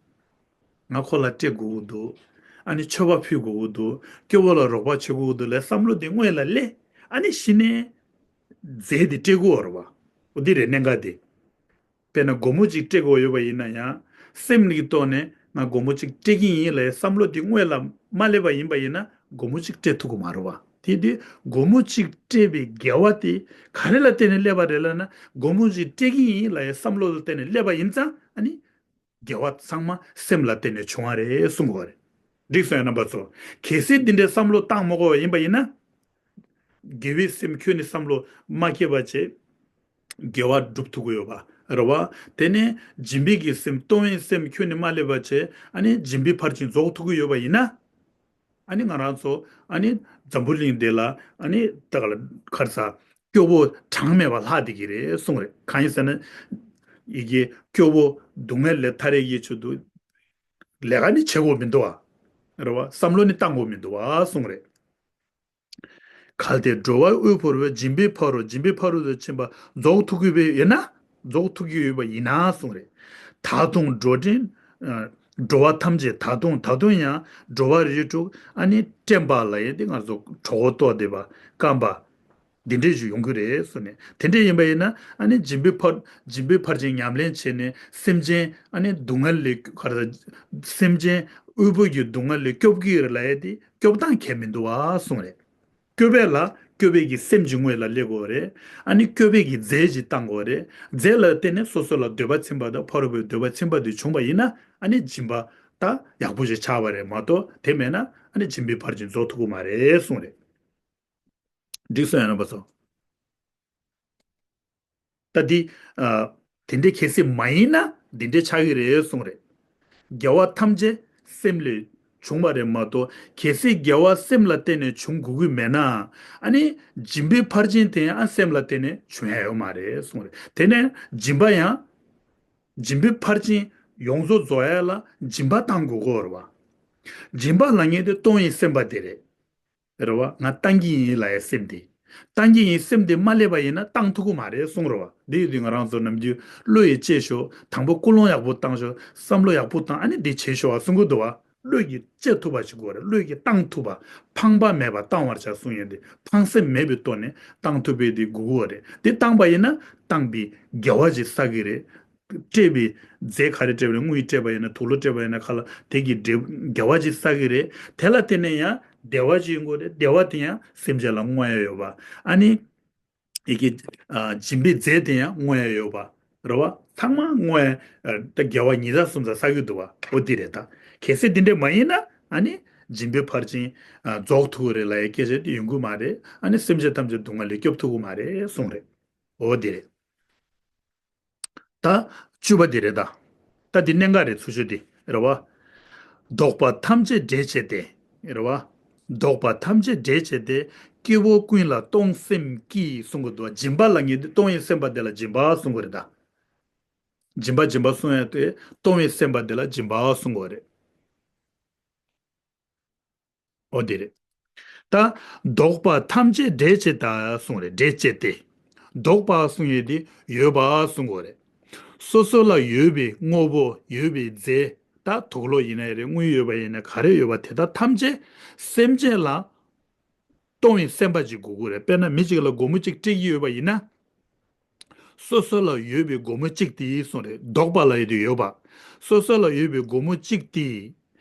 ང་ཁོ་ལ་སྤྲད་དགོས་ཀྱི་འདུག་ཨ་ནི་མཆོད་པ་ཕུལ་དགོས་ཀྱི་འདུག་སྐྱོ་བོ་ལ་རོགས་པ་བྱེད་དགོས་ཀྱི་འདུག་ལབ་བསམ་བློ་དེ་སྔོན་ལ་སླེབས། ཨ་ནི་གཞི་ནས་རྫས་དེ་སྤྲད་དགོས་རེད་བ། འོ་འདི་རེད་གནད་འགག་དེ། དཔེར་ན་སྒོར་མོ་གཅིག་སྤྲད་དགོས་ཡོད་པ་ཡིན་ན་ཡང་། སེམས་ཀྱི་ཐོག་ནས་ང་སྒོར་མོ་གཅིག་སྤྲད་ཀྱི་ཡིན་ལབ་བསམ་བློ་དེ་སྔོན་ལ་མ་སླེབས་པ་ཡིན་པ་ཡིན་ན་སྒོར་མོ་གཅིག་སྤྲད་ཐུབ་ཀྱི་མ་རེད་བ། དེ་དུས་སྒོར་མོ་གཅིག་སྤྲད་པའི་དགེ་བ་དེ་ག་རེ་ལ་བརྟེན་ནས་སླེབས་པ་རེད་ལབ་ན། སྒོར་མོ་གཅིག་སྤྲད་ཀྱི་ཡིན་ལབ་ཡའི་བསམ་བློ་ལ་བརྟེན་ནས་སླེབས་པ་ཡིན་ཙང་། ཨ་ནི་དགེ་བ་ཚང་མ་སེམས་ལ་བརྟེན་ནས་བྱུང་བ་རེད་གསུང་གི་ཡོད་རེད། འགྲིག་སོང་ཡ་རྣམ་པ་ཚོ། གལ་སྲིད་འདི་འདྲའི་བསམ་བློ་བཏང་མ་དགོས་པ་ཡིན་པ་ཡིན་ན། དགེ་བའི་སེམས་ཁྱོན་ནས་བསམ་བློ་མ་སྐྱེས་པ་བྱས། དགེ་བ་སྒྲུབ་ཐུབ་ཀྱི་ཡོད་པ་རེད་བ། དེ་ནས་སྦྱིན་པའི་གི་སེམས་གཏོང་བའི་སེམས་ཁྱོན་ནས་མ་སླེབས་པ་བྱས། ཨ་ནི་སྦྱིན་པའི་ཕར་ཕྱིན་རྫོགས་ཐུབ་ཀྱི་ཡོད་པ་ཡིན་ན། ཨ་ནི་ང་རང་ཚོ་ཨ་ནི་འཛམ་བུ་གླིང་འདི་ལ་ཨ་ནི་ད་ག་ལ་ག་རེ་ཟ། སྐྱོ་བོ་གྲངས་མེད་པ་ལྷག་བསྡད་ཀྱི་རེད་གསུངས་རེད། གང་ཡིན་ཟེར་ན། ཡི་གེ་སྐྱོ་བོ་སྡུག་བསྔལ་ལས་ཐར་ཡས་ཀྱི་ཆེད་དུ་ལས་ཀ་ནི་བྱེད་དགོས་མི་འདུག་བ། རེད་བ། བསམ་བློ་ནི་བཏང་དགོས་མི་འདུག་བ་གསུངས་རེད། གལ་ཏེ་འགྲོ་བའི་དབུལ་པོར་བས། སྦྱིན་པའི་ཕ་རོལ། སྦྱིན་པའི་ཕ་རོལ་ཏུ་ཕྱིན་པ་རྫོགས་ཐུབ་ཀྱི་ཡོད་ན། རྫོགས་ཐུབ་ཀྱི་ཡོད་པ་ཡིན་ན་གསུངས་རེད། ད་དུང་འགྲོ་འདྲེན། ཨ། འགྲོ་བ་ཐམས་ཅད་ད་དུང་ད་དུང་ཡང་འགྲོ་བ་རིགས་དྲུག་ཨ་ནི་བསྐྲད་པ་ལ་ཡང་དེ་ང་ཚོ་གྲོགས་པོ་ལྟོས་བསྡད་པ་སྐམ་པ། འདི་འདྲས་ཞིག་ཡོང་གི་རེད་གསུངས་ནས། དེ་འདྲས་ཡིན་པ་ཡིན་ན་ཨ་ནི་སྦྱིན་པའི་ཕར་སྦྱིན་པའི་ཕར་ཕྱིན་ཉམས་ལེན་བྱས་ནས་སེམས་ཅན་ཨ་ནི་སྡུག་བསྔལ་ལས་ག་རེ། སེམས་ཅན་དབུལ་པོ་གི་སྡུག་བསྔལ་ལས་སྐྱོབ་ཀྱི་ཡོད་རེད་ལབ་ཡས་དེ་སྐྱོབ་སྟངས་གལ་མི་འདུག་བ་གསུངས་རེད། སྐྱོབ་པ་ལ་སྐྱོབ་པའི་གི་སེམས་ཀྱི་ངོས་ལ་སླེབས་དགོས་རེད། ཨ་ནི་སྐྱོབ་པའི་གི་རྫས་ཅིག་བཏང་དགོས་རེད། རྫས་ལ་བརྟེན་ནས་སོ་སོ་ལ་འདོད་པ་ཚིམ་པ་དང་ཕ་རོལ་པོའི་འདོད་པ་ཚིམ་པ་དེ་བྱུང་བ་ཡིན་ན་ཨ་ནི་སྦྱིན་པ་ད་ཡག་པོ་ཞིག་ཆགས་པ་རེད་མ་གཏོགས། དེ་མེད་ན་ཨ་ནི་སྦྱིན་པའི་ཕར་ཕྱིན་རྫོགས་ཐུབ་ཀྱི་མ་རེད་གསུངས་རེད། འགྲིག་སོང་ཡ་རྣམ་པ་ཚོ། ད་འདི། ཨ། དེ་འདྲའི་གལ་སྲིད་མ་ཡིན་ན་འདི་འདྲའི་ཆགས་ཀྱི་རེད་གསུངས་རེད། དགེ་བ་ཐམས་ཅད་སེམས་ལས་བྱུང་བ་རེད་མ་གཏོགས། གལ་སྲིད་དགེ་བ་སེམས་ལ་བརྟེན་ནས་བྱུང་དགོས་ཀྱི་མེད་ན། ཨ་ནི་སྦྱིན་པའི་ཕར་ཕྱིན་དེ་ཡང་སེམས་ལ་བརྟེན་ནས་བྱུང་ཡ་ཡོད་མ་རེད་གསུངས་རེད། དེ་ནས་སྦྱིན་པ་ཡང་། སྦྱིན་པའི་ཕར་ཕྱིན་ཡོངས་རྫོགས་རྫོགས་ཡ་ལ་སྦྱིན་པ་བཏང་དགོས་ཀྱི་ཡོད་རེད་བ། སྦྱིན་པ་ལབ་མཁན་དེ་གཏོང་བའི་སེམས་པ་དེ་རེད། རེད་བ། ང་བཏང་གི་ཡིན་ལབ་ཡའི་སེམས་དེ། བཏང་གི་ཡིན་སེམས་དེ་མ་སླེབས་པ་ཡིན་ན་བཏང་ཐུབ་ཀྱི་མ་རེད་གསུངས་རེད་བ། འདི་ཡོད་དུས་ང་རང་ཚོ་ནམ་རྒྱུན་བློ་ཡིས་དཔྱད་ཤོག་དང་པོ་ཀུན་སློང་ཡག་པོ་བཏང་ཤོག་བསམ་བློ་ཡག་པོ་བཏང་། ཨ་ནི་འདི་བྱེད་ཤོག་ཨ་གསུང་གི་འདུག་བ། བློ་ཡིས་དཔྱད་ཐུབ་པ་ཞིག་དགོས་རེད། བློ་ཡིས་བཏང་ཐུབ་པ། ཕངས་པ་མེད་པ་བཏང་བར་བྱ་གསུང་ཡོད་དེ། ཕངས་སེམས་མེད་པའི་ཐོག་ནས་བཏང་ཐུབ་པའི་དེ་དགོས་ཀྱི་རེད། དེ་བཏང་པ་ཡིན་ན་བཏང་པའི་དགེ་བ་ཞིག་བསགས་ཀྱི་རེད། སྤྲད་པའི་རྫས་ག་རེ་སྤྲད་པ་རེད། དངུལ་སྤྲད་པ་ཡིན་ན། དུག་ལོག་སྤྲད་པ་ཡིན་ན། ཁ་ལག་དེ་གི་འབྲས་དགེ་བ་ཅིག་བསགས་ཀྱི་རེད། དེ་ལ་བརྟེན་ནས་ཡང་བདེ་བ་ཅིག་ཡོང་གི་རེད། བདེ་བ་དེ་ཡང་སེམས་ཅན་ལ་བསྔོ་ཡ་ཡོད་པ། ཨ་ནི་ཡི་གེ། ཨ། སྦྱིན་པའི་རྫས་དེ་ཡང་བསྔོ་ཡ་ཡོད་པ་རེད་བ། ཚང་མ་བསྔོ་ཡ། ཨ། ད་དགེ་བ་ཉིས་བརྒྱ་སུམ་བརྒྱ་བསགས་ཀྱི་འདུག་བ། འོ་དེ་རེད་ད། གལ་སྲིད་དེ་འདྲ་མ་ཡིན་ན་ཨ་ནི་སྦྱིན་པའི་ཕར་ཕྱིན། ཨ། རྫོགས་ཐུབ་ཀྱི་རེད་ལབ་ཡའི་སྐད་ཆ་དེ་ཡོང་གི་མ་རེད། ཨ་ནི་སེམས་ཅན་ཐམས་ཅད་སྡུག་བསྔལ་ལས་སྐྱོབ་ཐུབ་ཀྱི་མ་རེད་གསུངས་རེད། འོ་དེ་རེད། ད་བཅུ་པ་དེ་རེད་ད། ད་འདི་གནད་འགག་རེད། ཚུར་ཤོག་འདི་རེད་བ། བདོག་པ་ཐམས་ཅད་བསྒྲལ་བྱས་ཏེ། རེད་བ། བདོག་པ་ཐམས་ཅད་བསྒྲལ་བྱས་ཏེ། སྐྱེ་བོ་ཀུན་ལ་གཏོང་སེམས་ཀྱིས་གསུང་གི་འདུག་སྦྱིན་པ་ལབ་མཁན་དེ་གཏོང་བའི་སེམས་པ་དེ་ལ་སྦྱིན་པ་གསུང་གི་རེད་ད། སྦྱིན་པ་སྦྱིན་པ་གསུང་ཡ་དེ་གཏོང་བའི་སེམས་པ་དེ་ལ་སྦྱིན་པ་གསུང་གི་རེད། འོ་དེ་རེད། ད་བདོག་པ་ཐམས་ཅད་བསྒྲལ་བྱས་ད་གསུངས་རེད། བསྒྲལ་བྱས་ཏེ། བདོག་པ་གསུངས་ཡས་དེ་ཡོད་པ་གསུང་གི་རེད། སོ་སོ་ལ་ཡོད་པའི་དངོས་པོ། ཡོད་པའི་རྫས། ད་དུག་ལོག་ཡིན་ན་རེད། དངུལ་ཡོད་པ་ཡིན་ན། ག་རེ་ཡོད་པ་དེ་དག་ཐམས་ཅད་སེམས་ཅན་ལ་གཏོང་བའི་སེམས་པ་ཅིག་དགོས་ཀྱི་རེད། དཔེར་ན་མི་གཅིག་ལ་སྒོར་མོ་གཅིག་སྤྲད་ཀྱི་ཡོད་པ་ཡིན་ན། སོ་སོ་ལ་ཡོད་པའི་སྒོར་མོ་གཅིག་དེ་གསུངས་རེད། བདོག་པ་ལབ་ཡས་དེ་ཡོད་པ། སོ་སོ་ལ་ཡོད་པའི་སྒོར་མོ་གཅིག་དེ།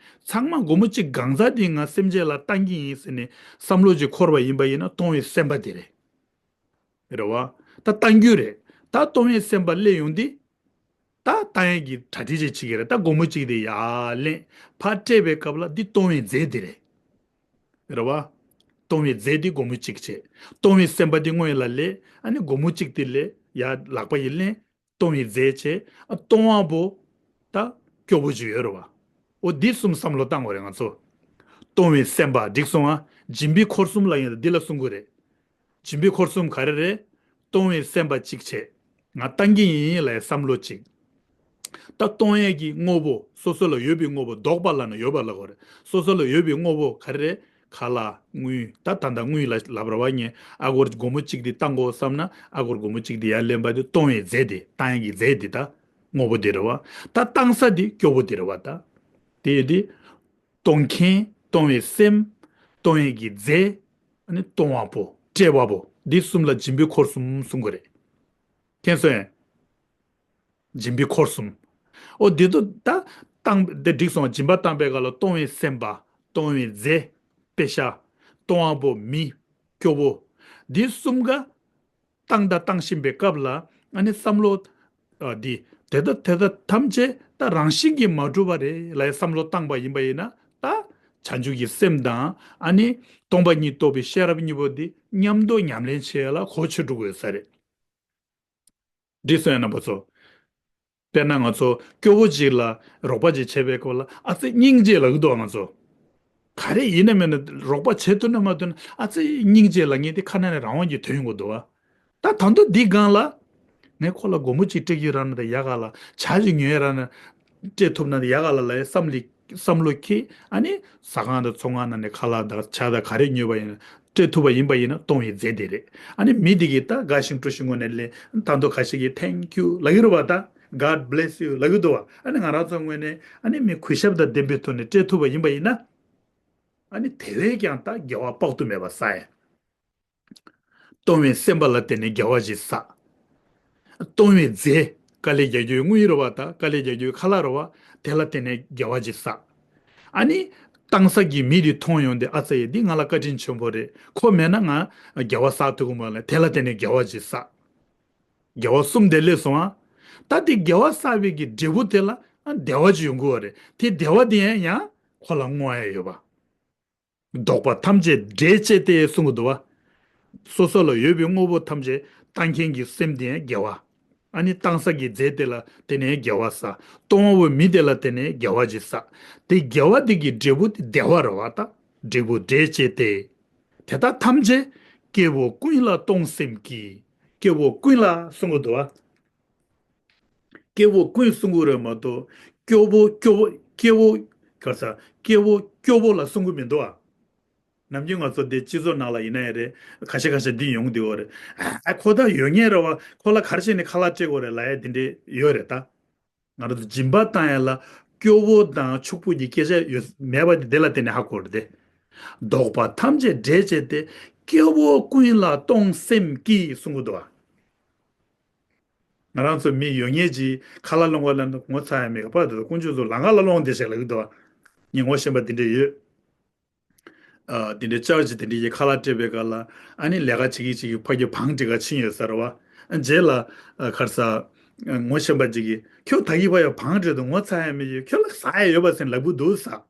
ཚང་མ་སྒོར་མོ་གཅིག་གང་ཚ་དེ་ང་སེམས་ཅན་ལ་བཏང་གི་ཡིན་ཟེར་ནས་བསམ་བློ་ཅིག་འཁོར་བ་ཡིན་པ་ཡིན་ན་གཏོང་བའི་སེམས་པ་དེ་རེད། རེད་བ། ད་བཏང་རྒྱུ་རེད། ད་གཏོང་བའི་སེམས་པ་སླེབས་ཡོང་དུས། ད་བཏང་ཡས་ཀྱི་གྲ་སྒྲིག་ཅིག་བྱེད་ཀྱི་རེད། ད་སྒོར་མོ་གཅིག་དེ་ཡར་ལེན། ཕར་སྤྲད་པའི་སྐབས་ལ་འདི་གཏོང་བའི་རྫས་དེ་རེད། རེད་བ། གཏོང་བའི་རྫས་དེ་སྒོར་མོ་གཅིག་བྱས། གཏོང་བའི་སེམས་པ་དེ་སྔོན་ལ་སླེབས། ཨ་ནི་སྒོར་མོ་གཅིག་དེ་ལ་ཡར་ལག་པ་ཡར་ལེན། གཏོང་བའི་རྫས་བྱས། ཨ། གཏོང་བ་པོ་ད་སྐྱོ་པོ་ཅིག་ཡོད་རེད་བ། འོ་འདི་གསུམ་བསམ་བློ་བཏང་དགོས་རེད་ང་ཚོ། གཏོང་བའི་སེམས་པ། འགྲིག་སོང་ཨ། སྦྱིན་པའི་འཁོར་གསུམ་ལབ་ཡས་འདི་ལ་གསུང་གི་རེད། སྦྱིན་པའི་འཁོར་གསུམ་ག་རེ་རེད། གཏོང་བའི་སེམས་པ་གཅིག་བྱས། ང་བཏང་གི་ཡིན་ལབ་ཡས་བསམ་བློ་གཅིག་ད་གཏོང་ཡས་ཀྱི་དངོས་པོ། སོ་སོ་ལ་ཡོད་པའི་དངོས་པོ། བདོག་པ་ལབ་ན་ཡོད་པ་ལབ་དགོས་རེད། སོ་སོ་ལ་ཡོད་པའི་དངོས་པོ་ག་རེ་རེད། ཁ་ལག་དངུལ། ད་ད་ལྟ་དངུལ་ལ་ལབ་རེད་བ། ངས་ཨ་སྒོར་སྒོར་མོ་གཅིག་དེ་བཏང་དགོས་བསམ་ན། ཨ་སྒོར་སྒོར་མོ་གཅིག་དེ་ཡར་ལེན་པ་དེ་གཏོང་བའི་རྫས་དེ། བཏང་ཡས་ཀྱི་རྫས་དེ་ད་དངོས་པོ་དེ་རེད་བ། ད་བཏང་ས་དེ་སྐྱོ་པོ་དེ་རེད་བ། ད་ དེ་ཡིན་དུས། གཏོང་མཁན། གཏོང་བའི་སེམས། གཏོང་ཡས་ཀྱི་རྫས། ཨ་ནི་གཏོང་བ་པོ། སྤྲད་པ་པོ། འདི་གསུམ་ལ་སྦྱིན་པའི་འཁོར་གསུམ་གསུང་གི་རེད། མཁྱེན་སོང་ངས། སྦྱིན་པའི་འཁོར་གསུམ། ཨོ་འདི་ཚོ་ད་བཏང་། འདི་འགྲིག་སོང་། སྦྱིན་པ་བཏང་པའི་སྐབས་ལ་གཏོང་བའི་སེམས་པ། གཏོང་བའི་རྫས། པེ་ཤ། གཏོང་བ་པོ་མི། སྐྱོ་བོ། འདི་གསུམ་ཀ་བཏང་དང་བཏང་བཞིན་པའི་སྐབས་ལ། ཨ་ནི་བསམ་བློ། ཨ་འདི། དེ་དག་དེ་དག་ཐམས་ཅད་ད་རང་བཞིན་གྱིས་མ་གྲུབ་པ་རེད་ལབ་བསམ་བློ་བཏང་པ་ཡིན་པ་ཡིན་ན། ད་བྱང་ཆུབ་ཀྱི་སེམས་དང་། ཨ་ནི་སྟོང་པ་ཉིད་རྟོགས་པའི་ཤེས་རབ་གཉིས་པོ་འདི་མཉམ་དུ་ཉམས་ལེན་བྱེད་ཡ་ལ་གོ་ཆོད་འགྲོ་དགོས་ས་རེད། འགྲིག་སོང་ངས་རྣམ་པ་ཚོ། དཔེར་ན་ང་ཚོ་སྐྱོ་བོ་ཅིག་ལ་རོགས་པ་ཅིག་བྱས་པའི་སྐབས་ལ་ཨ་ཙི་སྙིང་རྗེ་ལབ་ཀྱི་འདུག་ང་ཚོ། ག་རེ་ཡིན་ན་མིན་ན་རོགས་པ་བྱེད་ཐུབ་ན་མ་ཐུབ་ན་ཨ་ཙི་སྙིང་རྗེ་ལབ་མཁན་དེ་ཁ་ནང་ནས་རང་དབང་གིས་ཐོན་ཡོང་གི་འདུག་བ། ད་ད་དུང་འདི་སྒང་ལ། ངས་ཁོ་ལ་སྒོར་མོ་གཅིག་སྤྲད་རྒྱུ་རག་ན་ད་ཡག་ག་ལ། ཇ་ཅིག་ཉོས་རག་ན་སྤྲད་ཐུབ་ན་ད་ཡག་ག་ལ་ལབ་བསམ་བློ། བསམ་བློ་འཁྱེར། ཨ་ནི་ཟ་ཁང་དང་ཚོང་ཁང་ནང་ནས་ཁ་ལག་དང་ཇ་དང་ག་རེ་ཉོས་པ་ཡིན་ན་སྤྲད་ཐུབ་པ་ཡིན་པ་ཡིན་ན་གཏོང་བའི་རྫས་དེ་རེད། ཨ་ནི་མི་དེ་གིས་ད་དགའ་ཞིང་སྤྲོ་ཞིང་ངོ་ནས་ལེན། ད་དུང་ཁ་ཤས་ཀྱིས་thank you ལབ་ཀྱི་རེད་བ། ད་God bless you ལབ་ཀྱི་འདུག་བ། ཨ་ནི་ང་རང་ཚོ་ངོས་ནས་ཨ་ནི་མི་གུས་ཞབས་དང་ལྡན་པའི་ཐོག་ནས་སྤྲད་ཐུབ་པ་ཡིན་པ་ཡིན་ན། ཨ་ནི་དེ་བས་ཀྱང་ད་དགེ་བ་དཔག་ཏུ་མེད་པ་བསགས་ཡ། གཏོང་བའི་སེམས་པ་ལ་བརྟེན་ནས་དགེ་བ་ཞིག་བསགས། གཏོང་བའི་རྫས། དཀའ་ལས་རྒྱག་རྒྱུའི་དངུལ་རེད་བ། ད་དཀའ་ལས་རྒྱག་རྒྱུའི་ཁ་ལག་རེད་བ། དེ་ལ་བརྟེན་ནས་དགེ་བ་ཞིག་བསགས། ཨ་ནི་བཏང་ས་གི་མི་དེ་མཐོང་ཡོང་དུས་ཨ་ཙི་ཡ་འདི་ང་ལ་བཀའ་དྲིན་ཆེན་པོ་རེད། ཁོ་མེད་ན་ང་དགེ་བ་བསགས་ཐུབ་ཀྱི་མ་རེད། དེ་ལ་བརྟེན་ནས་དགེ་བ་ཞིག་བསགས། དགེ་བ་གསུམ་དེ་སླེབས་སོང་ཨ། ད་དེ་དགེ་བ་བསགས་པའི་གི་འབྲས་བུ་དེ་ལ་ཨ་བདེ་བ་ཅིག་ཡོང་གི་ཡོད་རེད། དེ་བདེ་བ་དེ་ཡང་ཡང་ཁོ་ལ་བསྔོ་ཡ་ཡོད་པ། བདོག་པ་ཐམས་ཅད་འབྲས་བཅས་ཏེ་གསུང་གི་འདུག་བ། སོ་སོ་ལ་ཡོད་པའི་དངོས་པོ་ཐམས་ཅད་བཏང་མཁན་གྱི་སེམས་དེ་ཡང་དགེ་བ། ཨ་ནི་བཏང་ས་གི་རྫས་དེ་ལ་བརྟེན་ནས་དགེ་བ་བསགས། གཏོང་བ་པོའི་མི་དེ་ལ་བརྟེན་ནས་དགེ་བ་ཅིག་བསགས། དེ་དགེ་བ་དེ་གི་འབྲས་བུ་དེ་བདེ་བ་རེད་བ། ད་འབྲས་བུ་འབྲས་བཅས་ཏེ། དེ་དག་ཐམས་ཅད་སྐྱེ་བོ་ཀུན་ལ་གཏོང་སེམས་ཀྱིས། སྐྱེ་བོ་ཀུན་ལ་གསུང་གི་འདུག་བ། སྐྱེ་བོ་ཀུན་གསུང་གི་རེད་མ་གཏོགས། སྐྱོ་བོ་སྐྱོ་བོ་སྐྱེ་བོ། ག་ས། སྐྱེ་བོ་སྐྱོ་བོ་ལ་གསུང་གི་མི་འདུག་ཨ། ནམ་རྒྱུན་ང་ཚོ་འདི་སྤྱི་ཚོགས་ནང་ལ་ཡིན་ན་ཡང་རེད། ཁ་ཤས་ཁ་ཤས་འདི་ཡོང་གི་འདུག་རེད། ཨ་ཁོ་ད་ཡོད་མཁན་རེད་བ། ཁོ་ལ་ག་རེ་བྱས་ནས་ཁ་ལག་སྤྲད་དགོས་རེད་ལབ་ཡ་འདི་འདྲས་ཡོད་རེད་ད། ང་རང་ཚོ་སྦྱིན་པ་བཏང་ཡ་ལ་སྐྱོ་བོ་དང་ཕྱུག་པོ་གྱི་སྐད་ཆ་ཡོད་མེད་པ་དེ་འདི་ལ་བརྟེན་ནས་ཧ་གོ་རེད་དེ། བདོག་པ་ཐམས་ཅད་འབྲས་བཅས་ཏེ། སྐྱེ་བོ་ཀུན་ལ་གཏོང་སེམས་ཀྱིས་གསུང་གི་འདུག་ཨ། ང་རང་ཚོ་མི་ཡོད་ངེས་ཀྱིས་ཁ་ལག་སློང་བ་ལ་ངོ་ཚ་ཡ་མེད་པ་དེ་ཚོ་དཀོན་མཆོག་ཚོ་ལམ་ཁ་ལ་སློང་བསྡད་ཤག་ལབ་ཀྱི་འདུག་ངས་ངོ་ཤེས་པ་དེ་འདྲས་ཡོད། ཨ། དེ་འདྲས་ཅར་ཅིག་དེ་འདྲས་ཀྱི་ཁ་ལག་སྤྲད་པའི་སྐབས་ལ་ཨ་ནི་ལས་ཀ་བྱེད་ཀྱི་བྱེད་ཀྱི་ཕ་གི་བང་སྒྲིག་ག་ཕྱིན་ཡོད་ས་རེད་བ། ཨ། རྗེས་ལ་ཨ་ག་རེ་ཟ། ཨ། ངོ་ཤེས་པ་ཅིག་གིས་ཁྱོད་ད་གི་ཕ་ཡ་བང་སྒྲིག་འདུག་ངོ་ཚ་ཡ་མེད་ཀྱི། ཁྱོད་ལ་ཟ་ཡ་ཡོད་པ་ཟེར་ལབ་ཀྱི་འདུག་ཟེར།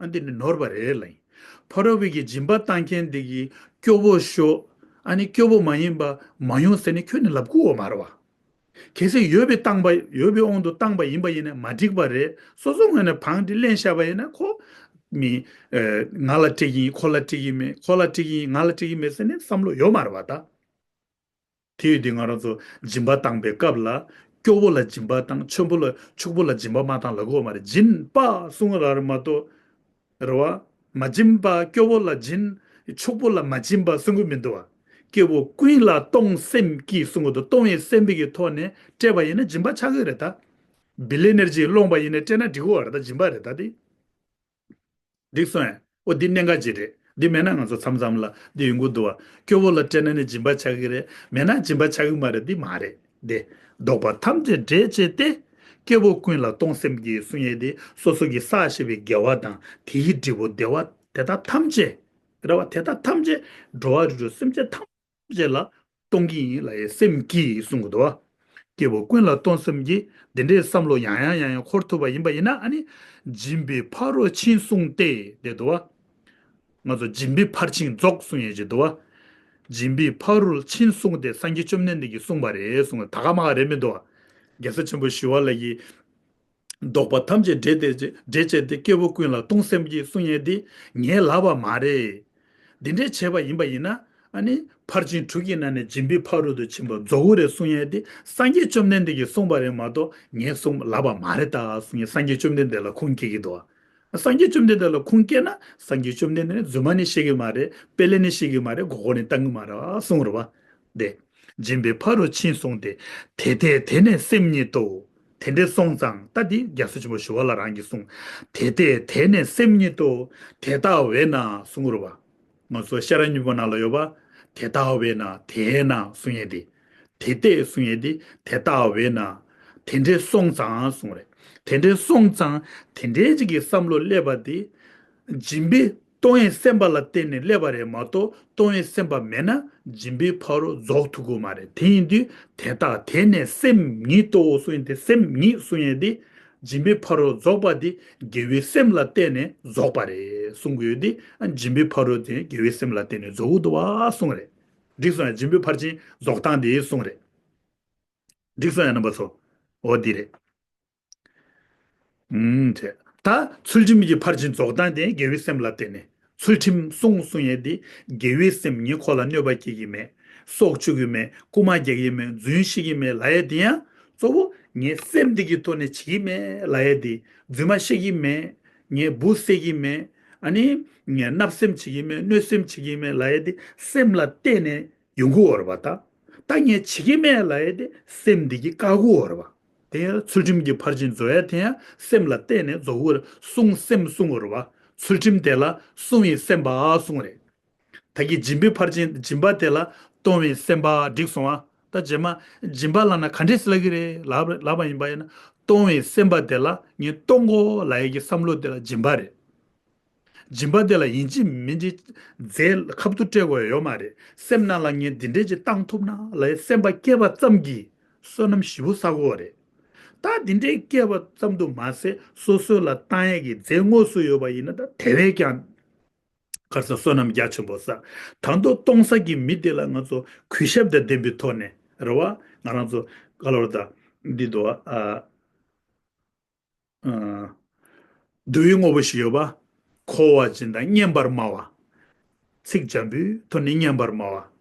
ཨ། འདི་ནི་ནོར་བ་རེད་ལབ་ཡིན། ཕ་རོལ་པོ་གི་སྦྱིན་པ་བཏང་མཁན་འདི་གིས་སྐྱོ་བོ་ཤོག་ཨ་ནི་སྐྱོ་བོ་མ་ཡིན་པ་མ་ཡོང་ཟེར་ནས་ཁྱོད་ནི་ལབ་དགོས་པ་མ་རེད་བ། གལ་སྲིད་ཡོད་པའི་བཏང་པ། ཡོད་པའི་དབང་དུ་བཏང་པ་ཡིན་པ་ཡིན་ན་མ་འགྲིག་པ་རེད། སོ་སོ་ངོས་ནས་བང་སྒྲིག་ལེན་བཞག་པ་ཡིན་ན་ཁོ་མི། ཨ། ང་ལ་སྤྲད་ཀྱི་ཡིན། ཁོ་ལ་སྤྲད་ཀྱི་མེད། ཁོ་ལ་སྤྲད་ཀྱི་ཡིན། ང་ལ་སྤྲད་ཀྱི་མེད་ཟེར་ནས་བསམ་བློ་ཡོད་མ་རེད་བ་ད། དེ་ཡོད་དུས་ང་རང་ཚོ་སྦྱིན་པ་བཏང་པའི་སྐབས་ལ་སྐྱོ་བོ་ལ་སྦྱིན་པ་བཏང་། ཕྱུག་པོ་ལ། ཕྱུག་པོ་ལ་སྦྱིན་པ་མ་བཏང་ལབ་དགོས་མ་རེད། སྦྱིན་པ་གསུང་གི་རེད་མ་གཏོགས། རེད་བ། མ་སྦྱིན་པ། སྐྱོ་བོ་ལ་སྦྱིན། ཕྱུག་པོ་ལ་མ་སྦྱིན་པ་གསུང་གི་མི་འདུག་བ། སྐྱེ་བོ་ཀུན་ལ་གཏོང་སེམས་ཀྱིས་གསུང་གི་འདུག་གཏོང་བའི་སེམས་པའི་གི་ཐོག་ནས་སྤྲད་པ་ཡིན་ན་སྦྱིན་པ་ཆགས་ཀྱི་རེད་ད། བི་ལི་ཡ་ནེར་ཅིག་སློང་པ་ཡིན་ན་སྤྲད་ན་འགྲིག་གི་རེད་ད། སྦྱིན་པ་རེད་ད་དེ། འགྲིག་སོང་ཨེ། ཨོ་འདི་གནད་འགག་ཅིག་རེད། འདི་མེད་ན་ང་ཚོ་མཚམས་མཚམས་ལ་འདི་ཡོང་གི་འདུག་བ། སྐྱོ་བོ་ལ་སྤྲད་ན་ནི་སྦྱིན་པ་ཆགས་ཀྱི་རེད། མེད་ན་སྦྱིན་པ་ཆགས་ཀྱི་མ་རེད། འདི་མ་རེད། འདི། བདོག་པ་ཐམས་ཅད་འབྲས་བཅས་ཏེ། སྐྱེ་བོ་ཀུན་ལ་གཏོང་སེམས་ཀྱིས་གསུང་ཡས་ཏེ། སོ་སོ་གིས་བསགས་བཞག་པའི་དགེ་བ་དང་དེའི་འབྲས་བུ་བདེ་བ་དེ་དག་ཐམས་ཅད། རེད་བ། དེ་དག་ཐམས་ཅད་འགྲོ་བ་རིགས་དྲུག་སེམས་ཅན་ཐམས་ཅད་ལ་གཏོང་གི་ཡིན་ལབ་ཡས་སེམས་ཀྱིས་གསུང་གི་འདུག་བ། སྐྱེ་བོ་ཀུན་ལ་གཏོང་སེམས་ཀྱིས། འདི་འདྲའི་བསམ་བློ་ཡང་ཡང་ཡང་ཡང་འཁོར་ཐུབ་པ་ཡིན་པ་ཡིན་ན་ཨ་ནི། སྦྱིན་པའི་ཕ་རོལ་ཕྱིན་གསུངས་ཏེ་དེ་འདུག་བ། ང་ཚོ་སྦྱིན་པའི་ཕར་ཕྱིན་རྫོགས་གསུང་ཡས་ཅིག་འདུག་བ། སྦྱིན་པའི་ཕ་རོལ་ཕྱིན་གསུངས་ཏེ་སངས་རྒྱས་བཅོམ་ལྡན་འདས་ཀྱིས་གསུངས་པ་རེད་གསུངས། ད་ག་མ་ག་རེད་མི་འདུག་བ། རྒྱལ་སྲས་ཆེན་པོ་ཞི་བ་ལྷ་གིས། བདོག་པ་ཐམས་ཅད་འབྲས་ཏེ། འབྲས་བཅས་ཏེ། སྐྱེ་བོ་ཀུན་ལ་གཏོང་སེམས་ཀྱིས་གསུང་ཡས་འདི་ངས་ལབ་པ་མ་རེད། འདི་འདྲའི་བྱས་པ་ཡིན་པ་ཡིན་ན་ཨ་ནི་ཕར་ཕྱིན་དྲུག་གི་ནང་ནས་སྦྱིན་པའི་ཕ་རོལ་ཏུ་ཕྱིན་པ་རྫོགས་ཀྱི་རེད་གསུང་ཡས་འདི་སངས་རྒྱས་བཅོམ་ལྡན་འདས་ཀྱིས་གསུངས་པ་རེད་མ་གཏོགས་ངས་གསུངས་ལབ་པ་མ་རེད་ད་གསུང་ཡས་སངས་རྒྱས་བཅོམ་ལྡན་འདས་ལ་ཁུངས་སྐྱེལ་གྱི་འདུག་བ། སངས་རྒྱས་བཅོམ་ལྡན་འདས་ལ་ཁུངས་སྐྱེལ་ན་སངས་རྒྱས་བཅོམ་ལྡན་འདས་ནི་རྫུན་མ་ནི་བཤད་ཀྱི་མ་རེད། དཔེ་ལེན་ནི་བཤད་ཀྱི་མ་རེད། མགོ་སྐོར་ནི་བཏང་གི་མ་རེད་གསུངས་རེད་བ། དེ། སྦྱིན་པའི་ཕ་རོལ་ཕྱིན་གསུངས་ཏེ། དེ་ལྟས་དེ་ནས་སེམས་ཉིད་དུ། དེ་འདྲ་སོང་ཙང་ད་འདི་རྒྱལ་སྲས་ཆེན་པོ་ཞི་བ་ལྷ་རང་གིས་གསུངས། དེ་ལྟས་དེ་ནས་སེམས་ཉིད་དོ། དེ་ལྟ་བས་ན་གསུང་རུ་བ། ང་ཚོ་ཤེས་རབ་སྙིང་པོ་ནང་ལ་ཡོད་པ། དེ་ལྟ་བས་ན་དེས་ན་གསུང་ཡས་དེ། དེ་ལྟས་གསུང་ཡས་དེ་དེ་ལྟ་བས་ན། དེ་འདྲ་སོང་ཙང་གསུང་རེད། དེ་འདྲ་སོང་ཙང་དེ་འདྲའི་ཅིག་གི་བསམ་བློ་སླེབས་པ་དེ། སྦྱིན་པའི་གཏོང་བའི་སེམས་པ་ལ་བརྟེན་ནས་སླེབས་པ་རེད་མ་གཏོགས་གཏོང་བའི་སེམས་པ་མེད་ན་སྦྱིན་པའི་ཕ་རོལ་རྫོགས་ཐུབ་ཀྱི་མ་རེད། དེ་ཡིན་དུས་དེ་ལྟ་དེ་ནས་སེམས་ཉིད་དོ་གསུང་ཡས་དེ་སེམས་ཉིད་གསུང་ཡས་དེ། སྦྱིན་པའི་ཕ་རོལ་རྫོགས་པ་དེ་དགེ་བའི་སེམས་ལ་བརྟེན་ནས་རྫོགས་པ་རེད་གསུང་གི་ཡོད་དེ། སྦྱིན་པའི་ཕ་རོལ་དེ་དགེ་བའི་སེམས་ལ་བརྟེན་ནས་རྫོགས་འདུག་བ་གསུང་རེད། འགྲིག་སོང་ཡ། སྦྱིན་པའི་ཕར་ཕྱིན་རྫོགས་སྟངས་དེ་གསུང་རེད། འགྲིག་སོང་ཡ་རྣམ་པ་ཚོ། འོ་འདི་རེད། ཨུམ་བྱས། ད་ཚུལ་ཁྲིམས་ཀྱི་ཕར་ཕྱིན་རྫོགས་སྟངས་དེ་དགེ་བའི་སེམས་ལ་བརྟེན་ནས། ཚུལ་ཁྲིམས་སྲུང་གསུང་ཡས་དེ་དགེ་བའི་སེམས། ངས་ཁོ་ལ་གནོད་པ་སྐྱེལ་གྱི་མེད། སྲོག་གཅོད་ཀྱི་མེད། རྐུ་མ་རྒྱག་གི་མེད། རྫུན་བཤད་ཀྱི་མེད་ལབ་ཡས་དེ་ཡང་གཙོ་བོ་ངས་སེམས་འདི་གི་ཐོག་ནས་བྱེད་ཀྱི་མེད་ལབ་ཡས་དེ། རྫུན་མ་བཤད་ཀྱི་མེད། ངས་འབུ་བསད་ཀྱི་མེད། ཨ་ནི་ངས་བརྣབ་སེམས་བྱེད་ཀྱི་མེད། གནོད་སེམས་བྱེད་ཀྱི་མེད་ལབ་ཡས་དེ་སེམས་ལ་བརྟེན་ནས་ཡོང་གི་ཡོད་རེད་པ། ད་ད་ངས་བྱེད་ཀྱི་མེད་ལབ་ཡས་དེ་སེམས་འདི་གིས་བཀག་གི་ཡོད་རེད་པ། དེ་ཡང་ཚུལ་ཁྲིམས་ཀྱི་ཕར་ཕྱིན་རྫོགས་ཡ་དེ་ཡང་སེམས་ལ་བརྟེན་ནས་རྫོགས་ཀྱི་ཡོད་རེད། བསྲུང་སེམས་བསྲུང་གི་ཡོད་རེད་པ། ཚུལ་ཁྲིམས་དེ་ལ་བསྲུང་བའི་སེམས་པ་གསུངས་རེད། ད་གིན་སྦྱིན་པའི་ཕར་ཕྱིན་སྦྱིན་པ་དེ་ལ་གཏོང་བའི་སེམས་པ། འགྲིག་སོང་ཨ། ད་རྗེས་མ་སྦྱིན་པ་ལབ་ན་ག་འདྲས་ལབ་ཀྱི་རེད་ལབ་ལབ་པ་ཡིན་པ་ཡིན་ན། གཏོང་བའི་སེམས་པ་དེ་ལ་ངས་གཏོང་དགོས་ལབ་ཡས་ཀྱི་བསམ་བློ་དེ་ལ་སྦྱིན་པ་རེད། སྦྱིན་པ་དེ་ལ་ཡིན་གཅིག་མིན་གཅིག་རྫས་ཁ་ཐུག་སྤྲད་དགོས་ཡོད་མ་རེད། སེམས་ནང་ལ་ངས་འདི་འདྲས་ཅིག་བཏང་ཐུབ་ན་ལབ་ཡས་སེམས་པ་སྐྱེས་པ་ཙམ་གྱིས་བསོད་ནམས་ཞེ་པོ་བསགས་ཀྱི་ཡོད་རེད། ད་འདི་འདྲས་སྐྱེས་པ་ཙམ་དུ་མ་ཟད་སོ་སོ་ལ་བཏང་ཡས་ཀྱི་རྫས་དངོས་སུ་ཡོད་པ་ཡིན་ན་ད་དེ་བས་ཀྱང་ག་རེ་ཟེར། བསོད་ནམས་རྒྱ་ཆེན་པོ་བསགས། ད་དུང་གཏོང་ས་ཀྱི་མི་དེ་ལ་ང་ཚོ་གུས་ཞབས་དང་ལྡན་པའི་ཐོག་ནས་རེད་པ། ང་རང་ཚོ་ག་ལབ་རེད། ད་འདི་འདུག་ཨ། ཨ། བསྡུ་བའི་དངོས་པོ་ཞིག་ཡོད་པ། མཁོ་བ་ཅན་དང་སྙན་པར་སྨྲ་བ། ཚིག་འཇམ་པོའི་ཐོག་ནས་སྙན་པར་སྨྲ་བ།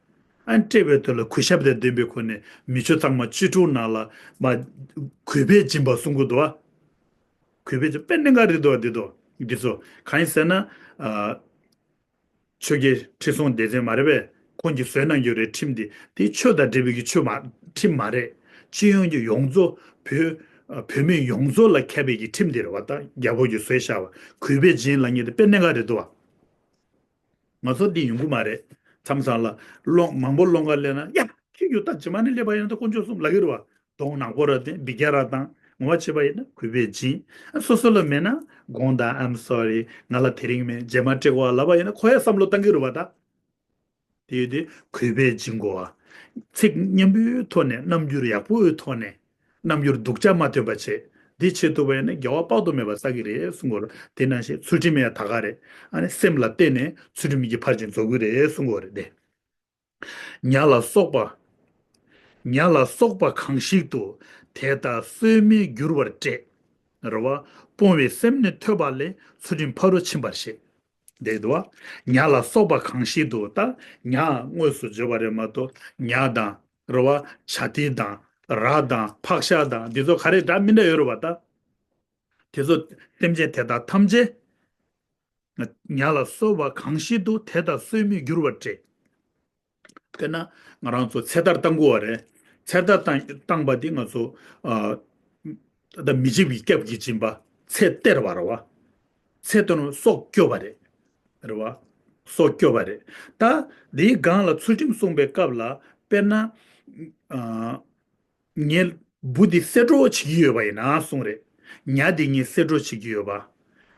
ཨ་ནི་སྤྲད་པའི་དོན་ལ་གུས་ཞབས་དང་ལྡན་པའི་སྒོ་ནས་མི་ཆོས་ཚང་མ་བཅུ་དྲུག་ནང་ལ་མ་གུས་པས་སྦྱིན་པ་གསུང་གི་འདུག་པ། གུས་པས་སྦྱིན་དཔེ་གནད་འགག་རེད་འདུག་པ། འདི་འདུག་འདི་ཚོ་གང་ཡིན་ཟེར་ན། ཨ། ཆོས་རྒྱལ་ཁྲི་སྲོང་ལྡེ་བཙན་མ་རེད་པས། ཁོང་གིས་བཟོས་གནང་རྒྱུ་རེད། ཁྲིམས་འདི་དེ་ཆོས་དང་འབྲེལ་བའི་གི་ཆོས་མ་ཁྲིམས་མ་རེད། སྤྱི་ཡོངས་ཀྱི་ཡོངས་རྫོགས་བོད་བོད་མི་ཡོངས་རྫོགས་ལ་ཁྱབ་པའི་གི་ཁྲིམས་འདི་རེད་པ། ད་རྒྱལ་པོ་གིས་བཟོས་བཞག་པ། གུས་པས་སྦྱིན་ལབ་མཁན་དེ་དཔེ་གནད་འགག་རེད་འདུག་པ། ང་ཚོ་འདི་ཡོང་གི་མ་རེད། མཚམས་མཚམས་ལ་སློང་མང་པོ་སློང་ག་སླེབས་ན་ཡ་ཁྱོད་རྒྱུ་ད་རྗེས་མ་ནས་སླེབས་པ་ཡིན་ན་ད་དཀོན་མཆོག་གསུམ་ལབ་ཀྱི་རེད་པ། གདོང་ནག་པོ་ར་དང་འབི་རྒྱག་ར་དང་ངོ་མ་བྱས་པ་ཡིན་ན་གུས་པས་སྦྱིན། ཨ་སོ་སོ་ལ་མེད་ན་དགོངས་དག I'm sorry ང་ལ་དེ་རིང་མེད། རྗེས་མ་སྤྲད་དགོས་ལབ་པ་ཡིན་ན་ཁོ་ཡ་བསམ་བློ་བཏང་གི་རེད་པ་ད། དེ་ཡོད་དུས་གུས་པས་སྦྱིན་དགོས་པ། ཚིག་སྙན་པོའི་ཐོག་ནས་རྣམ་འགྱུར་ཡག་པོའི་ཐོག་ནས་རྣམ་འགྱུར་སྡུག་ཅག་མ་ཐོན་པ་བྱས། འདི་བྱེད་ཐུབ་པ་ཡིན་ན་དགེ་བ་དཔག་ཏུ་མེད་པ་བསགས་ཀྱི་རེད་གསུང་གི་ཡོད་རེད། དེ་ནང་བཞིན་ཚུལ་ཁྲིམས་ཡང་ད་ག་རེད། ཨ་ནི་སེམས་ལ་བརྟེན་ནས་ཚུལ་ཁྲིམས་ཀྱི་ཕར་ཕྱིན་རྫོགས་ཀྱི་རེད་གསུང་གི་ཡོད་རེད་དེ། ཉ་ལ་སོགས་པ། ཉ་ལ་སོགས་པ་གང་ཞིག་ཏུ། དེ་ལྟར་གསོད་མི་འགྱུར་བར་སྤྲད། རེད་པ། སྤོང་བའི་སེམས་ནི་ཐོས་པ་ལས། ཚུལ་ཁྲིམས་ཕ་རོལ་ཕྱིན་པར་བཤད། དེ་འདུག་པ། ཉ་ལ་སོགས་པ་གང་ཞིག་ཏུ། ད་ཉ་དངོས་སུ་བརྗོད་པ་རེད་མ་གཏོགས་ཉ་དང་རེད་པ། བྱ་ཐིག་དང་ར་དང་ཕག་ཤ་དང་འདི་ཚོ་ག་རེ་འདྲ་མི་འདྲ་ཡོད་རེད་པ་ད། དེ་ཚོ་སེམས་ཅན་དེ་དག་ཐམས་ཅད། ཉ་ལ་སོགས་པ་གང་ཞིག་ཏུ། དེ་ལྟར་གསོད་མི་འགྱུར་བར་སྤྲད། དཔེར་ན་ང་རང་ཚོ་ཚེ་ཐར་བཏང་དགོས་པ་རེད། ཚེ་ཐར་བཏང་བཏང་པ་འདི་ང་ཚོ་ཨ། ད་མི་འཇིགས་པའི་སྐྱབས་ཀྱི་སྦྱིན་པ་ཚེ་སྟེར་བ་རེད་པ། ཚེ་སྟོན་སྲོག་སྐྱོབ་པ་རེད། རེད་པ། སྲོག་སྐྱོབ་པ་རེད། ད་འདིའི་སྒང་ལ་ཚུལ་ཁྲིམས་བསྲུངས་པའི་སྐབས་ལ་དཔེར་ན། ཨ། ངས་འབུ་འདི་བསད་གྲབས་བྱེད་ཀྱི་ཡོད་པ་ཡིན་ན་གསུངས་རེད། ཉ་འདི་ངས་བསད་གྲབས་བྱེད་ཀྱི་ཡོད་པ།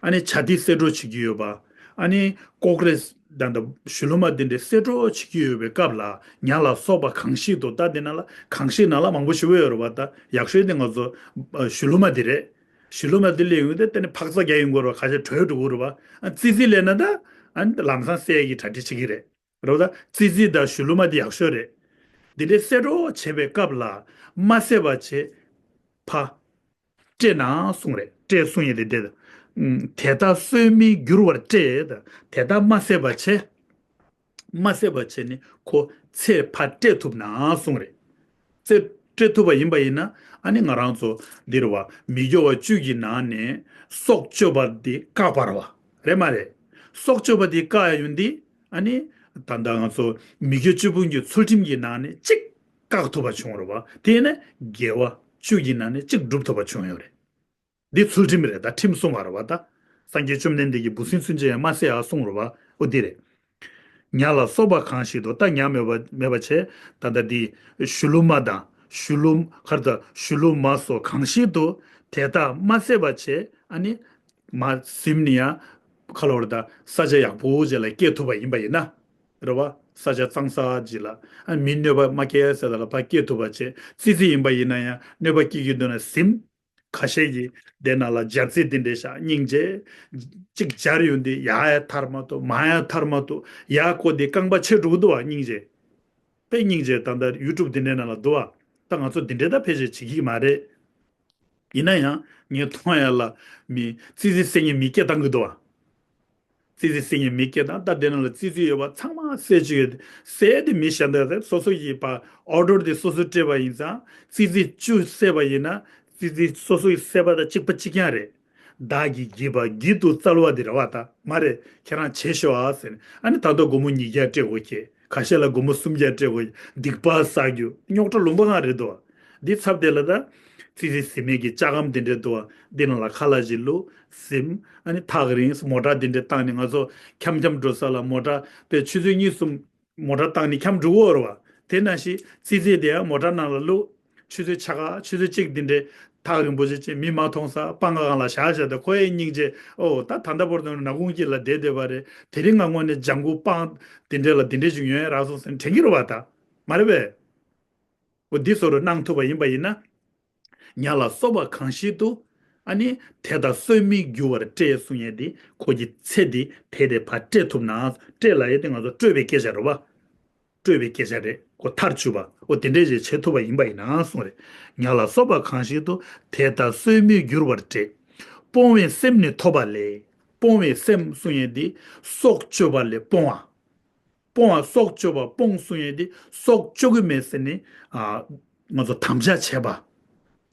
ཨ་ནི་བྱ་འདི་བསད་གྲབས་བྱེད་ཀྱི་ཡོད་པ། ཨ་ནི་ཀོ་ཀ་རེ་དང་དང་གཞུ་ལུ་མ་འདི་འདྲ་བསད་གྲབས་བྱེད་ཀྱི་ཡོད་པའི་སྐབས་ལ་ཉ་ལ་སོགས་པ་གང་ཞིག་ཏུ། ད་འདི་ནང་ལ་གང་ཞིག་ནང་ལ་མང་པོ་ཞེ་པོ་ཡོད་རེད་པ། ད་ཡག་ཤོས་དེ་ང་ཚོ་གཞུ་ལུ་མ་འདི་རེད། གཞུ་ལུ་མ་འདི་སླེབས་ཡོང་དུས་དེ་ནི་ཕག་ཚ་རྒྱག་ཡོང་གི་རེད་པ། ཁ་ཤས་བྲོས་འགྲོ་གི་རེད་པ། ཨ་ཙི་ཙི་སླེབས་ན་ད་ཨ་ནི་ལམ་སང་བསད་ཡས་ཀྱི་གྲ་སྒྲིག་བྱེད་ཀྱི་རེད། རེད་པ། ད་ཙི་ཙི་དང་གཞུ་ལུ་མ་འདི་ཡག་ཤོས་རེད། འདི་འདྲའི་བསད་གྲབས་བྱེད་པའི་སྐབས་ལ་མ་བསད་པ་བྱས། ཕར་སྤྲད་ན་གསུངས་རེད། སྤྲད་གསུང་ཡས་དེ་འདྲ། ཨུམ། དེ་ལྟར་གསོད་མི་འགྱུར་བར་སྤྲད། དེ་ལྟར་མ་བསད་པ་བྱས། མ་བསད་པ་བྱས་ནས་ཁོ་ཚེ་ཕར་སྤྲད་ཐུབ་ན་གསུངས་རེད། ཚེ་སྤྲད་ཐུབ་པ་ཡིན་པ་ཡིན་ན་ཨ་ནི་ང་རང་ཚོ་འདི་རེད་པ། མི་དགེ་བ་བཅུ་གི་ནང་ནས་སྲོག་གཅོད་པ་འདི་བཀག་པ་རེད་པ། རེད་མ་རེད། སྲོག་གཅོད་པ་འདི་བཀག་ཡ་ཡོང་དུས་ཨ་ནི་ད་ལྟ་ང་ཚོ་མི་དགེ་བཅུ་སྤོང་གི་ཚུལ་ཁྲིམས་ཀྱི་ནང་ནས་གཅིག་བཀག་ཐུབ་པ་བྱུང་རེད་པ། དེ་ནི་དགེ་བ་ བཅུ་ཡི་ནང་ནས་གཅིག་སྒྲུབ་ཐུབ་པ་བྱུང་ཡོད་རེད། འདི་ཚུལ་ཁྲིམས་རེད། ད་ཁྲིམས་སྲུང་བ་རེད་བ། ད་སངས་རྒྱས་བཅོམ་ལྡན་འདས་ཀྱིས་འབུ་སྲིན་ཚུན་ཆད་ཡང་མ་བསད་ཨ་གསུངས་རེད་བ། ཨོ་འདི་རེད། ཉ་ལ་སོགས་པ་གང་ཞིག་ཏུ། ད་ཉ་མེད་པ་མེད་པ་བྱས། ད་ལྟ་འདི་ཤུ་ལུ་མ་དང་ཤུ་ལུ་གར་དང་ཤུ་ལུ་མ་སོགས་གང་ཞིག་ཏུ་དེ་དག་མ་བསད་པ་བྱས། ཨ་ནི་མ་ཟིམ་ནི་ཡང་ཁ་ལོ་བར་ད་ས་ཆ་ཡག་པོ་ཅིག་ལ་སྐྱེ་ཐུབ་པ་ཡིན་པ་ཡིན་ན་རེད་བ། ས་ཆ་གཙང་ས་ཅིག་ལ་ཨ་མི་གནོད་པ་མ་སྐྱེལ་ས་དེ་ལ་ཕར་སྐྱེ་ཐུབ་པ་བྱས། ཙི་ཙི་ཡིན་པ་ཡིན་ན་ཡང་གནོད་པ་སྐྱེལ་གྱི་འདུག་ན་ཟིམ། ཁ་ཤས་ཀྱིས་དེ་ནང་ལ་སྦྱར་ཚིག་འདི་འདྲས་བཞག་སྙིང་རྗེ། གཅིག་སྦྱར་ཡོང་དུས་ཡར་ཡར་ཐར་མ་གཏོགས་མར་ཡར་ཐར་མ་གཏོགས་ཡར་བཀོད་དེ་རྐང་པ་ཆད་འགྲོ་གི་འདུག་བ། སྙིང་རྗེ། དཔེ་སྙིང་རྗེ། ད་ལྟ་ཡུ་ཊུབ་འདི་འདྲས་ནང་ལ་འདུག་བ། ད་ང་ཚོ་འདི་འདྲས་ད་ཕལ་ཆེར་བྱེད་ཀྱི་མ་རེད། ཡིན་ན་ཡང་ངས་མཐོང་ཡ་ལ་མི་ཙི་ཙི་བསད་མཁན་མི་སྐད་བཏང་གི་འདུག་བ། ཙི་ཙི་བསད་མཁན་མི་སྐད་བཏང་། ད་དེ་ནང་ལ་ཙི་ཙི་ཡོད་པ་ཚང་མ་བསད་བཅུག་ཡོད། བསད་དེ་མི་གཞན་དག་དེ་སོ་སོ་ཡིས་པ་ཨོ་ཌར་དེ་སོ་སོས་སྤྲད་པ་ཡིན་ཙང་། ཙི་ཙི་བཅུ་བསད་པ་ཡིན་ན་ཙི་ཙི་སོ་སོ་ཡིས་བསད་པ་དང་གཅིག་པ་གཅིག་རྐྱང་རེད། བདག་གིས་བགྱིས་པ་བགྱིད་དུ་སྩལ་བ་དེ་རེད་བ། ད་མ་རེད། ཁྱེད་རང་བྱེད་ཤོག་ཨ་ཟེར་ནས། ཨ་ནི་ད་དུང་སྒོར་མོ་ཉིས་བརྒྱ་སྤྲད་དགོས་ཀྱི། ཁ་ཤས་ལ་སྒོར་མོ་སུམ་བརྒྱ་སྤྲད་དགོས། སྡིག་པ་བསགས་རྒྱུ། རྙོག་དྲ་ལུང་པ་གང་རེད་དོ། འདི་ཚབ་དེ་ལ་ད་ཙི་ཙི་ཟིན་མེད་ཀྱི་ལྕགས་སྒམ་དེ་འདྲས་འདུག་བ། འདི་ནང་ལ་ཁ་ལག་ཅིག་བླུགས། ཟིམ། ཨ་ནི་ཐག་རིང་མོ་ཊ་དེ་འདྲས་བཏང་ནས། ང་ཚོ་འཁྱམ་འཁྱམ་འགྲོ་ས་ལ་མོ་ཊ་དཔེ་ཆུ་ཚོད་གཉིས་གསུམ་མོ་ཊ་བཏང་ནས་འཁྱམ་འགྲོ་གི་ཡོད་རེད་བ། དེ་ནང་བཞིན་ཙི་ཙི་དེ་ཡང་མོ་ཊ་ནང་ལ་བླུགས། ཆུ་ཚོད་ཕྱེད་ཀ་ཆུ་ཚོད་གཅིག་དེ་འདྲས་ཐག་རིང་པོ་ཅིག་ཅིག་མི་མ་མཐོང་ས་སྤང་ཁ་སྒང་ལ་བཞག་བཞག་དེ་ཁོ་ཡི་སྙིང་རྗེ། ཨོ་ད་ད་ལྟ་བར་དུ་ནག་ཁུང་དཀྱིལ་ལ་བསྡད་བསྡད་པ་རེད། དེ་རིང་ང་དངོས་གནས་ལྗང་གུ་སྤང་དེ་འདྲས་ལ་དེ་འདྲས་ཅིག་ཉོན་ཡ་རག་སོང་ཟེར་ནས་དྲན་གྱི་རེད་བ། ད་མ་རེད་པས། འོ་འདི་བཟོ་འདྲ་གནང་ཐུབ་པ་ཡིན་པ་ཡིན་ན། ཉ་ལ་སོགས་པ་གང་ཞིག་ཏུ། ཨ་ནི་དེ་དག་གསོད་མི་འགྱུར་བར་སྤྲད་གསུང་ཡས་དེ་ཁོ་གི་ཚེ་འདི་དེ་དེ་ཕར་སྤྲད་ཐུབ་ན། སྤྲད་ལབ་ཡས་དེ་ང་ཚོ་སྤྲོད་པའི་སྐད་ཆ་རེད་བ། སྤྲོད་པའི་སྐད་ཆ་རེད། ཁོ་མཐར་ཆུད་པ། འོ་དེ་འདྲས་ཞིག་བྱེད་ཐུབ་པ་ཡིན་པ་ཡིན་ན་གསུངས་རེད། ཉ་ལ་སོགས་པ་གང་ཞིག་ཏུ། དེ་དག་གསོད་མི་འགྱུར་བར་སྤྲད། སྤོང་བའི་སེམས་ནི་ཐོབ་པ་ལས། སྤོང་བའི་སེམས་གསུང་ཡས་འདི་སྲོག་གཅོད་པ་ལས་སྤོང་བ། སྤོང་བ། སྲོག་གཅོད་པ། སྤོང་གསུང་ཡས་འདི་སྲོག་གཅོད་ཀྱི་མེད་ཟེར་ནས། ཨ། ང་ཚོ་དམ་བཅའ་བྱས་པ།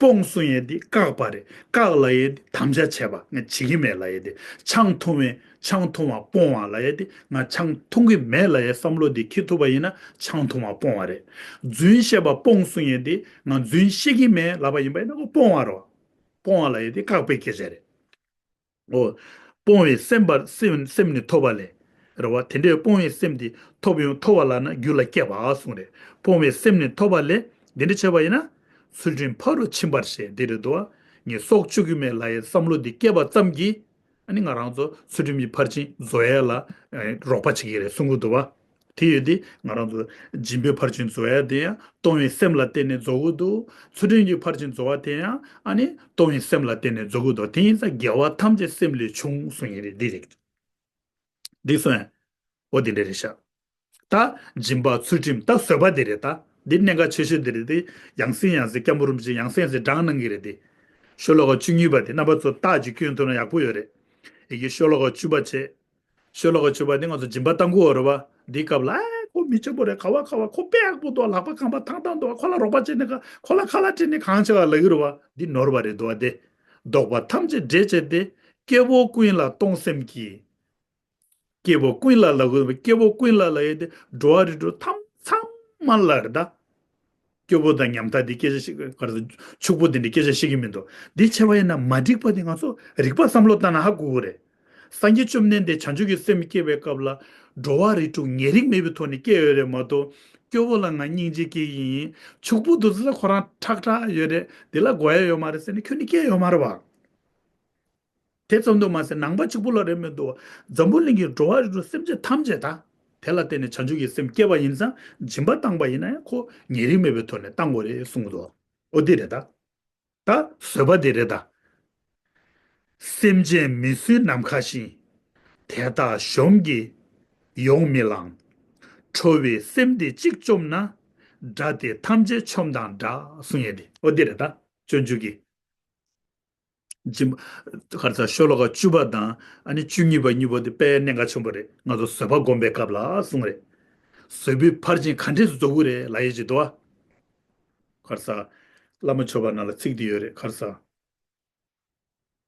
སྤོང་གསུང་ཡས་འདི་བཀག་པ་རེད། བཀག་ལབ་ཡས་འདི་དམ་བཅའ་བྱས་པ། ང་བྱེད་ཀྱི་མེད་ལབ་ཡས་འདི། ཆང་འཐུང་བའི་ཆང་འཐུང་བ་སྤོང་བ་ལབ་ཡས་འདི། ང་ཆང་འཐུང་གི་མེད་ལབ་ཡས་བསམ་བློ་འདི་འཁྱེར་ཐུབ་པ་ཡིན་ན་ཆང་འཐུང་བ་སྤོང་བ་རེད། རྫུན་བཤད་པ་སྤོང་གསུང་ཡས་འདི། ང་རྫུན་བཤད་ཀྱི་མེད་ལབ་པ་ཡིན་པ་ཡིན་ན་ཁོ་སྤོང་བ་རེད། སྤོང་བ་ལབ་ཡས་འདི་བཀག་པའི་སྐད་ཆ་རེད། འོ། སྤོང་བའི་སེམས་པར་སེམས་སེམས་ནི་ཐོབ་པ་ལས། རེད་བ། དེ་འདྲའི་སྤོང་བའི་སེམས་དེ་ཐོབ་ཡོང་ཐོབ་པ་ལབ་ན་རྒྱུད་ལ་སྐྱེས་པ་གསུངས་རེད། སྤོང་བའི་སེམས་ནི་ཐོབ་པ་ལས། འདི་འདྲ་བྱས་པ་ཡིན་ན། ཚུལ་ཁྲིམས་ཕ་རོལ་ཕྱིན་པར་བཤད། འདི་རེད་དོ། ངས་སྲོག་གཅོད་ཀྱི་མེད་ལབ་ཡའི་བསམ་བློ་འདི་སྐྱེས་པ་ཙམ་གྱིས། ཨ་ནི་ང་རང་ཚོ་ཚུལ་ཁྲིམས་ཀྱི་ཕར་ཕྱིན་རྫོགས་ཡ་ལ་རོགས་པ་བྱེད་ཀྱི་རེད་གསུང་གི་འདུག་བ། དེ་ཡོད་དེ་ང་རང་ཚོ་སྦྱིན་པའི་ཕར་ཕྱིན་རྫོགས་ཡ་དེ་ཡང་གཏོང་བའི་སེམས་ལ་བརྟེན་ནས་རྫོགས་ཀྱི་འདུག་ཚུལ་ཁྲིམས་ཀྱི་ཕར་ཕྱིན་རྫོགས་པ་དེ་ཡང་ཨ་ནི་གཏོང་བའི་སེམས་ལ་བརྟེན་ནས་རྫོགས་ཀྱི་འདུག་དེ་ཡིན་ཙང་དགེ་བ་ཐམས་ཅད་སེམས་ལས་བྱུང་གསུངས་ཡིན་རེད། འདི་རེད། འདི་གསུངས་ཡ། འོ་དེ་འདྲ་རེད་ཤག་ད་སྦྱིན་པ་ཚུལ་ཁྲིམས་ད་བཟོད་པ་དེ་རེད། ད་འདི་གནད་འགག་ཆེ་ཤོས་དེ་རེད་དེ། ཡང་སེ་ཡང་སེ་སྐྱབས་མགོན་རིན་པོ་ཆེ་ཡང་སེ་ཡང་སེ་བགྲངས་གནང་གི་རེད་དེ། ཤོ་ལོ་ཀ་བཅུ་གཉིས་པ་དེ་རྣམ་པ་ཚོ་རྟགས་ཅིག་སྐྱོན་ཐུབ་ན་ཡག་པོ་ཡོད་རེད། ཡི་གེ་ཤོ་ལོ་ཀ་བཅུ་པ་བྱས། ཤོ་ལོ་ཀ་བཅུ་པ་འདི་ང་ཚོ་སྦྱིན་པ་གཏང་གི་ཡོད་རེད་བ། འདིའི་སྐབས་ལ་ཨེ་ཁོ་མི་སྐྱོ་པོ་རེད། ག་བ་ག་བ་ཁོ་དཔེ་ཡག་པོ་འདུག་ལག་པ་གང་པ་ཐང་ཐང་འདུག་ཁོ་ལ་རོགས་པ་བྱས་ནས་ག་ཁོ་ལ་ཁ་ལག་སྤྲད་ནས་གང་བྱེད་པ་ལབ་ཀྱི་རེད་བ། འདི་ནོར་བ་རེད་འདུག་བ། དེ་བདོག་པ་ཐམས་ཅད་འབྲས་བཅས་ཏེ། སྐྱེ་བོ་ཀུན་ལ་གཏོང་སེམས་ཀྱིས། སྐྱེ་བོ་ཀུན་ལ་ལབ་དགོས། སྐྱེ་བོ་ཀུན་ལ་ལབ་ཡས་དེ་འགྲོ་བ་རིགས་དྲུག་ཐམས་ཚང་མ་ལ་རེད་ད། སྐྱོ་པོ་དང་ཉམ་ཐག་འདི་སྐད་ཆ་བཤད་ག་རེ་ཟེར། ཕྱུག་པོ་དེ་འདྲའི་སྐད་ཆ་བཤད་ཀྱི་མི་འདུག་འདི་བྱས་པ་ཡིན་ན་མ་འགྲིག་པ་དེ་ང་ཚོ་རིག་པ་བསམ་བློ་བཏང་ན་ཧ་གོ་གི་རེད། སངས་རྒྱས་བཅོམ་ལྡན་འདས་བྱང་ཆུབ་ཀྱི་སེམས་བསྐྱེད་པའི་སྐབས་ལ་འགྲོ་བ་རིགས་དྲུག་ཉེ་རིང་མེད་པའི་ཐོག་ནས་བསྐྱེད་ཡོད་རེད་མ་གཏོགས། སྐྱོ་པོ་ལ་ང་སྙིང་རྗེ་སྐྱེ་གི་ཡིན། ཕྱུག་པོ་འདུག་ཟེར་ལ་ཁོ་རང་ཁྲག་ཁྲག་ཡོད་རེད། འདི་ལ་དགོས་ཡ་ཡོད་མ་རེད་ཟེར་ནས་ཁྱོན་ནས་བསྐྱེད་ཡོད་མ་རེད་བ། དེ་ཙམ་དུ་མ་ཟད་ནང་པ་གཅིག་པུ་ལ་རེད་མི་འདུག་འཛམ་བུ་གླིང་གི་འགྲོ་བ་རིགས་དྲུག་སེམས་ཅན་ཐམས་ཅད་དང་། དེ་ལ་བརྟེན་ནས་བྱང་ཆུབ་ཀྱི་སེམས་བསྐྱེད་པ་ཡིན་ཙང་སྦྱིན་པ་བཏང་པ་ཡིན་ན་ཡང་ཁོ་ཉེ་རིང་མེད་པའི་ཐོག་ནས་བཏང་དགོས་རེད་གསུངས་འདུག་འོ་དེ་རེད་ད། ད་བཟོད་པ་དེ་རེད་ད། སེམས་ཅན་མི་སྲུན་ནམ་མཁའ་བཞིན། དེ་དག་གཞོམ་གྱིས་ཡོང་མི་ལང་། ཁྲོ་བའི་སེམས་དེ་གཅིག་བཅོམ་ན། དགྲ་དེ་ཐམས་ཅད་ཆོམ་དང་འདྲ་གསུང་ཡས་དེ་འོ་དེ་རེད་ད། སྤྱོད་འཇུག་གི་སྦྱིན་པ། ག་རེ་ཟ། ཤོ་ལོ་ཀ་བཅུ་པ་དང་ཨ་ནི་བཅུ་གཉིས་པ་གཉིས་པོ་དེ་དཔེ་གནད་འགག་ཆེན་པོ་རེད། ང་ཚོ་བཟོད་པ་སྒོམ་པའི་སྐབས་ལ་གསུངས་རེད། བཟོད་པའི་ཕར་ཕྱིན་ག་འདྲས་སུ་རྫོགས་ཀྱི་རེད་ལབ་ཡས་ཅིག་འདུག་བ། ག་རེ་ཟ། བླ་མ་མཆོད་པ་ནང་ལ་ཚིག་འདི་ཡོད་རེད། ག་རེ་ཟ།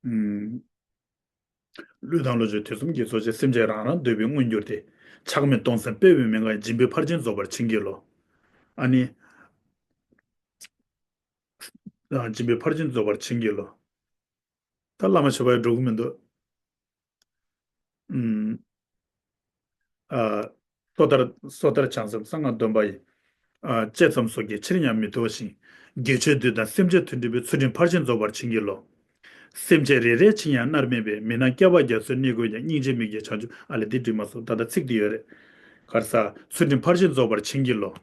ཨུམ། ལུས་དང་བློ་ཆོས་དུས་གསུམ་གྱི་གཙོ་ཆེ། སེམས་ཅན་རང་རང་འདོད་པའི་མངོན་གྱུར་ཏེ། ཆགས་མེད་གཏོང་སེམས་སྤེལ་བའི་མན་ངག་སྦྱིན་པའི་ཕར་ཕྱིན་རྫོགས་པར་བྱིན་གྱིས་རློབས། ཨ་ནི། དང་སྦྱིན་པའི་ཕར་ཕྱིན་རྫོགས་པར་བྱིན་གྱིས་རློབས། ད་བླ་མ་མཆོད་པ་ཡང་འགྲོ་གི་མི་འདུག་ཨུམ། ཨ། སོ་ཐར་སོ་ཐར་བྱང་སེམས་གསང་སྔགས་སྡོམ་པ་ཡི། ཨ། བཅད་ཙམ་སོགས་ཀྱིས་ཕྱིར་ཡང་མི་ཐུལ་ཞིང་། དགེ་ཆོས་འདུལ་དང་སེམས་ཅན་དོན་སྒྲུབ་པའི། ཚུལ་ཁྲིམས་ཕར་ཕྱིན་རྫོགས་པར་བྱིན་གྱིས་རློབས། སེམས་ཅན་རེ་རེ་ཕྱིར་ཡང་མནར་མེད་པའི། མི་སྣང་སྐྱེ་བ་རྒྱ་མཚོའི་གནས་ཀུན་ཀྱང་། སྙིང་རྗེ་མི་སྐྱེ་བྱང་ཆུབ། ཨ་ལས་འདི་འདྲི་མ་སོང་། ད་ལྟ་ཚིག་འདི་ཡོད་རེད། ག་རེ་ཟེར། ཚུལ་ཁྲིམས་ཕར་ཕྱིན་རྫོགས་པར་བྱིན་གྱིས་རློབས།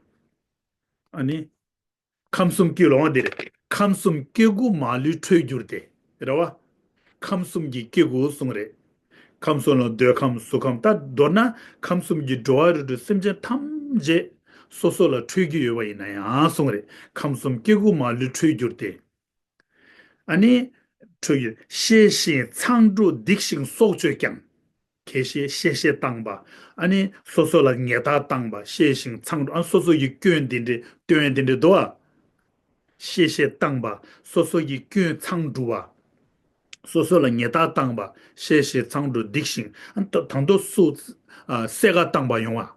ཨ་ནི། ཁམས་གསུམ་སྐྱེ་ལོང་བ་འདི་རེད། ཁམས་གསུམ་སྐྱེ་དགུ་མ་ལུས་འཕྲོད་གྱུར་ཏེ། རེད་བ། ཁམས་གསུམ་གྱི་སྐྱེ་དགུ་གསུངས་རེད། ཁམས་གསུམ་ལ་འདོད་ཁམས་གཟུགས་ཁམས། ད་མདོར་ན་ཁམས་གསུམ་གྱི་འགྲོ་བ་རིགས་དྲུག་སེམས་ཅན་ཐམས་ཅད་སོ་སོ་ལ་འཕྲོད་ཀྱི་ཡོད་པ་ཡིན་ན་ཡང་གསུངས་རེད། ཁམས་གསུམ་སྐྱེ་དགུ་མ་ལུས་འཕྲོད་གྱུར་ཏེ། ཨ་ནི། འཕྲོད་ཀྱི། གཤེ་ཞིང་མཚང་འབྲུ་སྡིགས་ཤིང་སྲོག་གཅོད་ཀྱང་། གཤེ་གཤེ་གཤེ་བཏང་བ། ཨ་ནི་སོ་སོ་ལ་ཉེས་རྡུང་བཏང་བ། གཤེ་ཞིང་མཚང་འབྲུ། ཨ། སོ་སོ་ཡི་སྐྱོན་འདི་འདྲའི་སྟོན་འདི་འདྲའི་འདུག་ཨ། གཤེ་གཤེ་བཏང་བ། སོ་སོ་ཡི་སྐྱོན་མཚང་འབྲུ་བ། སོ་སོ་ལ་ཉེས་རྡུང་བཏང་བ། གཤེ་གཤེ་མཚང་འབྲུ་སྡིགས་ཤིང་། ཨ། ད་དང་དུ་སུ། ཨ། བསད་ཁ་བཏང་བ་ཡོང་བ།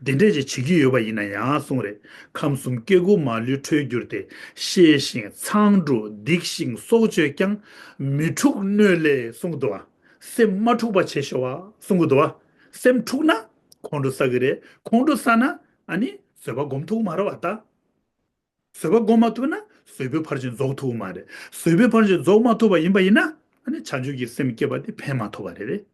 འདི་འདྲས་ཅིག་བྱེད་ཀྱི་ཡོད་པ་ཡིན་ན་ཡང་གསུངས་རེད། ཁམས་གསུམ་སྐྱེ་དགུ་མ་ལུས་འཕྲོད་གྱུར་ཏེ། གཤེ་ཞིང་མཚང་འབྲུ་སྡིགས་ཤིང་སྲོག་གཅོད་ཀྱང་། མི་འཁྲུགས་གནོད་ལས་གསུངས་འདུག་བ། སེམས་མ་འཁྲུགས་པ་བྱེད་ཤོག་བ་གསུངས་འདུག་བ། སེམས་འཁྲུགས་ན་ཁོང་ཁྲོ་ཟ་གི་རེད། ཁོང་ཁྲོ་ཟ་ན་ཨ་ནི་བཟོད་པ་སྒོམ་ཐུབ་མ་རེད་བ་ད། བཟོད་པ་སྒོམ་མ་ཐུབ་ན་བཟོད་པའི་ཕར་ཕྱིན་རྫོགས་ཐུབ་མ་རེད། བཟོད་པའི་ཕར་ཕྱིན་རྫོགས་མ་ཐུབ་པ་ཡིན་པ་ཡིན་ན་ཨ་ནི་བྱང་ཆུབ་ཀྱི་སེམས་སྐྱེས་པ་དེ་ཕན་མ་ཐོགས་པ་རེད།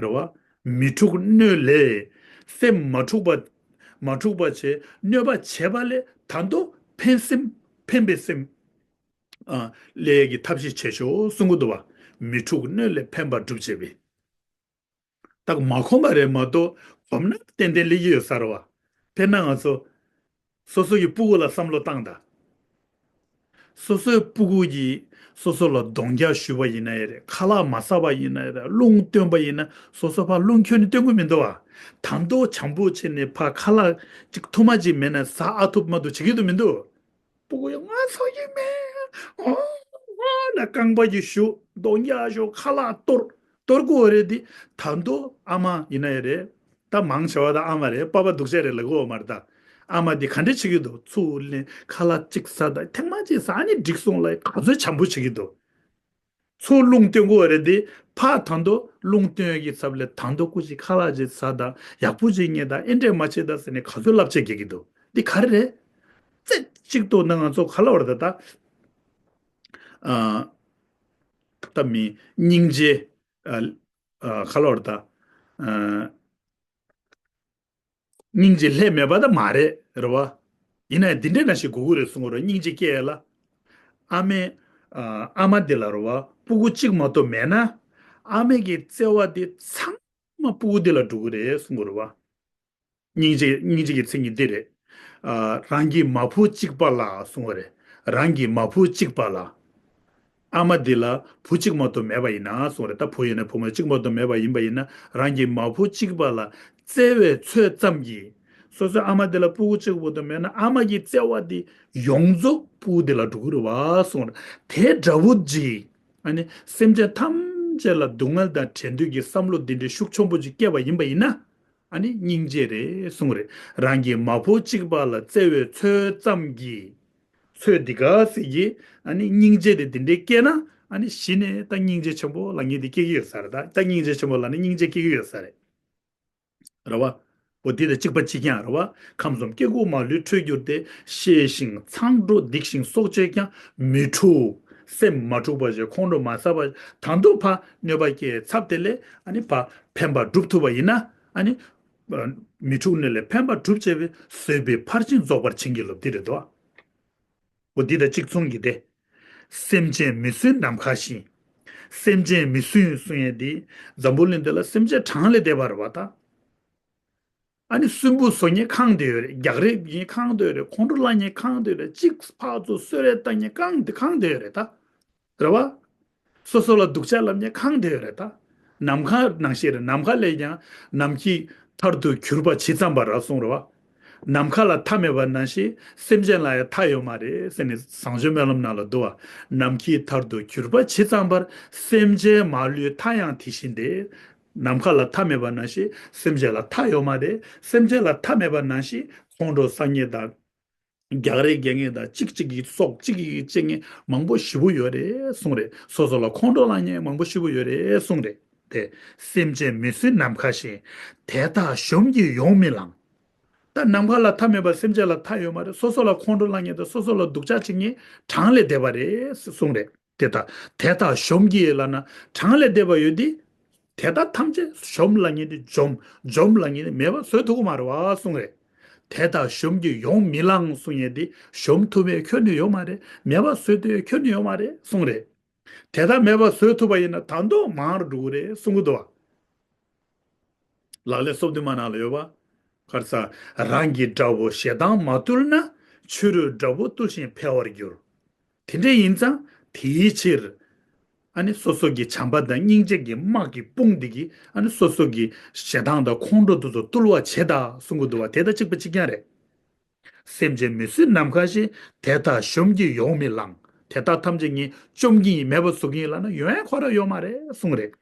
རེད་བ། མི་འཁྲུགས་གནོད་ལས། སེམས་མ་འཁྲུགས་པ། མ་འཁྲུགས་པ་བྱས་གནོད་པ་བྱས་པ་ལས་ད་དུང་ཕན་སེམས་ཕན་པའི་སེམས། ཨ། ལས་ཀྱི་ཐབས་ཤེས་བྱེད་ཤོག་གསུང་གི་འདུག་བ། མི་འཁྲུགས་གནོད་ལས་ཕན་པ་སྒྲུབ་བྱེད་པའི། ད་མ་གོམས་པ་རེད་མ་གཏོགས་གོམས་ན་ཏན་ཏན་སླེབས་ཀྱི་ཡོད་ས་རེད་བ། དཔེར་ན་ང་ཚོ། སོ་སོ་ཡི་སྤུ་གུ་ལ་བསམ་བློ་བཏང་དང་། སོ་སོའི་སྤུ་གུ་ཡིས་སོ་སོ་ལ་གདོང་རྒྱག་ཞུས་པ་ཡིན་ན་ཡང་རེད། ཁ་ལག་མ་ཟ་བ་ཡིན་ན་ཡང་རེད། རླུང་བཏོན་པ་ཡིན་ན་སོ་སོ་ཕར་རླུང་ཁྱོན་ནས་བཏོན་གི་མི་འདུག་བ། ད་དུང་བྱམས་པོ་བྱས་ནས་ཕར་ཁ་ལག་ཅིག་ཐུར་མ་ཅིག་མེད་ན་ཟ་ཨ་ཐུབ་མ་ཐུབ་བྱེད་ཀྱི་འདུག་མི་འདུག་སྤུ་གུ་ཡང་ང་ཚོ་ཡིན་མེད། ཨོ་ཨོ་ལ་རྐང་པ་གིས་གཞུ། གདོང་རྒྱག་གཞུ། ཁ་ལག་གཏོར། གཏོར་དགོས་རེད་དེ། ད་དུང་ཨ་མ་ཡིན་ན་ཡང་རེད། ད་མང་ཆེ་བ་ད་ཨ་མ་རེད། པ་ཕ་སྡུག་ཅག་རེད་ལབ་གི་ཡོད་མ་རེད་ད། ཨ་མ་དེ་ག་འདྲ་བྱེད་ཀྱི་འདུག་ཚུར་ལེན། ཁ་ལག་གཅིག་ཟ་དང་ཐེངས་མ་གཅིག་ཟ་ནི་འགྲིག་སོང་ལབ་ག་ཚོད་བྱམས་པོ་བྱེད་ཀྱི་འདུག་ཚུར་རླུང་བཏོན་དགོས་རེད་དེ། ཕར་ད་དུང་རླུང་བཏོན་ཡག་གི་ཚབ་ལ་ད་དུང་སྐུ་མཁྱེན་ཁ་ལག་ཅིག་ཟ་དང་ཡག་པོ་ཅིག་ཉལ་དང་ཨེ་འདྲས་མ་བྱེད་དང་ཟེར་ནས་ག་ཚོད་བསླབ་བྱ་རྒྱག་གི་འདུག་འདི་ག་རེ་རེད། རྩེ་གཅིག་ཏུ་ན་ང་ཚོ་ག་ལབ་པ་རེད་ད། ཨ། ད་མི་སྙིང་རྗེ། ཨ། ཨ། ག་ལབ་པ་རེད་ད། ཨ། སྙིང་རྗེ་ལྷད་མེད་པ་ད་མ་རེད། རེད་བ། ཡིན་ན་ཡང་འདི་འདྲས་ནང་བཞིན་དགོས་ཀྱི་རེད་གསུང་གི་རེད། སྙིང་རྗེ་སྐྱེ་ལ། ཨ་མས། ཨ། ཨ་མ་འདི་ལ་རེད་བ། སྤུ་གུ་གཅིག་མ་གཏོགས་མེད་ན། ཨ་མའི་གི་བརྩེ་བ་དེ་ཚང་མ་སྤུ་གུ་འདི་ལ་འགྲོ་གི་རེད་གསུང་གི་རེད་བ། སྙིང་རྗེ་སྙིང་རྗེ་གི་མཚན་ཉིད་འདི་རེད། ཨ། རང་གི་མ་བུ་གཅིག་པ་ལ་གསུང་བ་རེད། རང་གི་མ་བུ་གཅིག་པ་ལ། ཨ་མ་འདི་ལ་བུ་གཅིག་མ་གཏོགས་མེད་པ་ཡིན་ན་གསུང་བ་རེད། ད་བུ་ཡིན་ན་བུ་མོ་གཅིག་མ་གཏོགས་མེད་པ་ཡིན་པ་ཡིན་ན། རང་གི་མ་བུ་གཅིག་པ་ལ་བརྩེ་བའི་ཚོད་ཙམ་གྱིས། སོ་སོའི་ཨ་མ་འདི་ལ་སྤུ་གུ་གཅིག་མ་གཏོགས་མེད་ན་ཨ་མ་གི་བརྩེ་བ་འདི་ཡོངས་རྫོགས་སྤུ་གུ་འདི་ལ་འགྲོ་གི་རེད་བ་གསུང་བ་རེད། དེ་འདྲ་བོ་ཅིག་ཨ་ནི་སེམས་ཅན་ཐམས་ཅད་ལ་སྡུག་བསྔལ་དང་བྲལ་འདོད་ཀྱི་བསམ་བློ་འདི་འདྲའི་ཤུགས་ཆེན་པོ་ཅིག་སྐྱེས་པ་ཡིན་པ་ཡིན་ན། ཨ་ནི་སྙིང་རྗེ་རེད་གསུང་རེད། རང་གི་མ་བུ་གཅིག་པ་ལ་བརྩེ་བའི་ཚོད་ཙམ་གྱིས། ཚོད་འདི་ག་ཟིག་གིས་ཨ་ནི་སྙིང་རྗེ་དེ་འདི་འདྲའི་སྐྱེས་ན། ཨ་ནི་གཞི་ནས་ད་སྙིང་རྗེ་ཆེན་པོ་ལབ་མཁན་དེ་སྐྱེ་གི་ཡོད་ས་རེད། ད་ད་སྙིང་རྗེ་ཆེན་པོ་ལབ་ན་སྙིང་རྗེ་སྐྱེ་གི་ཡོད་ས་རེད། རེད་བ། འོ་འདི་དང་གཅིག་པ་གཅིག་རྐྱང་རེད་བ། ཁམས་གསུམ་སྐྱེ་དགུ་མ་ལུས་འཕྲོད་གྱུར་ཏེ། གཤེ་ཞིང་མཚང་འབྲུ་སྡིགས་ཤིང་སྲོག་གཅོད་ཀྱང་། མི་འཁྲུགས། སེམས་མ་འཁྲུགས་པ་བྱས་ཁོང་ཁྲོ་མ་ཟ་བ། ད་དུང་ཕར་གནོད་པ་སྐྱེལ་ཚབ་དེ་ལས་ཨ་ནི་ཕར་ཕན་པ་སྒྲུབ་ཐུབ་པ་ཡིན་ན། ཨ་ནི་མི་འཁྲུགས་གནོད་ལས་ཕན་པ་སྒྲུབ་བྱེད་པའི། བཟོད་པའི་ཕར་ཕྱིན་རྫོགས་པར་བྱིན་གྱིས་རློབས། འདི་རེད་དོ། འོ་འདི་དང་གཅིག་མཚུངས་ཀྱི་སྟེ། སེམས་ཅན་མི་སྲུན་ནམ་མཁའ་བཞིན། སེམས་ཅན་མི་སྲུན་གསུང་ཡས་འདི། འཛམ་བུ་གླིང་འདི་ལ་སེམས་ཅན་གྲངས་ལས་འདས་པ་རེད་བ་ད། ཨ་ནི་སུན་པོ་བཟོ་མཁན་གང་དེ་ཡོད་རེད། རྒྱག་རེས་མཁན་གང་དེ་ཡོད་རེད། ཁོང་ཁྲོ་ལངས་མཁན་གང་དེ་ཡོད་རེད། གཅིག་ཕར་ཚུར་གསོད་རེས་བཏང་མཁན་གང་དེ་གང་དེ་ཡོད་རེད་ད། རེད་བ། སོ་སོ་ལ་སྡུག་ཅག་ལབ་མཁན་གང་དེ་ཡོད་རེད་ད། ནམ་མཁའ་ནང་བཞིན་རེད། ནམ་མཁའ་ལས་ཀྱང་ནམ་མཁའི་མཐར་ཐུག་གྱུར་པ་ཇི་ཙམ་པར་གསུངས་རེད་བ། ནམ་མཁའ་ལ་མཐའ་མེད་པ་ནང་བཞིན་སེམས་ཅན་ལ་ཡང་མཐའ་ཡོད་མ་རེད་ཟེར་ནས་བཟང་སྤྱོད་སྨོན་ལམ་ནང་ལ་འདུག་བ། ནམ་མཁའི་མཐར་ཐུག་གྱུར་པ་ཇི་ཙམ་པར། སེམས་ཅན་མ་ལུས་མཐའ་ཡང་དེ་བཞིན་ཏེ། ནམ་མཁའ་ལ་མཐའ་མེད་པ་ནང་བཞིན་སེམས་ཅན་ལ་མཐའ་ཡོད་མ་རེད། སེམས་ཅན་ལ་མཐའ་མེད་པ་ནང་བཞིན་ཁོང་ཁྲོ་ཟ་མཁན་དང་། རྒྱག་རེས་རྒྱག་མཁན་དང་གཅིག་གཅིག་གི་སྲོག་གཅིག་གིས་བཅད་མཁན་མང་པོ་ཞེ་པོ་ཡོད་རེད་གསུངས་རེད། སོ་སོ་ལ་ཁོང་ཁྲོ་ལངས་མཁན་མང་པོ་ཞེ་པོ་ཡོད་རེད་གསུངས་རེད། དེ་སེམས་ཅན་མི་བཟོད་ནམ་མཁའ་བཞིན། དེ་དག་གཞོམ་གྱིས་ཡོང་མི་ལང་། ད་ནམ་མཁའ་ལ་མཐའ་མེད་པ་སེམས་ཅན་ལ་མཐའ་ཡོད་མ་རེད། སོ་སོ་ལ་ཁོང་ཁྲོ་ལངས་མཁན་དང་སོ་སོ་ལ་སྡུག་ཅག་བྱེད་མཁན་གྲངས་ལས་འདས་པ་རེད་གསུངས་རེད། དེ་དག་དེ་དག་གཞོམ་གྱིས་ལབ་ན་གྲངས་ལས་འདས་པ་ཡོད་དེ། དེ་དག་ཐམས་ཅད་གཞོམ་ལབ་མཁན་དེ་འཇོམས་འཇོམས་ལབ་མཁན་དེ་མེད་པ་བཟོ་ཐུབ་ཀྱི་མ་རེད་བ་གསུངས་རེད། དེ་དག་གཞོམ་གྱིས་ཡོང་མི་ལང་གསུངས་ཡས་དེ་གཞོམ་ཐུབ་པའི་ཁྱོན་ནས་ཡོད་མ་རེད། མེད་པ་བཟོ་ཐུབ་པའི་ཁྱོན་ནས་ཡོད་མ་རེད་གསུངས་རེད། དེ་དག་མེད་པ་བཟོ་ཐུབ་པ་ཡིན་ན་ད་དུང་མང་རུ་འགྲོ་གི་རེད་གསུང་གི་འདུག་བ། ལག་ལེན་སོ་བདུན་མ་ནང་ལ་ཡོད་པ། ག་རེ་ཟ། རང་གི་དགྲ་བོ་ཞེ་སྡང་མ་བཏུལ་ན། ཕྱི་རོལ་དགྲ་བོ་བཏུལ་ཞིང་འཕེལ་བར་འགྱུར། དེ་འདྲ་ཡིན་ཙང་དེའི་ཕྱིར། ཨ་ནི་སོ་སོ་གི་བྱམས་པ་དང་སྙིང་རྗེ་གི་དམག་གི་དཔུང་འདི་གིས་ཨ་ནི་སོ་སོ་གི་ཞེ་སྡང་དང་ཁོང་ཁྲོ་དེ་ཚོ་བཏུལ་བ་བྱེད་དང་གསུང་གི་འདུག་བ། དེ་དང་གཅིག་པ་གཅིག་རྐྱང་རེད། སེམས་ཅན་མི་བཟོད་ནམ་མཁའ་བཞིན། དེ་དག་གཞོམ་གྱིས་ཡོང་མི་ལང་། དེ་དག་ཐམས་ཅད་ངས་བཅོམ་གྱི་ཡིན་མེད་པར་བཟོ་གི་ཡིན་ལབ་ན་ཡོང་ཡ་ཁོ་རང་ཡོད་མ་རེད་གསུངས་རེད།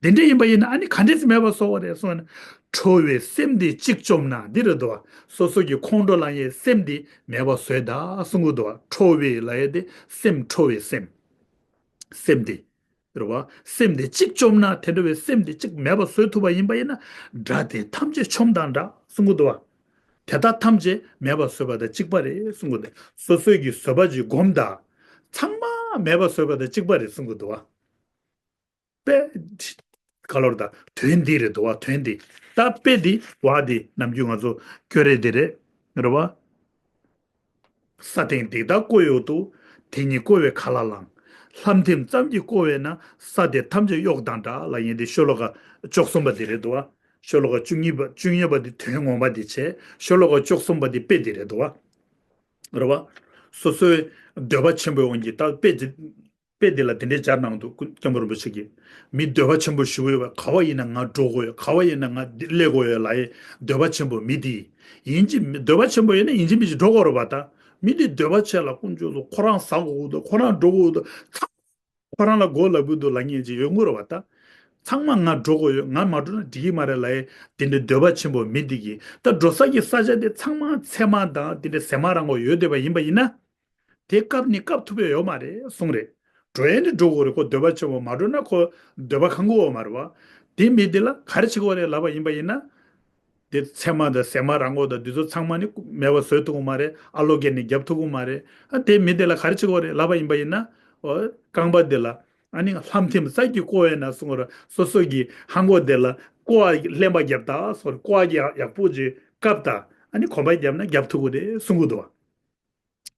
འདི་འདྲ་ཡིན་པ་ཡིན་ན་ཨ་ནི་ག་འདྲས་སེ་མེད་པར་བཟོ་བ་རེད་གསུངས་ན། ཁྲོ་བའི་སེམས་འདི་གཅིག་བཅོམ་ན་འདི་རེད་འདུག་བ། སོ་སོ་གི་ཁོང་ཁྲོ་ལངས་ཡའི་སེམས་འདི་མེད་པར་བཟོས་དང་གསུང་གི་འདུག་བ། ཁྲོ་བའི་ལབ་ཡས་དེ་སེམས་ཁྲོ་བའི་སེམས། སེམས་འདི། རེད་བ། སེམས་འདི་གཅིག་བཅོམ་ན་དེ་འདྲ་བའི་སེམས་འདི་གཅིག་མེད་པར་བཟོས་ཐུབ་པ་ཡིན་པ་ཡིན་ན། དགྲ་དེ་ཐམས་ཅད་ཆོམས་དང་འདྲ་གསུང་གི་འདུག་བ། དེ་དག་ཐམས་ཅད་མེད་པར་བཟོས་པ་དང་གཅིག་པ་རེད་གསུང་གི་འདུག་སོ་སོའི་གི་བཟོད་པ་ཅིག་སྒོམ་དང་། ཚང་མ་མེད་པར་བཟོས་པ་དང་གཅིག་པ་རེད་གསུང་གི་འདུག་བ། པས། ག་ལོར་ད་དོན་འདི་རེད་འདུག་བ། དོན་འདི། ད་དཔེ་འདི་བ་འདི་ནམ་རྒྱུན་ང་ཚོ་སྐྱོ་རེད་འདི་རེད། རེད་བ། ས་སྟེང་འདི་དག་ཀོ་ཡོད་དུ། དེ་ཉིད་ཀོ་བས་ག་ལ་ལང་། ལྷམ་ཐིམ་ཙམ་གྱིས་བསྐོར་བས་ན། ས་དེ་ཐམས་ཅད་གཡོགས་དང་འདྲ་ལ་ཡིན་ཏེ་ཤོ་ལོ་ཀ་བཅུ་གསུམ་པ་འདི་རེད་འདུག་བ། ཤོ་ལོ་ཀ་བཅུ་གཉིས་པ་བཅུ་གཉིས་པ་འདི་དོན་ངོ་མ་འདི་བྱས། ཤོ་ལོ་ཀ་བཅུ་གསུམ་པ་འདི་དཔེ་འདི་རེད་འདུག་བ། རེད་བ། སོ་སོའི་འདོད་པ་ཆེན་པོའི་དབང་གིས་ད་དཔེ་འདི། དཔེ་འདི་ལ་དེ་འདྲའི་སྦྱར་གནང་འདུག་སྐྱབས་མགོན་རིན་པོ་ཆེ་གིས། མི་འདོད་པ་ཆེན་པོ་ཞེ་པོ་ཡོད་པ་ག་བ་ཡིན་ན་ང་འགྲོ་དགོས་ཡོད། ག་བ་ཡིན་ན་ང་འདི་སླེབས་དགོས་ཡོད་ལབ་ཡས་འདོད་པ་ཆེན་པོ་མི་འདི། ཡིན་གཅིག་མི་འདོད་པ་ཆེན་པོ་ཡོད་ན་ཡིན་གཅིག་མིན་གཅིག་འགྲོ་དགོས་རེད་པ་ད། མི་འདི་འདོད་པ་ཆེ་ལ་དཀོན་མཆོག་གསུམ་ཁོ་རང་ཟ་དགོས་འདུག་ཁོ་རང་འགྲོ་དགོས་འདུག་ཚང་ཁོ་རང་ལ་མགོ་ལབ་གི་འདུག་ལབ་མཁན་ཅིག་ཡོད་དགོས་རེད་པ་ད། ཚང་མ་ང་འགྲོ་དགོས་ཡོད། ང་མ་འགྲོ་ན་འགྲིག་གི་མ་རེད་ལབ་ཡས་དེ་འདྲའི་འདོད་པ་ཆེན་པོ་མི་འདི་གིས་ད་འགྲོ་ས་གི་ས་ཆ་དེ་ཚང་མ་ཚེར་མ་དང་དེ་འདྲའི་ཟེགས་མ་རང་དགོས་ཡོད་བསྡད་པ་ཡིན་པ་ཡིན་ན། དེ་བཀབ་ནི་བཀབ་ཐུབ་ཡ་ཡོད་མ་རེད་གསུངས་རེད། འགྲོ་ཡ་ནི་འགྲོ་དགོས་རེད། ཁོ་འདོད་པ་ཆེན་པོ་མ་འགྲོ་ན་ཁོ་འདོད་པ་ཁེངས་ཀྱི་ཡོད་མ་རེད་བ། དེ་མི་དེ་ལ་ག་རེ་བྱེད་དགོས་རེད་ལབ་པ་ཡིན་པ་ཡིན་ན། དེ་ཚེར་མ་དང་ཟེགས་མ་རང་མགོ་དང་འདི་ཚོ་ཚང་མ་ནི་མེད་པ་བཟོ་ཐུབ་ཀྱི་མ་རེད། ཨ་ལོ་སྐྱེ་ནི་རྒྱབ་ཐུབ་ཀྱི་མ་རེད། ཨ་དེ་མི་དེ་ལ་ག་རེ་བྱེད་དགོས་རེད་ལབ་པ་ཡིན་པ་ཡིན་ན། འོ། རྐང་པ་དེ་ལ་ཨ་ནི་ལྷམ་ཐིམ་ས་གི་ཀོ་བས་ན་གསུངས་ར། སོ་སོ་གི་ལྷམ་གོག་དེ་ལ་ཀོ་བ་ལྷན་པ་རྒྱབ་ད་སོ་ཀོ་བ་ཡག་པོ་ཅིག་བཀབ་ད། ཨ་ནི་གོམ་པ་རྒྱབ་ན་རྒྱབ་ཐུབ་ཀྱི་རེད་གསུང་གི་འདུག་བ།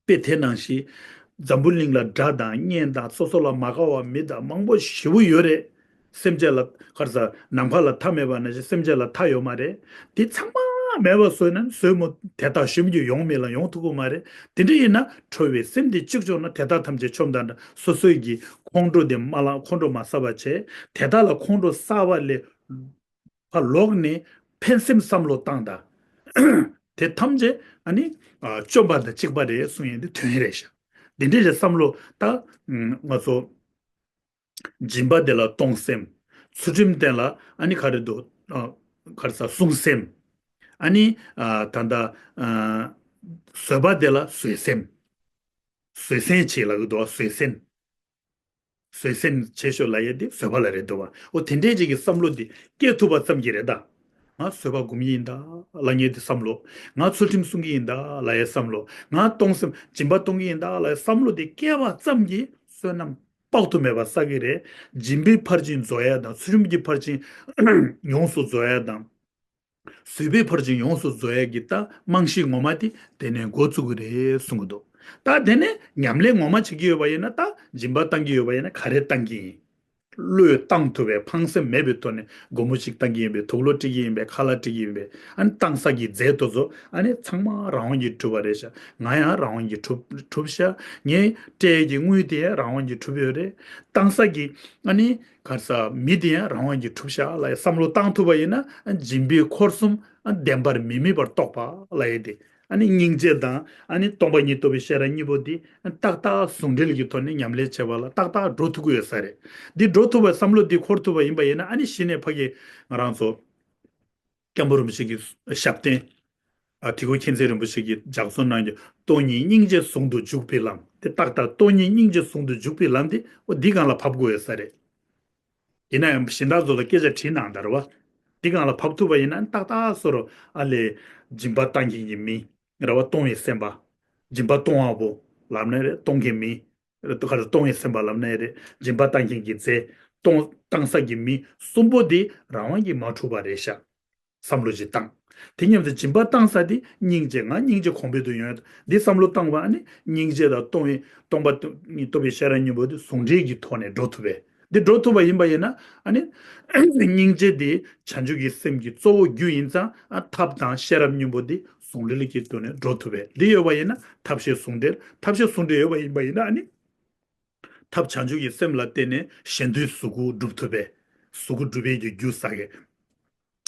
དཔེ་དེ་ནང་བཞིན། འཛམ་བུ་གླིང་ལ་དགྲ་དང་གཉེན་དང་སོ་སོ་ལ་མ་དགའ་བ་མི་དང་མང་པོ་ཞེ་པོ་ཡོད་རེད། སེམས་ཅན་ལ་ག་རེ་ཟ། ནམ་མཁའ་ལ་མཐའ་མེད་པ་ནང་བཞིན་སེམས་ཅན་ལ་མཐའ་ཡོད་མ་རེད། དེ་ཚང་མ་མེད་པ་བཟོས་ན་བཟོས་མོ་དེ་དག་གཞོམ་གྱིས་ཡོང་མིན་ལ་ཡོང་ཐུབ་ཀྱི་མ་རེད། དེ་འདྲ་ཡིན་ན་ཁྲོ་བའི་སེམས་དེ་གཅིག་བྱུང་ན་དེ་དག་ཐམས་ཅད་ཆོམས་དང་འདྲ། སོ་སོའི་གི་ཁོང་ཁྲོ་དེ་མ་ལངས། ཁོང་ཁྲོ་མ་ཟ་བ་བྱས། དེ་དག་ལ་ཁོང་ཁྲོ་ཟ་བ་ལས། ཕར་ལོག་ནས་ཕན་སེམས་བསམ་བློ་བཏང་དང་། དེ་ཐམས་ཅད་ཨ་ནི་ཨ་བཅོམ་པ་དང་གཅིག་པ་རེད་གསུང་ཡས་འདི་དོན་རེད་ཤག་འདི་འདྲའི་བསམ་བློ་ད་ང་ཚོ་སྦྱིན་པ་དེ་ལ་གཏོང་སེམས། ཚུལ་ཁྲིམས་དེ་ལ་ཨ་ནི་ག་རེ་འདུག་ཨ་ག་རེ་ཟ། བསྲུང་སེམས། ཨ་ནི་ཨ་ད་ལྟ་ཨ་བཟོད་པ་དེ་ལ་བཟོད་སེམས། བཟོད་སེམས་བྱེད་ལབ་ཀྱི་འདུག་བ། བཟོད་སེམས། བཟོད་སེམས་བྱེད་ཤོག་ལབ་ཡས་དེ་བཟོད་པ་ལ་རེད་འདུག་བ། འོ་དེ་འདྲའི་ཅིག་གི་བསམ་བློ་འདི་སྐྱེ་ཐུབ་པ་ཙམ་གྱིས་རེད་ད། ང་བཟོད་པ་སྒོམ་གྱི་ཡིན་ད་ལབ་མཁན་དེ་བསམ་བློ། ང་ཚུལ་ཁྲིམས་སྲུང་གི་ཡིན་ད་ལབ་ཡས་བསམ་བློ། ང་གཏོང་སེམས་སྦྱིན་པ་གཏོང་གི་ཡིན་ད་ལབ་ཡས་བསམ་བློ་དེ་སྐྱེ་བ་ཙམ་གྱིས་བསོད་ནམས་དཔག་ཏུ་མེད་པ་བསགས་ཀྱི་རེད། སྦྱིན་པའི་ཕར་ཕྱིན་རྫོགས་ཡས་དང་ཚུལ་ཁྲིམས་ཀྱི་ཕར་ཕྱིན་ཡོངས་སུ་རྫོགས་ཡས་དང་། བཟོད་པའི་ཕར་ཕྱིན་ཡོངས་སུ་རྫོགས་ཡས་ཀྱི་ད་རྨང་གཞི་ངོ་མ་དེ་དེ་ནས་འགོ་བཙུགས་ཀྱི་རེད་གསུང་གི་འདུག་ད་དེ་ནས་ཉམས་ལེན་ངོ་མ་བྱེད་ཀྱི་ཡོད་པ་ཡིན་ན། ད་སྦྱིན་པ་བཏང་གི་ཡོད་པ་ཡིན་ན་ག་རེ་བཏང་གི་ཡིན། བློས་བཏང་ཐུབ་པའི་ཕངས་སེམས་མེད་པའི་ཐོག་ནས་སྒོར་མོ་གཅིག་བཏང་གི་ཡིན་པས། དུག་ལོག་སྤྲད་ཀྱི་ཡིན་པས། ཁ་ལག་སྤྲད་ཀྱི་ཡིན་པས། ཨ་ནི་བཏང་ས་གི་རྫས་དེ་ཚོ་ཨ་ནི་ཚང་མ་རང་དབང་གིས་གྲུབ་པ་རེད་ཤག་ང་ཡང་རང་དབང་གིས་གྲུབ་གྲུབ་ཤག་ངས་སྤྲད་ཡས་ཀྱི་དངུལ་དེ་ཡང་རང་དབང་གིས་གྲུབ་ཡོད་རེད། བཏང་ས་གི་ཨ་ནི། ག་རེ་ཟ། མི་དེ་ཡང་རང་དབང་གིས་གྲུབ་ཤག་ལབ་ཡས་བསམ་བློ་བཏང་ཐུབ་པ་ཡིན་ན། སྦྱིན་པའི་འཁོར་གསུམ་བདེན་པར་མི་དམིགས་པར་རྟོགས་པ་ལབ་ཡས་དེ། ཨ་ནི་སྙིང་རྗེ་དང་ཨ་ནི་སྟོང་པ་ཉིད་རྟོགས་པའི་ཤེས་རབ་གཉིས་པོ་དེ་ཏག་ཏག་ཟུང་འབྲེལ་གྱི་ཐོག་ནས་ཉམས་ལེན་བྱེད་པ་ལ་ཏག་ཏག་འགྲོ་ཐུབ་ཀྱི་ཡོད་ས་རེད། འདི་འགྲོ་ཐུབ་པའི་བསམ་བློ་འདི་འཁོར་ཐུབ་པ་ཡིན་པ་ཡིན་ན། ཨ་ནི་གཞི་ནས་ཕ་གི་ང་རང་ཚོ་སྐྱབས་མགོན་རིན་པོ་ཆེ་གི་ཞབས་བརྟན། ཨ་དིལ་མགོ་མཁྱེན་བརྩེ་རིན་པོ་ཆེ་གིས་ལྗགས་རྩོམ་གནང་རྒྱུ་སྟོང་ཉིད་སྙིང་རྗེ་ཟུང་དུ་འཇུག་པའི་ལམ་དེ་ཏག་ཏག་སྟོང་ཉིད་སྙིང་རྗེ་ཟུང་དུ་འཇུག་པའི་ལམ་དེ་འོ་འདི་སྒང་ལ་ཕབ་དགོས་ཡོད་ས་རེད། ཡིན་ན་ཡང་གཞན་དག་ཚོ་ལ་སྐད་ཆ་དྲིས་གནང་དང་རེད་བ། འདི་སྒང་ལ་ཕབ་ཐུབ་པ་ཡིན་ན་ཏག་ཏག་བཟོ་རོགས་ཨ་ལས། སྦྱིན་པ་བཏང་མཁན་གྱི་མི། རེད་བ་གཏོང་བའི་སེམས་པ། སྦྱིན་པ་གཏོང་བ་པོ། ལབ་ན་རེད་གཏོང་མཁན་མི། རེད་ག་རེ་གཏོང་བའི་སེམས་པ་ལབ་ན་རེད་སྦྱིན་པ་བཏང་མཁན་གྱི་རྫས། གཏོང་བཏང་ས་གི་མི་གསུམ་པོ་འདི་རང་དབང་གིས་མ་གྲུབ་པ་རེད་ཤག་བསམ་བློ་ཅིག་བཏང་། དེ་མཉམ་དུ་སྦྱིན་པ་བཏང་ས་དེ་སྙིང་རྗེ་ང་སྙིང་རྗེ་གོང་འཕེལ་དུ་ཡོང་ཡ་འདི་བསམ་བློ་བཏང་བ་ཨ་ནི་སྙིང་རྗེ་དང་གཏོང་བའི་སྟོང་པ་ཉིད་རྟོགས་པའི་ཤེས་རབ་གཉིས་པོ་དེ་ཟུང་འབྲེལ་གྱི་ཐོག་ནས་འགྲོ་ཐུབ་པས། འདི་འགྲོ་ཐུབ་པ་ཡིན་པ་ཡིན་ན་ཨ་ནི་སྙིང་རྗེ་དེ་བྱང་ཆུབ་ཀྱི་སེམས་ཀྱི་གཙོ་བོ་རྒྱུ་ཡིན་ཙང་ཨ་ཐབས་དང་ཤེས་རབ་གཉིས་པོ་དེ་ཟུང་འབྲེལ་གྱི་ཐོག་ནས་འགྲོ་ཐུབ་པས། འདི་ཡོད་པ་ཡིན་ན་ཐབས་ཤེས་ཟུང་འབྲེལ་ཐབས་ཤེས་ཟུང་འབྲེལ་ཡོད་པ་ཡིན་པ་ཡིན་ན་ཨ་ནི། ཐབས་བྱང་ཆུབ་ཀྱི་སེམས་ལ་བརྟེན་ནས་གཞན་དོན་གཟུགས་སྐུ་སྒྲུབ་ཐུབ་པས། གཟུགས་སྐུ་སྒྲུབ་པའི་རྒྱུ་རྒྱུ་ཟེར་གི།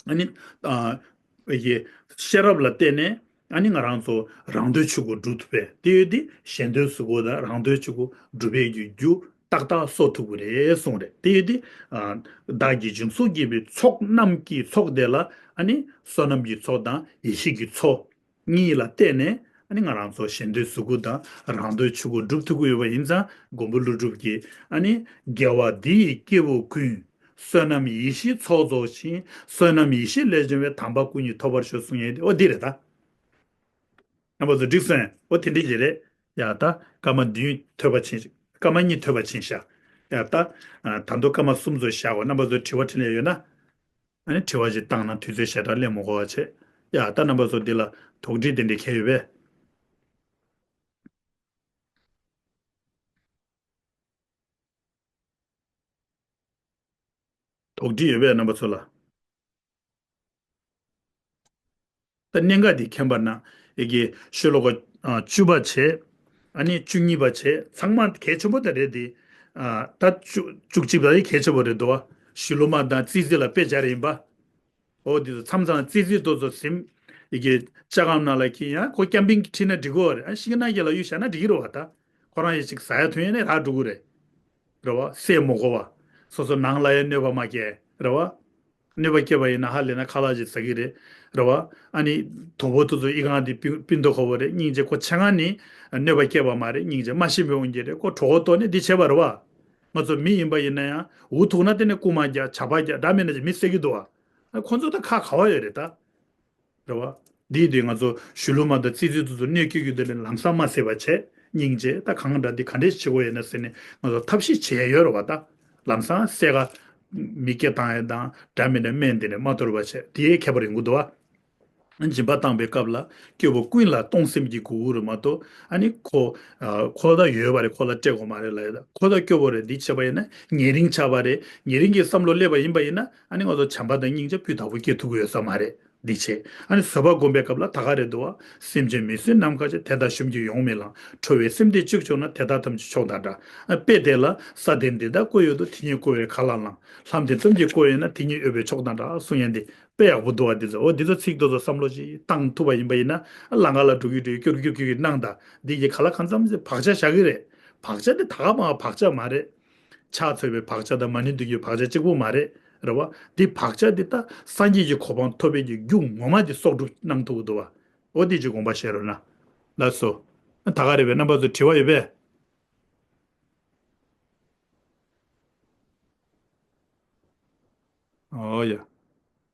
ཨ་ནི། ཨ། ཡེ། ཤེས་རབ་ལ་བརྟེན་ནས་ཨ་ནི་ང་རང་ཚོ་རང་དོན་ཆོས་སྐུ་སྒྲུབ་ཐུབ་པས། དེ་ཡོད་དེ་གཞན་དོན་གཟུགས་སྐུ་དང་རང་དོན་ཆོས་སྐུ་སྒྲུབ་པའི་རྒྱུ་རྒྱུ་ཏག་ཏག་གསོག་ཐུབ་ཀྱི་རེད་གསུངས་རེད། དེ་ཡོད་དེ། ཨ། བདག་གི་འབྱུང་ཚུལ་བསྐྱེད་པའི་ཚོགས་རྣམས་ཀྱི་ཚོགས་དེ་ལ་ཨ་ནི་བསོད་ནམས་ཀྱི་ཚོགས་དང་ཡེ་ཤེས་ཀྱི་ཚོགས། གཉིས་ལ་བརྟེན་ནས་ཨ་ནི་ང་རང་ཚོ་གཞན་དོན་གཟུགས་སྐུ་དང་རང་དོན་ཆོས་སྐུ་སྒྲུབ་ཐུབ་ཀྱི་ཡོད་པ་ཡིན་ཙང་མགོན་པོ་ཀླུ་སྒྲུབ་ཀྱིས་ཨ་ནི་དགེ་བ་འདི་ཡིས་སྐྱེ་བོ་ཀུན། བསོད་ནམས་ཡེ་ཤེས་ཚོགས་རྫོགས་ཤིང་། བསོད་ནམས་ཡེ་ཤེས་ལས་བྱུང་བའི། དམ་པ་སྐུ་གཉིས་ཐོབ་པར་ཤོག་གསུང་ཡས་དེ་ཨོ་འདི་རེད་ད། རྣམ་པ་ཚོ་འགྲིག་སོང་ཨོ་དེ་འདྲ་ཞིག་རེད། ཡ་ད་སྐར་མ་བདུན་ཐོས་པ་ཕྱིན་སྐར་མ་གཉིས་ཐོས་པ་ཕྱིན་ཤག་ཡ་ད་ད་དུང་སྐར་མ་གསུམ་ཚོ་བཞག་གོ་རྣམ་པ་ཚོ་དྲི་བ་དྲིས་ལན་ཡོད་ན། ཨ་ནི་དྲི་བ་ཞིག་བཏང་ན་དུས་ཚོད་ཞེ་དྲག་ལེན་མི་དགོས་པ་བྱས། ཡ་ད་རྣམ་པ་ཚོ་འདི་ལ་དོགས་འདྲི་དེ་འདྲ་གང་ཡོད་པས། དོགས་འདྲི་ཡོད་པས་རྣམ་པ་ཚོ་ལ། ད་གནད་འགག་འདི་མཁྱེན་པ་ན་ཨེ་གི་ཤོ་ལོ་ཀ་བཅུ་པ་བྱས། ཨ་ནི་བཅུ་གཉིས་པ་བྱས་ཚང་མ་གལ་ཆེན་པོ་ད་རེད་དེ། ད་བཅུ་བཅུ་གཅིག་པ་ཡི་གལ་ཆེན་པོ་རེད་འདུག་བ། ཞི་ལུ་མ་དང་ཙི་ཙི་ལ་དཔེ་སྦྱར་ཡིན་པ། ཨོ་འདི་ཚོ་མཚམས་མཚམས་ཙི་ཙི་ཏོ་ཚོ་ཟིམ། ཡི་གེ་ལྕགས་སྒམ་ནང་ལ་འཁྱེར་ཡང་ཁོ་ཀྱམ་པིང་ཁྲིད་ན་འགྲིག་གོ་རེད། ཨ་ཤི་གི་ན་རྒྱ་ལ་གཡུག་བཞག་ན་འགྲིག་གི་རེད་བ་ད། ཁོ་རང་ཡི་ཅིག་ཟ་ཡ་ཐུན་ཡ་ནས་རག་འགྲོ་གི་རེད། རེད་བ་སྲས་མོ་གོ་བ། སོ་སོ་ནང་ལ་ཡ་གནོད་པ་མ་སྐྱེལ་རེད་བ། གནོད་པ་སྐྱེལ་བ་ཡིན་ན་ཧ་ལས་ན་ཁ་ལག་ཅིག་ཟ་གི་རེད། རེད་བ། ཨ་ནི་དོ་པོ་དུ་ཚོ་ཨི་ཁང་འདི་སྤུན་སྤུན་དོ་ཁོ་བོ་རེད་སྙིང་རྗེ་ཁོ་ཆ་ང་ནི་གནོད་པ་སྐྱེལ་བ་མ་རེད་སྙིང་རྗེ་མ་ཤི་མི་འོང་གི་རེད་ཁོ་གྲོགས་པོ་ཏོ་ནི་འདི་བྱས་པ་རེད་བ། ང་ཚོ་མི་ཡིན་པ་ཡིན་ན་ཡང་འུ་ཐུག་ན་དེ་ནས་རྐུ་མ་རྒྱག་ཇག་པ་རྒྱག་འདྲ་མིན་ན་ཅིག་མི་བསད་ཀྱི་འདུག་བ། ཁོ་ཚོ་ད་ཁ་ག་བ་ཡོད་རེད་ད། རེད་བ། འདིའི་དུས་ང་ཚོ་ཞུ་ལུ་མ་དང་ཙི་ཙི་ཏུ་ཚོ་གནོད་སྐྱེལ་རྒྱུ་དེ་ལས་ལམ་སང་མ་བསད་པ་བྱས་སྙིང་རྗེ་ད་གང་འདྲ་འདི་ག་འདྲས་བྱེད་དགོས་ཡོད་ན་ཟེར་ནས་ང་ཚོ་ཐབས་ཤེས་བྱེད་ཡ་ཡོད་རེད་བ་ད། ལམ་སང་བསད་ག་མི་སྐྱེ་བཏང་ཡ་དང་འདྲ་མི་འདྲ་སྨན་འདི་ནས་མ་གཏོར་བ་བྱས་དེའི་ཁྱད་པར་ཡོང་གི་འདུག་བ། སྦྱིན་པ་བཏང་པའི་སྐབས་ལ་སྐྱོ་པོ་ཀུན་ལ་གཏོང་སེམས་ཀྱི་གུ་གུ་རེད་མ་གཏོགས་ཨ་ནི་ཁོ་ཁོ་ད་ཡོད་པ་རེད་ཁོ་ལ་སྤྲད་དགོས་མ་རེད་ལ་ཡ་ད་ཁོ་ད་སྐྱོ་པོ་རེད་འདི་བྱས་པ་ཡིན་ན་ཉེ་རིང་ཆགས་པ་རེད་ཉེ་རིང་གི་བསམ་བློ་སླེབས་པ་ཡིན་པ་ཡིན་ན་ཨ་ནི་ང་ཚོ་བྱམས་པ་དང་སྙིང་རྗེ་སྤུས་དག་པོ་སྐྱེ་ཐུབ་ཀྱི་ཡོད་ས་མ་རེད། འདི་བྱས། ཨ་ནི་བཟོད་པ་སྒོམ་པའི་སྐབས་ལ་ད་ག་རེ་འདུག་བ། སེམས་ཅན་མི་བཟོད་ནམ་མཁའ་ཆེ། དེ་དག་གཞོམ་གྱིས་ཡོང་མི་ལང་། ཁྲོ་བའི་སེམས་དེ་གཅིག་བྱུང་ན། དེ་དག་ཐམས་ཅད་མཆོག་དང་འདྲ། ཨ་དཔེ་དེ་ལ་ས་དེ་འདི་དག་བཀོད་ཡོད་དོ། དེ་ཉིད་བཀོད་པའི་མཁའ་ལ་ལང་། ལྷ་དེ་ཙམ་གྱིས་བཀོད་ཡོད་ན། དེ་ཉིད་འོས་པའི་མཆོག་དང་འདྲ། གསུང་ཡན་དེ་དཔེ་ཡག་པོ་འདུག་བ། འདི་ཚོ་འོ་འདི་ཚོ་ཚིག་ཏོ་ཚོ་བསམ་བློ་ཞིག་བཏང་ཐུབ་པ་ཡིན་པ་ཡིན་ན། ཨ་ལང་ཀ་ལ་འགྲོ་གི་འགྲོ་གི་སྐྱོར་གི་སྐྱོར་གི་གནང་ད། འདི་ཡི་ག་ལ་གང་འཚམ་ཞིག་བག་ཆགས་བཞག་གི་རེད། བག་ཆགས་དེ་ད་ག་མ་བག་ཆགས་མ་རེད། ཆགས་ཚོད་པའི་བག་ཆགས་དང་མ་ཎི་འདོན་རྒྱུའི་བག་ཆགས་གཅིག་པུ་མ་རེད། རེད་བ། འདི་བག་ཆགས་འདི་ད་སངས་རྒྱས་ཀྱི་གོ་འཕང་ཐོབ་པའི་གི་རྒྱུ་ངོ་མ་འདི་གསོག་སྒྲུབ་གནང་ཐུབ་ཀྱི་འདུག་བ། འོ་འདི་ཅིག་དགོངས་པ་བཞེས་རོགས་གནང་། ལགས་སོ། ད་ག་རེད་པས་རྣམ་པ་ཚོ་དྲི་བ་ཡོད་པས། ཨོ་ཡ།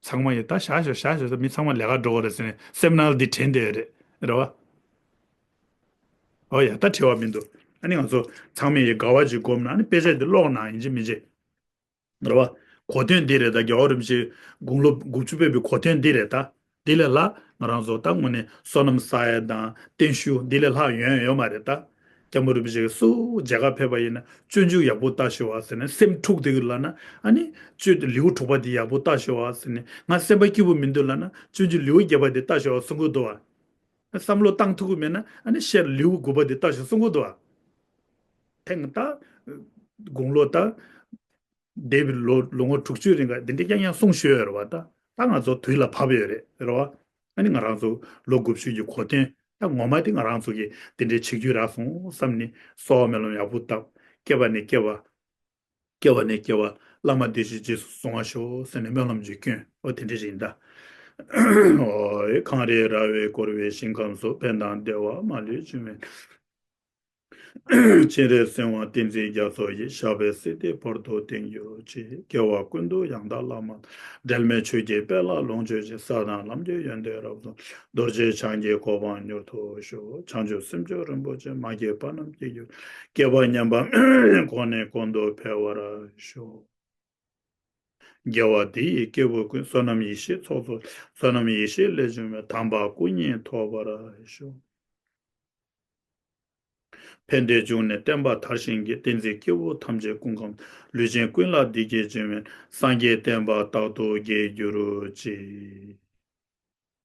ཚང་མ་ཡི་ད་བཞག་ཞོག་བཞག་ཞོག་ད་མི་ཚང་མ་ལས་ཀ་འགྲོ་གི་རེད་ཟེར་ནས་སེམས་ནང་འདི་དྲན་བསྡད་ཡོད་རེད། རེད་བ། ཨོ་ཡ་ད་དྲི་བ་མི་འདུག་ཨ་ནི་ང་ཚོ་ཚང་མས་ཡི་དགའ་བ་ཅིག་སྒོམ་ན་ཨ་ནི་དཔེ་ཆ་འདི་ཀློག་ན་ཡིན་གཅིག་མིན་གཅིག་རེད་བ། གོ་དོན་འདི་རེད་ད། རྒྱལ་བ་རིན་པོ་ཆེ་དགུང་ལོ་དགུ་བཅུ་ཕེབས་པའི་གོ་དོན་འདི་རེད་ད། འདི་ལས་ལྷག་ང་རང་ཚོ་ད་དངོས་གནས་བསོད་ནམས་བསགས་ཡས་དང་བརྟན་བཞུགས་འདི་ལས་ལྷག་ཡོང་ཡ་ཡོད་མ་རེད་ད། སྐྱབས་མགོན་རིན་པོ་ཆེ་གིས་སུ་མཇལ་ཁ་ཕེབས་པ་ཡིན་ན་སྤྱོད་འཇུག་ཡག་པོ་ལྟ་ཤོག་ཨ་ཟེར་ནས་སེམས་འཁྲུག་བསྡད་ཀྱི་ལབ་ན་ཨ་ནི་སྤྱོད་ལེའུ་དྲུག་པ་འདི་ཡག་པོ་ལྟ་ཤོག་ཨ་ཟེར་ནས་ང་སེམས་པ་སྐྱིད་པོ་མི་འདུག་ལབ་ན་སྤྱོད་འཇུག་ལེའུ་བརྒྱད་པ་འདི་ལྟ་ཤོག་ཨ་གསུང་གི་འདུག་ཨ། བསམ་བློ་བཏང་ཐུབ་ཀྱི་མེད་ན་ཨ་ནི་ཤེར་ལེའུ་དགུ་པ་འདི་ལྟ་ཤོག་གསུང་གི་འདུག་ཨ། ཐེངས་ད་དགུང་ལོ་ད། འདས་པའི་ལོ་ལོ་ངོ་དྲུག་ཅུའི་རིང་ག་འདི་འདྲའི་རྐྱང་རྐྱང་གསུང་ཞུས་ཡོད་རེད་བ། ད་ད་ང་ཚོ་དུས་ལ་བབ་ཡོད་རེད་རེད་བ། ཨ་ནི་ང་རང་ཚོ་ལོ་དགུ་བཅུ་གི་གོ་དོན་ད་ངོ་མ་དེ་ང་རང་ཚོ་གི་འདི་འདྲའི་ཆིག་བརྒྱུད་རག་སོང་བསམ་ནས་གསོལ་བ་སྨོན་ལམ་ཡག་པོ་བཏབ། སྐྱེ་བ་ནས་སྐྱེ་བ། སྐྱེ་བ་ནས་སྐྱེ་བ་བླ་མ་བདེ་གཤེགས་རྗེས་སུ་བཟུང་བར་ཤོག་ཟེར་ནས་སྨོན་ལམ་ཅིག་བསྐྱོན། ཨོ་དེ་འདྲ་ཞིག་ཡིན་ད། ཨོ། གངས་རི་ར་བས་བསྐོར་བའི་ཞིང་ཁམས་སུ། ཕན་དང་བདེ་བ་མ་ལུས་འབྱུང་བའི། སྤྱན་རས་གཟིགས་དབང་བསྟན་འཛིན་རྒྱ་མཚོ་ཡི། ཞབས་པད་སྲིད་མཐའི་བར་དུ་བརྟན་གྱུར་ཅིག། སྐྱེ་བ་ཀུན་ཏུ་ཡང་དག་བླ་མ། འབྲལ་མེད་ཆོས་ཀྱི་དཔལ་ལ་ལོངས་སྤྱོད་ཅིང་། ས་དང་ལམ་གྱི་ཡོན་ཏན་རབ་རྫོགས། རྡོ་རྗེ་འཆང་གི་གོ་འཕང་མྱུར་ཐོབ་ཤོག། བྱང་ཆུབ་སེམས་མཆོག་རིན་པོ་ཆེ། མ་སྐྱེས་པ་རྣམས་སྐྱེ་གྱུར། སྐྱེས་པ་ཉམས་པ་གོང་ནས་གོང་དུ་འཕེལ་བར་ཤོག། དགེ་བ་འདི་ཡིས་སྐྱེ་བོ་ཀུན། བསོད་ནམས་ཡེ་ཤེས་ཚོགས་རྫོགས། བསོད་ནམས་ཡེ་ཤེས་ལས་བྱུང་བའི། དམ་པ་སྐུ་གཉིས་ཐོབ་པར་ཤོག། ཕན་བདེའི་འབྱུང་གནས་བསྟན་པ་དར་ཞིང་རྒྱས། བསྟན་འཛིན་སྐྱེ་བོ་ཐམས་ཅད་སྐུ་ཁམས། ལུས་ཅན་ཀུན་ལ་བདེ་སྐྱིད་འབྱུང་བའི། སངས་རྒྱས་བསྟན་པ་རྟག་ཏུ་རྒྱས་གྱུར་ཅིག།